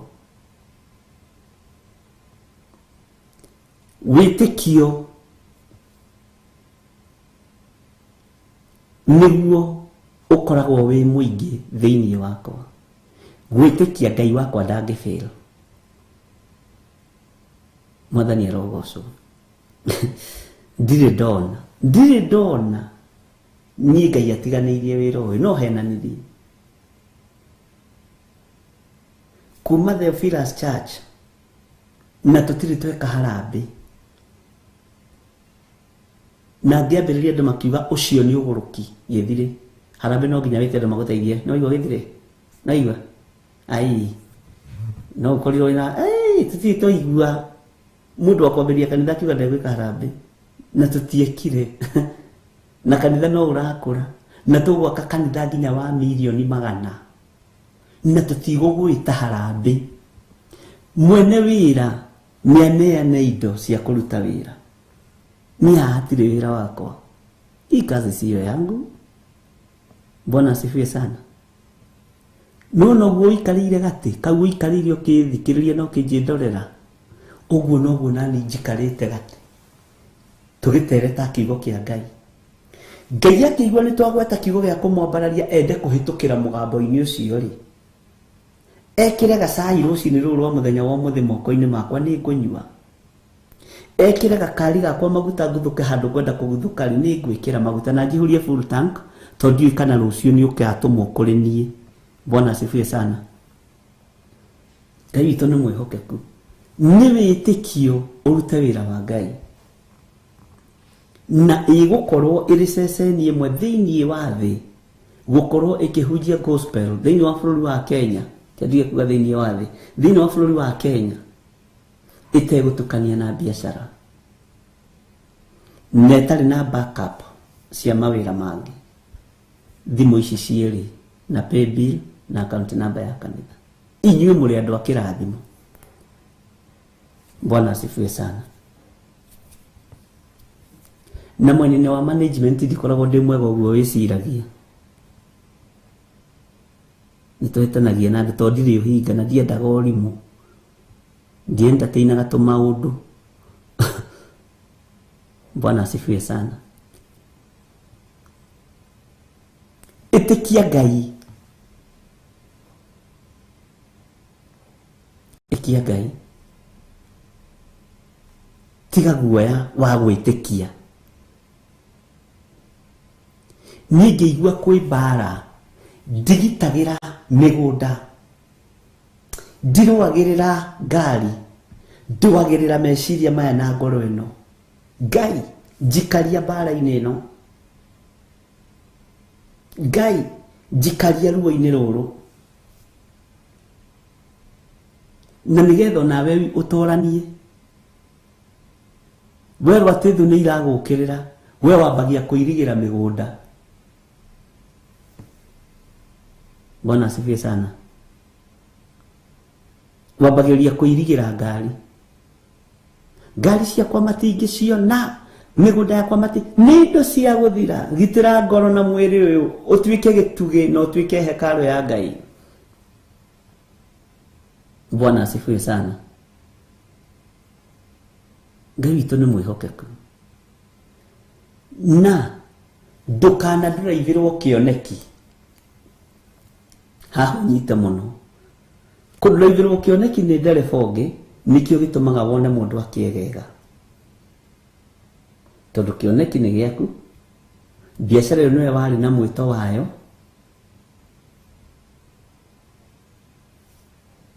Wĩtĩkio nĩguo ũkoragwo wĩ mũingĩ thĩinĩ wakwa. Gwĩtĩkia Ngai wakwa ndangĩfail. Mwathani arogocwo. Ndirĩ ndona niĩ Ngai atiganĩirie wĩra ũyũ, no henanirie. Kuma Theophilus Church na tũtirĩ tweka harambĩ, na ngĩambĩrĩria andũ makiuga ũcio nĩ ũgũrũki gĩthirĩ. Harambĩ no nginya wĩte andũ magũteithie. No igua gĩthirĩ? No igua? Ai, no ũkorirwo wĩna tũtirĩ twaigua mũndũ wa kwambĩrĩria kanitha akiuga ndegwĩka harambĩ, na tũtiekire. Na kanitha no ũrakũra, na tũgwaka kanitha nginya wa 100,000,000, na tũtigũgwĩta harambĩ. Mwene wĩra nĩ aneane indo cia kũruta wĩra. Niĩ hatirĩ wĩra wakwa, hii kazi siyo yangu. Bwana asifiwe sana. No noguo ũikarĩire gatĩ kau ũikarĩire ũkĩthikĩrĩria na ũkĩnjĩndorera, ũguo noguo nani njikarĩte gatĩ tũgĩtereta kiugo kĩa Ngai. Ngai akĩigua nĩ twagweta kiugo gĩa kũmwambararia ende kũhĩtũkĩra mũgambo-inĩ ũcio rĩ, ekĩre gacai rũcinĩ rũrũ rwa mũthenya wa ũmũthĩ moko-inĩ makwa nĩ ngũnyua. Ekĩre gakari gakwa maguta nguthũke handũ ngwenda kũguthũka rĩ, nĩ ngwĩkĩra maguta na njihũrie full tank, tondũ ndiũĩ kana rũciũ nĩ ũgatũmwo kũrĩ niĩ. Bwana asifiwe sana. Ngai witũ nĩ mwĩhokeku. Nĩ wĩtĩkio ũrute wĩra wa Ngai, na ĩgũkorwo ĩrĩ ceceni ĩmwe thĩinĩ wa thĩ gũkorwo ĩkĩhunjia gospel thĩinĩ wa bũrũri wa Kenya. Kĩandige kuga thĩinĩ wa thĩ, thĩinĩ wa bũrũri wa Kenya, ĩtegũtukania na biacara na ĩtarĩ na backup cia mawĩra mangĩ. Thimũ ici cierĩ na paybill na account number ya kanitha. Inyuĩ mũrĩ andũ a kĩrathimo. Bwana asifiwe sana. Na mwena-inĩ wa management ndikoragwo ndĩ mwega ũguo wĩciragia. Nĩ tũhĩtanagia na andũ tondũ ndirĩ ũhinga na ndiendaga ũrimũ, ndientertainaga tũmaũndũ. Bwana asifiwe sana. Ĩtĩkia Ngai, ĩtĩkia Ngai, tiga guoya wa gwĩtĩkia. Niĩ ngĩigua kwĩ mbara, ndigitagĩra mĩgũnda, ndirũagĩrĩra ngari, ndũagĩrĩra meciria maya na ngoro ĩno. Ngai njikaria mbara-inĩ ĩno, Ngai njikaria ruo-inĩ rũrũ, na nĩgetha onawe ũtoranie. Werwo atĩ thũ nĩ iragũkĩrĩra, we wambagia kũirigĩra mĩgũnda. Bwana asifiwe sana. Wambagĩrĩria kũirigĩra ngari. Ngari ciakwa matingĩciona, mĩgũnda yakwa mati, nĩ indo cia gũthira. Gitĩra ngoro na mwĩrĩ ũyũ, ũtuĩke gĩtugĩ na ũtuĩke hekarũ ya Ngai. Bwana asifiwe sana. Ngai witũ nĩ mwĩhokeku. Na ndũkanandũraithĩrwo kĩoneki. Haha ũnyite mũno. Kũndũraithĩrwo kĩoneki nĩ ndereba ũngĩ, nĩkĩo gĩtũmaga wone mũndũ akĩegega. Tondũ kĩoneki nĩ gĩaku, biacara ĩyo nĩwe warĩ na mwĩto wayo.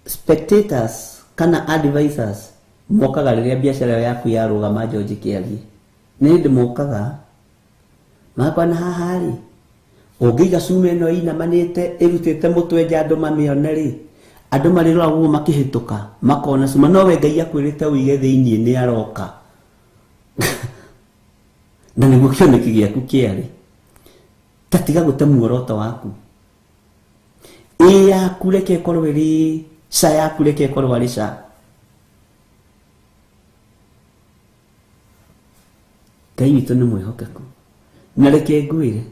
Spectators kana advisors mokaga rĩrĩa biacara ĩyo yaku yarũgama. George Kĩarie nĩ hĩndĩ mokaga makona haha rĩ, ũngĩiga cuma ĩno ĩinamanĩte ĩrutĩte mũtwe nja andũ mamĩone rĩ, andũ marĩrora ũguo makĩhĩtũka makona cuma, nowe Ngai akwĩrĩte ũige thĩinĩ nĩ aroka. Na nĩguo kĩoneki gĩaku kĩarĩ. Tatiga gũte muoroto waku. Ĩ yaku reke ĩkorwo ĩrĩ ca, yaku reke ĩkorwo arĩ ca. Ngai witũ nĩ mwĩhokeku. Na reke ngwĩre,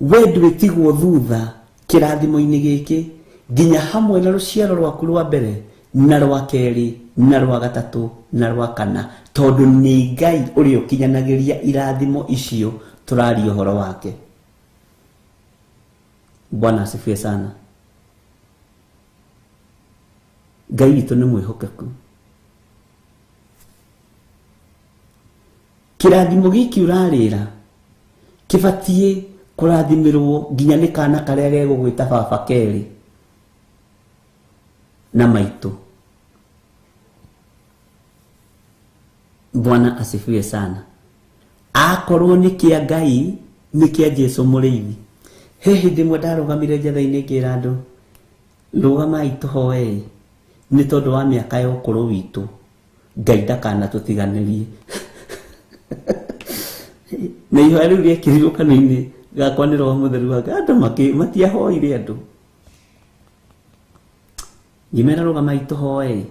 we ndwĩtigwo thutha kĩrathimo-inĩ gĩkĩ nginya hamwe na rũciaro rwaku rwa mbere na rwa kerĩ na rwa gatatũ na rwa kana, tondũ nĩ Ngai ũrĩa ũkinyanagĩria irathimo icio tũraria ũhoro wake. Bwana asifiwe sana. Ngai witũ nĩ mwĩhokeku. Kĩrathimo gĩkĩ ũrarĩra kĩbatiĩ kũrathimĩrwo nginya nĩ kana karĩa gegũgwĩta baba kerĩ na maitũ. Bwana asifiwe sana. Akorwo nĩ kĩa Ngai, nĩ kĩa Jesu mũrĩithi. He hĩndĩ ĩmwe ndarũgamire njatha-inĩ ngĩra andũ, rũgamai tũhoei nĩ tondũ wa mĩaka ya ũkũrũ witũ, Ngai ndakanatũtiganĩrie. Na ihoya rĩu rĩekĩrirwo kanua-inĩ gakwa nĩ Roho Mũtheru wa Ngai. Andũ matiahoire andũ. Ngĩmera rũgamai tũhoei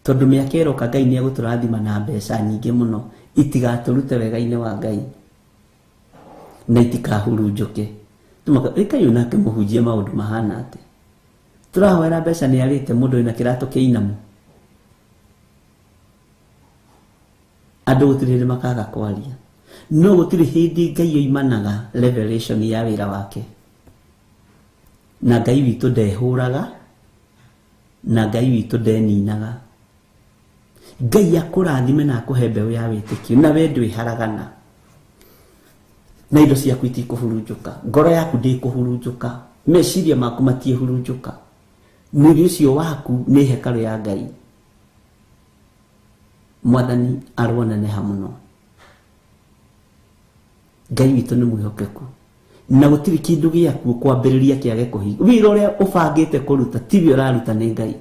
tondũ mĩaka ĩroka Ngai nĩ egũtũrathima na mbeca nyingĩ mũno itigatũrute wega-inĩ wa Ngai na itikahurunjũke. Ĩkai nake mũhunjie maũndũ mahana atĩa? Tũrahoera mbeca nĩ arĩte mũndũ wĩna kĩratũ kĩinamu. Andũ gũtirĩ hĩndĩ makaga kwaria, no gũtirĩ hĩndĩ Ngai oimanaga revelation ya wĩra wake. Na Ngai witũ ndehũraga, na Ngai witũ ndeninaga. Ngai akũrathime na akũhe mbeũ ya wĩtĩkio, na we ndwĩharagana, na indo ciaku itikũhurunjũka, ngoro yaku ndĩkũhurunjũka, meciria maku matiĩhurunjũka. Mwĩrĩ ũcio waku nĩ hekarũ ya Ngai. Mwathani aroneneha mũno. Ngai witũ nĩ mwĩhokeku, na gũtirĩ kĩndũ gĩaku kwambĩrĩria kĩage kũhinga. Wĩra ũrĩa ũbangĩte kũruta tiwe ũraruta, nĩ Ngai.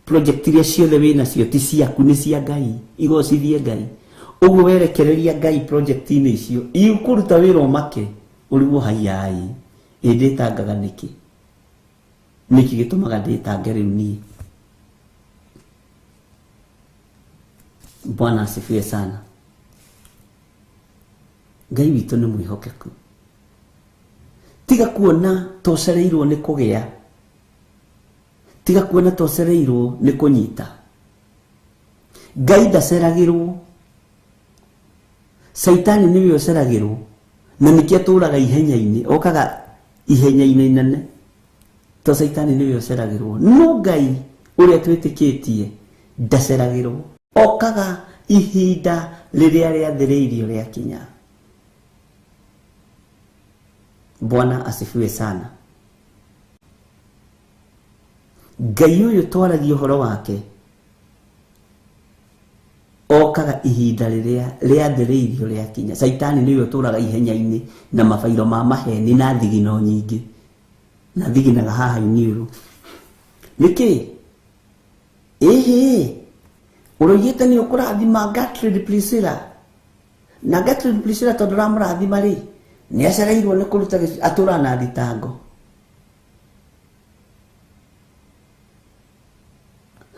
Project iria ciothe wĩnacio ti ciaku, nĩ cia Ngai. Igocithie Ngai. Ũguo werekereria Ngai project-inĩ icio, ikũruta wĩra ũmake ũrigwo haiai, ĩ ndĩtangaga nĩkĩ? Nĩkĩ gĩtũmaga ndĩtange rĩu niĩ? Bwana asifiwe sana. Ngai witũ nĩ mwĩhokeku. Tiga kuona tocereirwo nĩ kũgĩa, tiga kuona tocereirwo nĩ kũnyita. Ngai ndaceragĩrwo, Caitani nĩwe ũceragĩrwo, na nĩkĩo atũraga ihenya-inĩ, okaga ihenya-inĩ inene, to Caitani nĩwe ũceragĩrwo. No Ngai ũrĩa twĩtĩkĩtie ndaceragĩrwo, okaga ihinda rĩrĩa rĩathĩrĩirio rĩakinya. Bwana asifiwe sana. Ngai ũyũ twaragia ũhoro wake okaga ihinda rĩrĩa rĩathĩrĩirio rĩakinya. Caitani nĩwe ũtũraga ihenya-inĩ na mabairo ma maheni na thigino nyingĩ, na thiginaga haha iniũrũ. Nĩkĩ? Ĩhĩ, ũroigĩte nĩ ũkũrathima Gertrude Priscilla, na Gertrude Priscilla tondũ ũramũrathima rĩ, nĩ acereirwo nĩ kũruta atũraga na thitango.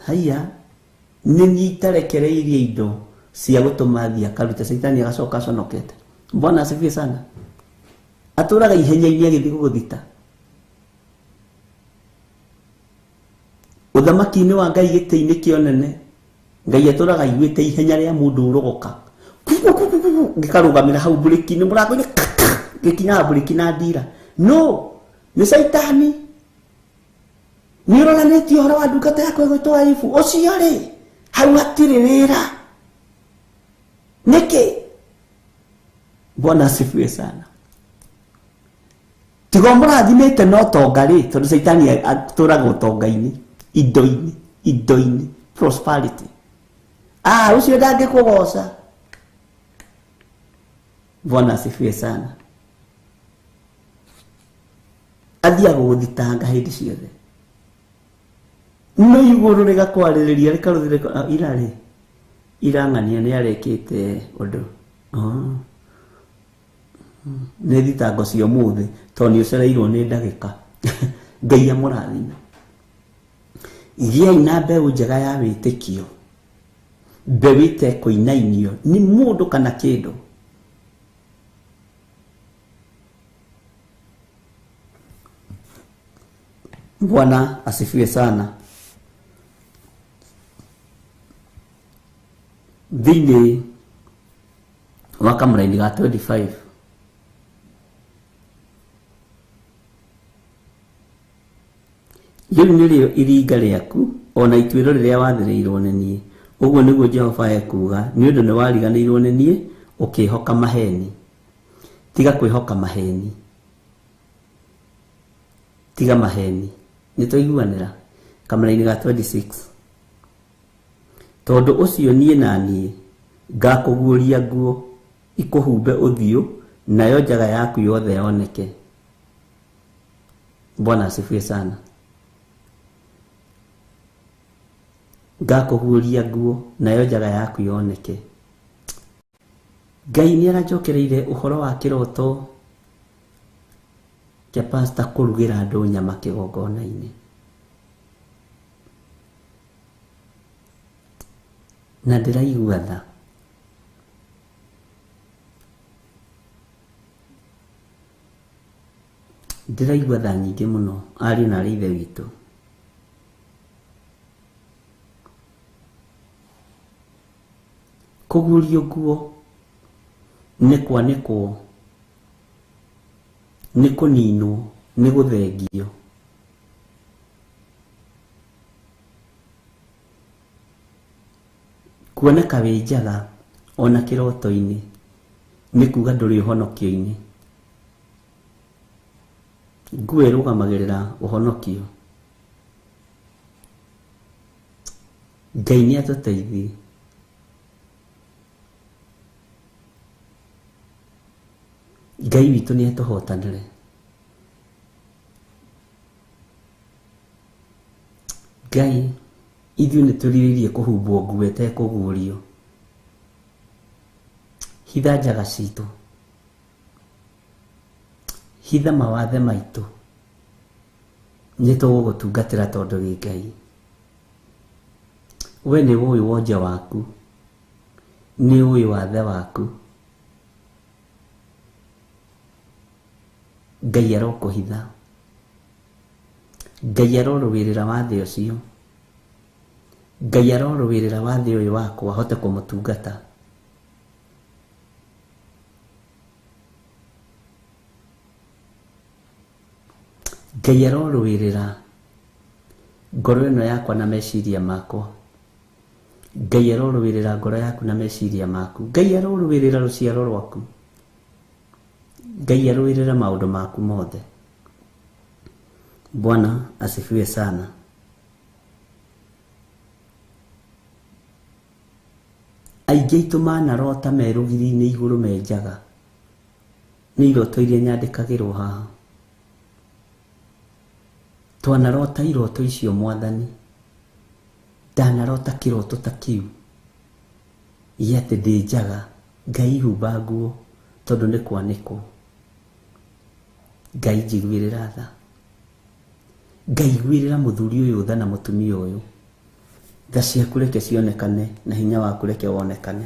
Haiya, nĩ niĩ itarekereirie indo cia gũtũma athiĩ akarute. Caitani agacoka aconokete. Bwana asifiwe sana. Atũraga ihenya-inĩ agĩthiĩ gũgũthita. Ũthamaki-inĩ wa Ngai gĩtĩ-inĩ kĩa ũnene, Ngai atũraga aiguĩte ihenya rĩa mũndũ ũrogoka. Gĩkarũgamĩra hau mburĩki-inĩ, mũrango-inĩ, gĩkinyaga mburĩki na ndira. No, nĩ Caitani. Nĩ ũroranĩtie ũhoro wa ndungata yakwa ĩgwĩtwo Ayubu. Ũcio rĩ, hau hatirĩ wĩra. Nĩkĩ? Bwana asifiwe sana. Tiga mũrathimĩte na ũtonga rĩ, tondũ Caitani atũraga ũtonga-inĩ, indo-inĩ, indo-inĩ, prosperity. Ah, ũcio ndangĩkũgoca. Bwana asifiwe sana. Athiaga gũgũthitanga hĩndĩ ciothe. No igũrũ rĩgakwarĩrĩria rĩkarũthĩrĩka ira rĩ, irang'ania nĩ arekĩte ũndũ. Nĩ thitango cia ũmũthĩ tondũ nĩ ũcereirwo nĩ ndagĩka. Ngai amũrathime. Gĩai na mbeũ njega ya wĩtĩkio, mbeũ ĩtekũinainio nĩ mũndũ kana kĩndũ. Bwana asifiwe sana. Thĩinĩ wa kamũraini ga 25 rĩu nĩrĩo iringa rĩaku ona ituĩro rĩrĩa wathĩrĩirwo nĩ niĩ. Ũguo nĩguo Jehova ekuuga, nĩ ũndũ nĩwariganĩirwo nĩ niĩ ũkĩĩhoka maheni. Tiga kwĩhoka maheni, tiga maheni. Nĩtwaiguanĩra? Kamũraini ga 26 tondũ ũcio niĩ na niĩ ngakũguũria nguo ikũhumbe ũthiũ, nayo njaga yaku yothe yoneke. Bwana asifiwe sana. Ngakũguũria nguo nayo njaga yaku yoneke. Ngai nĩ aranjokereire ũhoro wa kĩroto kĩa pastor kũrugĩra andũ nyama kĩgongona-inĩ. Na ndĩraigua tha. Ndĩraigua tha nyingĩ mũno ariũ na arĩ ithe witũ. Kũguũrio nguo nĩ kwanĩkwo, nĩ kũninwo, nĩ gũthengio. Kuoneka wĩ njaga ona kĩroto-inĩ nĩ kuga ndũrĩ ũhonokio-inĩ. Nguo ĩrũgamagĩrĩra ũhonokio. Ngai nĩ atũteithie. Ngai witũ nĩ atũhotanĩre. Ngai ithuĩ nĩ tũrirĩirie kũhumbwo nguo ĩtekũguũrio. Hitha njaga citũ, hitha mawathe maitũ, nĩ tũgũgũtungatĩra tondũ wĩ Ngai. We nĩ ũĩ wonje waku, nĩ ũĩ wathe waku. Ngai arokũhitha, Ngai arorũĩrĩra wathe ũcio, Ngai arorũĩrĩra wathe ũyũ wakwa hote kũmũtungata. Ngai arorũĩrĩra ngoro ĩno yakwa na meciria makwa. Ngai arorũĩrĩra ngoro yaku na meciria maku. Ngai arorũĩrĩra rũciaro rwaku. Ngai arũĩrĩra maũndũ maku mothe. Bwana asifiwe sana. Aingĩ aitũ manarota me rũgiri-inĩ igũrũ me njaga. Nĩ iroto iria nyandĩkagĩrwo haha. Twanarota iroto icio mwathani. Ndanarota kĩroto ta kĩu gĩa atĩ ndĩ njaga. Ngai humba nguo tondũ nĩ kwanĩkwo. Ngai njiguĩrĩra tha. Ngai iguĩrĩra mũthuri ũyũ tha na mũtumia ũyũ. Tha ciaku reke cionekane na hinya waku reke wonekane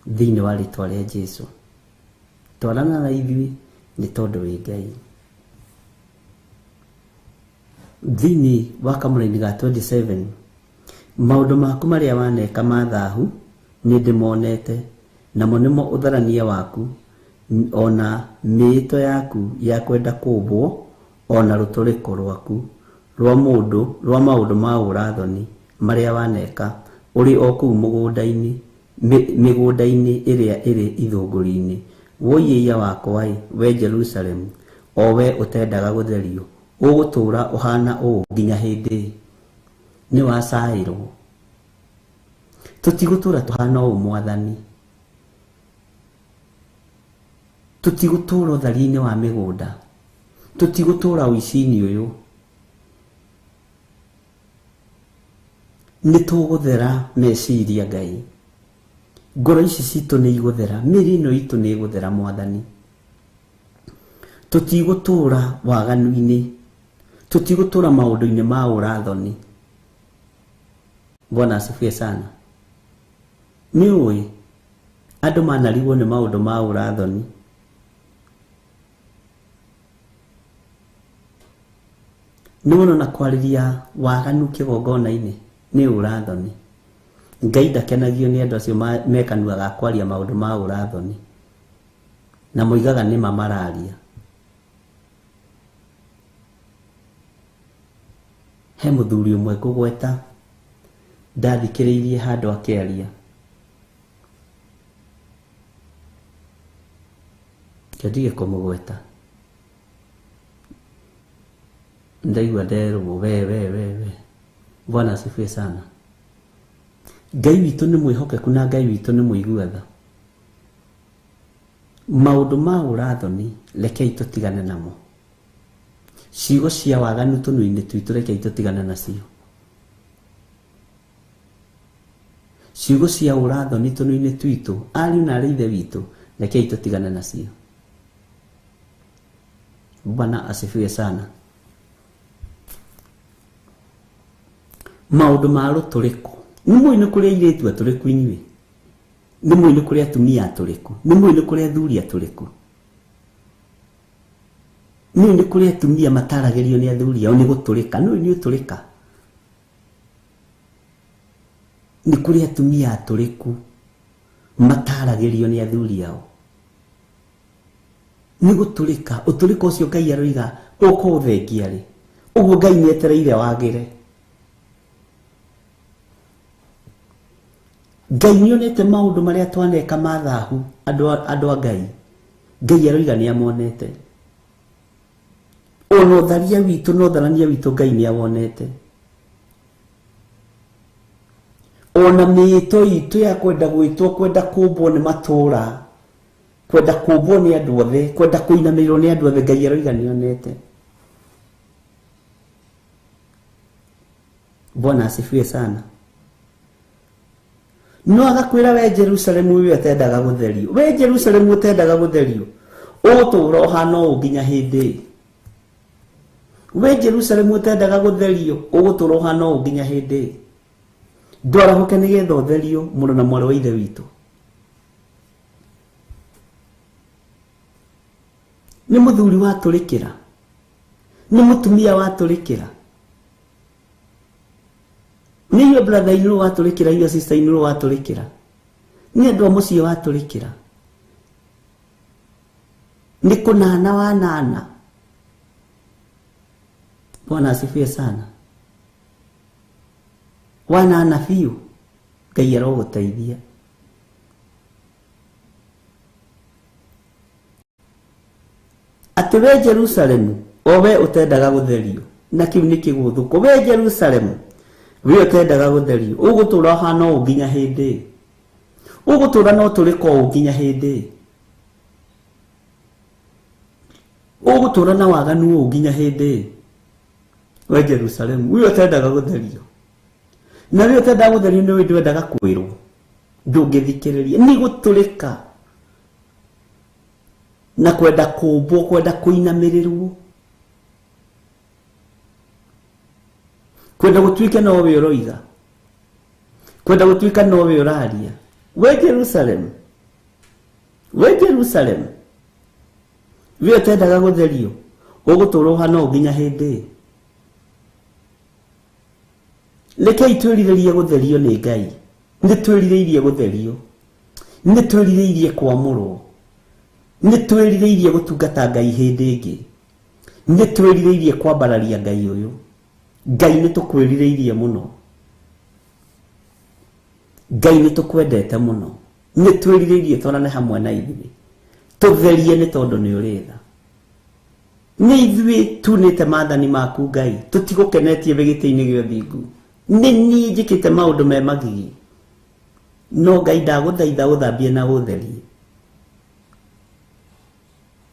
thĩinĩ wa rĩtwa rĩa Jesũ. Twarana na ithuĩ nĩ tondũ wĩ Ngai. Thĩinĩ wa kamũraini ga 27 maũndũ maku marĩa waneka ma thahu nĩ ndĩmonete, namo nĩmo ũtharania waku ona mĩĩto yaku ya kwenda kũũmbwo ona rũtũrĩko rwaku rwa mũndũ rwa maũndũ ma ũrathoni marĩa waneka ũrĩ o kũu mũgũnda-inĩ mĩgũnda-inĩ ĩrĩa ĩrĩ ithũngũri-inĩ. Wũi wakwa-ĩ, we Jerusalemu, o we ũtendaga gũtherio, ũgũtũũra ũhana ũũ nginya hĩndĩ? Nĩ wacaĩrwo. Tũtigũtũũra tũhana ũũ mwathani. Tũtigũtũũra ũtharia-inĩ wa mĩgũnda. Tũtigũtũũra ũici-inĩ ũyũ. Nĩ tũgũthera meciria Ngai. Ngoro ici citũ nĩ igũthera, mĩĩrĩ ĩno itũ nĩ ĩgũthera mwathani. Tũtigũtũra waganu-inĩ, tũtigũtũra maũndũ-inĩ ma ũrathoni. Bwana asifiwe sana. Nĩ ũĩ andũ manarigwo nĩ maũndũ ma ũrathoni. Nĩ wona na kwarĩria waganu kĩgongona-inĩ nĩ ũrathoni. Ngai ndakenagio nĩ andũ acio mekanua ga kwaria maũndũ ma ũrathoni na moigaga nĩ ma mararia. He mũthuri ũmwe ngũgweta ndathikĩrĩirie handũ akĩaria. Ndige kũmũgweta, ndaigua nderwo we we we we. Bwana asifiwe sana. Ngai witũ nĩ mwĩhokeku na Ngai witũ nĩ mũigua tha. Maũndũ ma ũrathoni rekei tũtigane namo. Ciugo cia waganu tũnua-inĩ twitũ rekei tũtigane nacio. Ciugo cia ũrathoni tũnua-inĩ twitũ, ariũ na aarĩ ithe witũ, rekei tũtigane nacio. Bwana asifiwe sana. Maũndũ ma rũtũrĩko, nĩ mũĩ nĩ kũrĩ airĩtu atũrĩku inyuĩ, nĩ mũĩ nĩ kũrĩ atumia atũrĩku, nĩ mũĩ nĩ kũrĩ athuri atũrĩku, nĩ nĩ kũrĩ atumia mataragĩrio nĩ athuri ao nĩ gũtũrĩka, nĩ nĩ ũtũrĩka. Nĩ kũrĩ atumia atũrĩku mataragĩrio nĩ athuri ao nĩ gũtũrĩka. Ũtũrĩka ũcio Ngai aroiga ũkũũthengia rĩ, ũguo Ngai nĩ etereire wagĩre. Ngai nĩ onete maũndũ marĩa twaneka ma thahu andũ a Ngai. Ngai aroiga nĩ amonete. Ona ũtharia witũ na ũtharania witũ Ngai nĩ awonete. Ona mĩĩto itũ ya kwenda gwĩtwo, kwenda kũmbwo nĩ matũra, kwenda kũmbwo nĩ andũ othe, kwenda kũinamĩrĩrwo nĩ andũ othe, Ngai aroiga nĩ onete. Bwana asifiwe sana. No agakwĩra we Jerusalemu we ũtendaga gũtherio, we Jerusalemu ũtendaga gũtherio, ũgũtũra ũhana ũũ nginya hĩndĩ. We Jerusalemu ũtendaga gũtherio, ũgũtũra ũhana ũũ nginya hĩndĩ. Ndwarahũke nĩgetha ũtherio, mũrũ na mwarĩ wa ithe witũ. Nĩ mũthuri watũrĩkĩra, nĩ mũtumia watũrĩkĩra, nĩ inyuĩ brother in law watũrĩkĩra, inyuĩ sister in law watũrĩkĩra, nĩ andũ a mũciĩ watũrĩkĩra, nĩ kũnana wanana. Bwana asifiwe sana. Wanana biũ, Ngai arogũteithia. Atĩ we Jerusalemu, o we ũtendaga gũtherio, na kĩu nĩ kĩgũthũko. We Jerusalemu, we ũtendaga gũtherio, ũgũtũra ũhana ũũ nginya hĩndĩ. Ũgũtũra na ũtũrĩka ũũ nginya hĩndĩ. Ũgũtũra na waganu ũũ nginya hĩndĩ. We Jerusalemu, we ũtendaga gũtherio, na we ũtendaga gũtherio nĩ ndwendaga kwĩrwo, ndũngĩthikĩrĩria, nĩ gũtũrĩka na kwenda kũmbwo, kwenda kũinamĩrĩrwo, kwenda gũtuĩka nowe ũroiga, kwenda gũtuĩka nowe ũraria. We Jerusalemu, we Jerusalemu, we ũtendaga gũtherio, ũgũtũra ũhana ũũ nginya hĩndĩ. Rekei twĩrirĩrie gũtherio nĩ Ngai. Nĩ twĩrirĩirie gũtherio, nĩ twĩrirĩirie kwamũrwo, nĩ twĩrirĩirie gũtungata Ngai hĩndĩ ĩngĩ, nĩ twĩrirĩirie kwambararia Ngai ũyũ. Ngai nĩ tũkwĩrirĩirie mũno, Ngai nĩ tũkwendete mũno, nĩ twĩrirĩirie twarane hamwe na ithuĩ, tũtherie nĩ tondũ nĩ ũrĩ tha. Nĩ ithuĩ tunĩte maathani maku Ngai, tũtigũkenetie wĩ gĩtĩ-inĩ gĩa ũthingu. Nĩ niĩ njĩkĩte maũndũ me magigi, no Ngai ndagũthaitha ũthambie na ũtherie.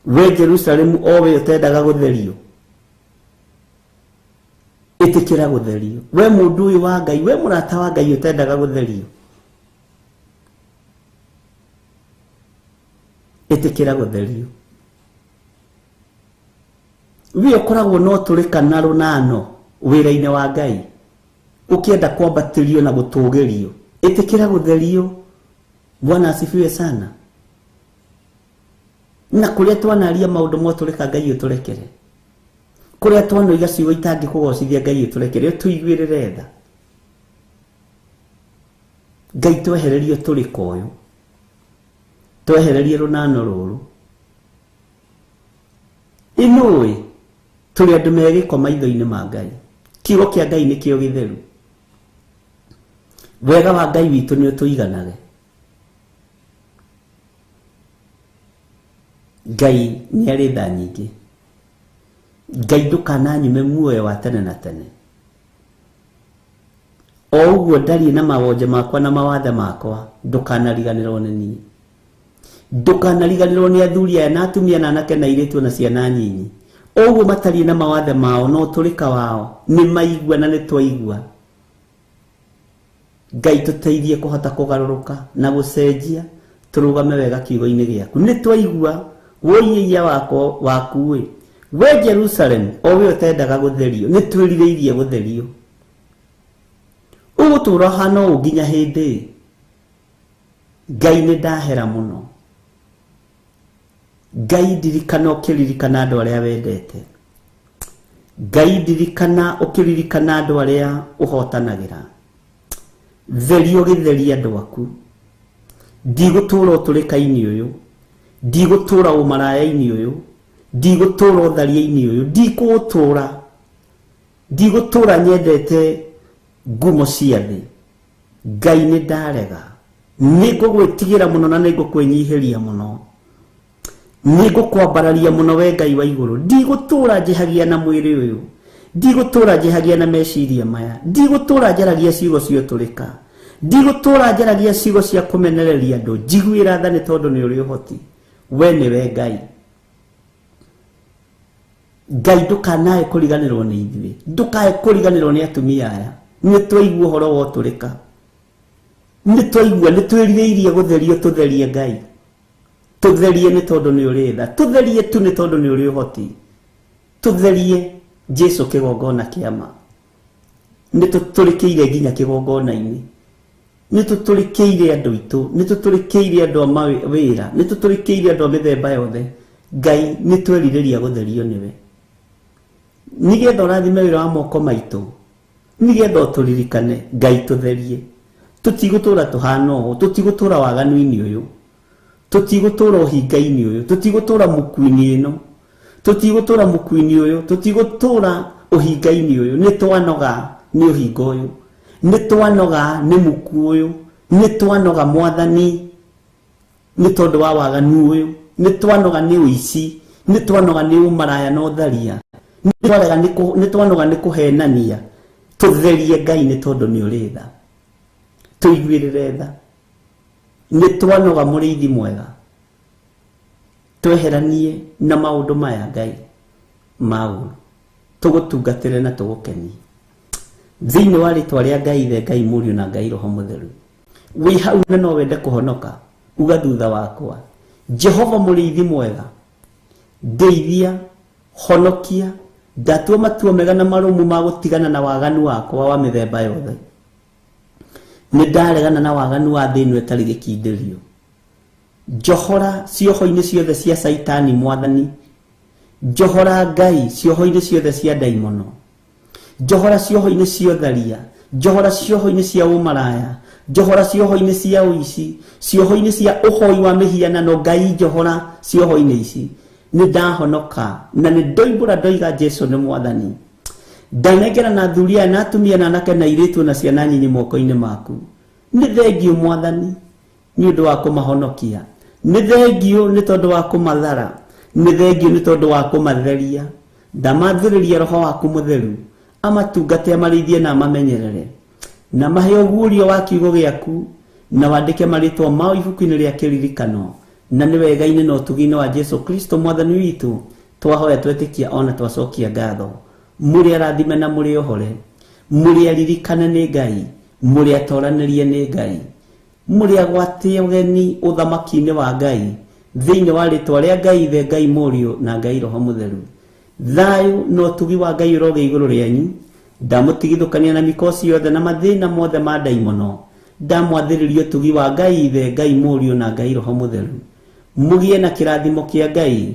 We Jerusalemu, o we ũtendaga gũtherio, ĩtĩkĩra gũtherio. We mũndũ ũyũ wa Ngai, we mũrata wa Ngai ũtendaga gũtherio, Ĩtĩkĩra gũtherio. We ũkoragwo no tũrĩka na rũnano wĩra-inĩ wa Ngai, ũkĩenda kwambatĩrio na gũtũgĩrio, ĩtĩkĩra gũtherio. Bwana asifiwe sana. Na kũrĩa twanaria maũndũ motũrĩka, Ngai ũtũrekere. Kũrĩa twanoiga ciugo itangĩkũgocithia, Ngai ũtũrekere, ũtũiguĩrĩre tha. Ngai twehererie ũtũrĩka ũyũ, twehererie rũnano rũrũ. Inũĩ tũrĩ andũ me gĩko maitho-inĩ ma Ngai. Kiugo kĩa Ngai nĩkĩo gĩtheru. Wega wa Ngai witũ nĩ ũtũiganage. Ngai nĩ arĩ tha nyingĩ. Ngai ndũkananyume muoyo wa tene na tene. O ũguo ndariĩ na mawonje makwa na mawathe makwa, ndũkanariganĩrwo nĩ niĩ. Ndũkanariganĩrwo nĩ athuri aya na atumia na anake na airĩtu na ciana nyinyi. O ũguo matariĩ na mawathe mao na ũtũrĩka wao, nĩ maigua na nĩ twaigua. Ngai tũteithie kũhota kũgarũrũka na gũcenjia, tũrũgame wega kiugo-inĩ gĩaku. Nĩ twaigua wũiĩia waku ĩ. We Jerusalem, o we ũtendaga gũtherio, nĩ twĩrirĩirie gũtherio. Ũgũtũũra ũhana ũũ nginya hĩndĩ? Ngai nĩ ndahera mũno. Ngai ndirikana ũkĩririkana andũ arĩa wendete. Ngai ndirikana ũkĩririkana andũ arĩa ũhotanagĩra. Therio gĩtheria andũ aku. Ndigũtũũra ũtũrĩka-inĩ ũyũ, ndigũtũũra ũmaraya-inĩ ũyũ, ndigũtũũra ũtharia-inĩ ũyũ, ndigũtũũra, ndigũtũũra nyendete ngumo cia thĩ. Ngai nĩ ndarega. Nĩ ngũgwĩtigĩra mũno na nĩ ngũkwĩnyihĩria mũno. Nĩ ngũkwambararia mũno we Ngai wa igũrũ. Ndigũtũũra njĩhagia na mwĩrĩ ũyũ, ndigũtũũra njĩhagia na meciria maya, ndigũtũũra njaragia ciugo cia ũtũrĩka, ndigũtũũra njaragia ciugo cia kũmenereria andũ. Njiguĩra tha nĩ tondũ nĩ ũrĩ ũhoti. We nĩwe Ngai. Ngai ndũkanae kũriganĩrwo nĩ ithuĩ, ndũkae kũriganĩrwo nĩ atumia aya. Nĩ twaigua ũhoro wa ũtũrĩka, nĩ twaigua, nĩ twĩrirĩirie gũtherio. Tũtherie Ngai, tũtherie nĩ tondũ nĩ ũrĩ tha, tũtherie tu nĩ tondũ nĩ ũrĩ ũhoti. Tũtherie Jesu kĩgongona kĩa ma. Nĩ tũtũrĩkĩire nginya kĩgongona-inĩ, nĩ tũtũrĩkĩire andũ aitũ, nĩ tũtũrĩkĩire andũ a mawĩra, nĩ tũtũrĩkĩire andũ a mĩthemba yothe. Ngai nĩ twerirĩria gũtherio nĩwe, nĩgetha ũrathime wĩra wa moko maitũ, nĩgetha ũtũririkane. Ngai tũtherie. Tũtigũtũũra tũhana ũũ, tũtigũtũũra waganu-inĩ ũyũ, tũtigũtũũra ũhinga-inĩ ũyũ, tũtigũtũũra mũku-inĩ ĩno, tũtigũtũũra mũku-inĩ ũyũ, tũtigũtũũra ũhinga-inĩ ũyũ. Nĩ twanoga nĩ ũhinga ũyũ, nĩ twanoga nĩ mũku ũyũ, nĩ twanoga Mwathani nĩ tondũ wa waganu ũyũ, nĩ twanoga nĩ ũici, nĩ twanoga nĩ ũmaraya na ũtharia, nĩ twanoga nĩ kũhenania. Tũtherie Ngai nĩ tondũ nĩ ũrĩ tha, tũiguĩrĩre tha. Nĩ twanoga mũrĩithi mwega, tweheranie na maũndũ maya Ngai ma ũũru, tũgũtungatĩre na tũgũkenie. Thĩinĩ wa rĩtwa rĩa Ngai Ithe, Ngai Mũriũ na Ngai Roho Mũtheru. Wĩ hau na no wende kũhonoka, uga thutha wakwa: Jehova mũrĩithi mwega, ndeithia, honokia, ndatua matua mega na marũmu ma gũtigana na waganu wakwa wa mĩthemba yothe. Nĩ ndaregana na waganu wa thĩ ĩno ĩtarĩ gĩkindĩrio. Njohora cioho-inĩ ciothe cia Caitani Mwathani, njohora Ngai cioho-inĩ ciothe cia ndaimono, njohora cioho-inĩ cia ũtharia, njohora cioho-inĩ cia ũmaraya, njohora cioho-inĩ cia ũici, cioho-inĩ cia ũhoi wa mĩhianano. Ngai njohora cioho-inĩ ici. Nĩ ndahonoka na nĩ ndoimbũra ndoiga Jesu nĩ Mwathani. Ndanengera na athuri aya na atumia na anake na airĩtu na ciana nyinyi moko-inĩ maku. Nĩ thengiũ Mwathani nĩ ũndũ wa kũmahonokia, nĩ thengiũ nĩ tondũ wa kũmathara, nĩ thengiũ nĩ tondũ wa kũmatheria. Ndamathĩrĩria Roho waku Mũtheru amatungate, amarĩithie na amamenyerere, na mahe ũguũrio wa kiugo gĩaku, na wandĩke marĩtwa mao ibuku-inĩ rĩa kĩririkano. Na nĩ wega-inĩ na ũtugi-inĩ wa Jesu Kristo Mwathani witũ twahoya, twetĩkia ona twacokia ngatho. Mũrĩ arathime na mũrĩ ohore, mũrĩ aririkane nĩ Ngai, mũrĩ atoranĩrie nĩ Ngai, mũrĩ agwate ũgeni ũthamaki-inĩ wa Ngai. Thĩinĩ wa rĩtwa rĩa Ngai Ithe, Ngai Mũriũ na Ngai Roho Mũtheru, thayũ na ũtugi wa Ngai ũrogĩa igũrũ rĩanyu. Ndamũtigithũkania na mikosi yothe na mathĩna mothe ma ndaimono. Ndamwathĩrĩria ũtugi wa Ngai Ithe, Ngai Mũriũ na Ngai Roho Mũtheru. Mũgĩe na kĩrathimo kĩa Ngai,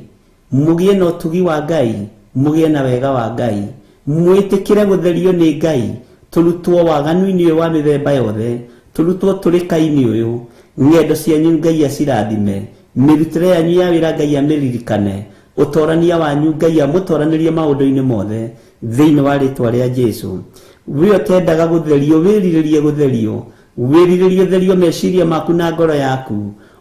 mũgĩe na ũtugi wa Ngai, mũgĩe na wega wa Ngai, mwĩtĩkĩre gũtherio nĩ Ngai, tũrutwo waganu-inĩ ũyũ wa mĩthemba yothe, tũrutwo tũrĩka-inĩ ũyũ. Ng'endo cianyu Ngai acirathime, mĩrutĩre yanyu ya wĩra Ngai amĩririkane, ũtorania wanyu Ngai amũtoranĩrie maũndũ-inĩ mothe thĩinĩ wa rĩtwa rĩa Jesu. We ũtendaga gũtherio, wĩrirĩrie gũtherio, wĩrirĩrie ũtherio meciria maku na ngoro yaku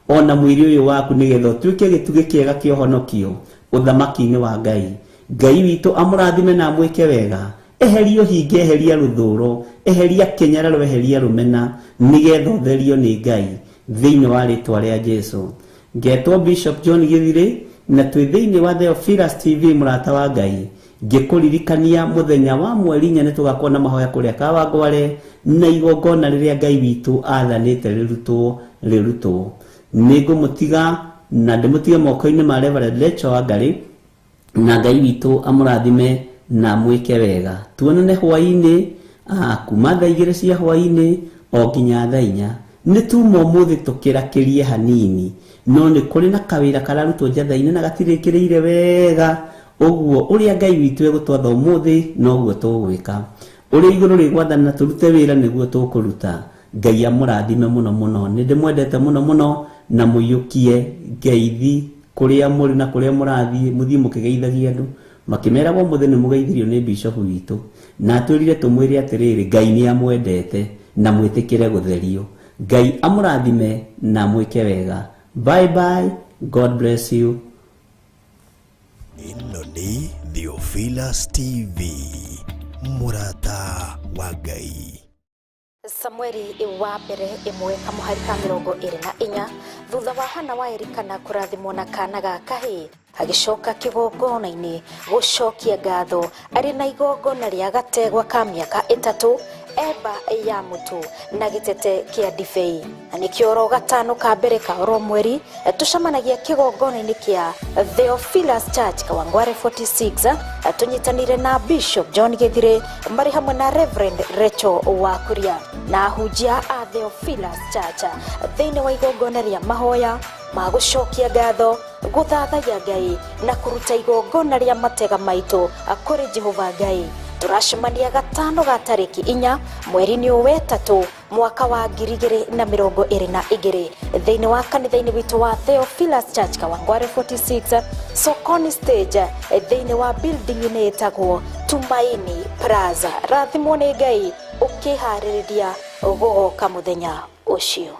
ona mwĩrĩ ũyũ waku, nĩgetha ũtuĩke gĩtugĩ kĩega kĩa ũhonokio ũthamaki-inĩ wa Ngai. Ngai witũ amũrathime na amwĩke wega. Eheria ũhinga, eheria rũthũro, eheria kĩnyararo, eheria rũmena, nĩgetha ũtherio nĩ Ngai thĩinĩ wa rĩtwa rĩa Jesu. Ngetwo Bishop John Githiri na twĩ thĩinĩ wa Theophilus TV, mũrata wa Ngai. Ngĩkũririkania mũthenya wa mweri 4 nĩ tũgakorwo na mahoya kũrĩa Kawangware na igongona rĩrĩa Ngai witũ athanĩte rĩrutwo rĩrutwo. Nĩngũmũtiga na ndĩmũtige moko-inĩ ma Reverend Rachel Wangari, na Ngai witũ amũrathime na amwĩke wega. Tuonane hwaĩ-inĩ kuma thaa 2 cia hwaĩ-inĩ o nginya thaa 4. Nĩ tuma ũmũthĩ tũkĩrakĩrie hanini, no nĩ kũrĩ na kawĩra kararutwo njatha-inĩ na gatirĩkĩrĩire wega. Ũguo ũrĩa Ngai witũ egũtwatha ũmũthĩ noguo tũgwĩka. Ũrĩa igũrũ rĩgwathana na tũrute wĩra nĩguo tũkũruta. Ngai amũrathime mũno mũno, nĩ ndĩmwendete mũno mũno, na mũiyũkie ngeithi kũrĩa mũrĩ na kũrĩa mũrathiĩ, mũthiĩ mũkĩgeithagia andũ makĩmeraga ũmũthĩ nĩ mũgeithirio nĩ bishop witũ, na atwĩrire tũmwĩre atĩrĩrĩ, Ngai nĩ amwendete na mwĩtĩkĩre gũtherio. Ngai amũrathime na amwĩke wega. Bye bye, God bless you. Ĩno nĩ Theophilus TV, mũrata wa Ngai. Samueli wa mbere 1 kamũhari ka 24, thutha wa Hana wa Elikana kũrathimwo na kana ga kahĩĩ, agĩcoka kĩgongona-inĩ gũcokia ngatho arĩ na igongona rĩa gategwa ka mĩaka 3, eba ya mũtu na gĩtete kĩa ndibei. Na nĩkĩo oro gatano ka mbere ka oro mweri tũcemanagia kĩgongona-inĩ kĩa Theophilus Church Kawangware 46, tũnyitanĩire na Bishop John Githiri marĩ hamwe na Reverend Rachel Wakuria na ahunjia a Theophilus Church thĩinĩ wa igongona rĩa mahoya ma gũcokia ngatho, gũthathaiya Ngai na kũruta igongona rĩa matega maitũ kũrĩ Jehova Ngai. Tũracemania gatano ga tarĩki 4 mweri-inĩ ũyũ wetatũ mwaka wa 2022 thĩinĩ wa kanitha-inĩ witũ wa Theophilus Church Kawangware 46 Sokoni stage, thĩinĩ wa building-inĩ ĩtagwo Tumaini Plaza. Rathimwo nĩ Ngai ũkĩharĩrĩria gũgoka mũthenya ũcio.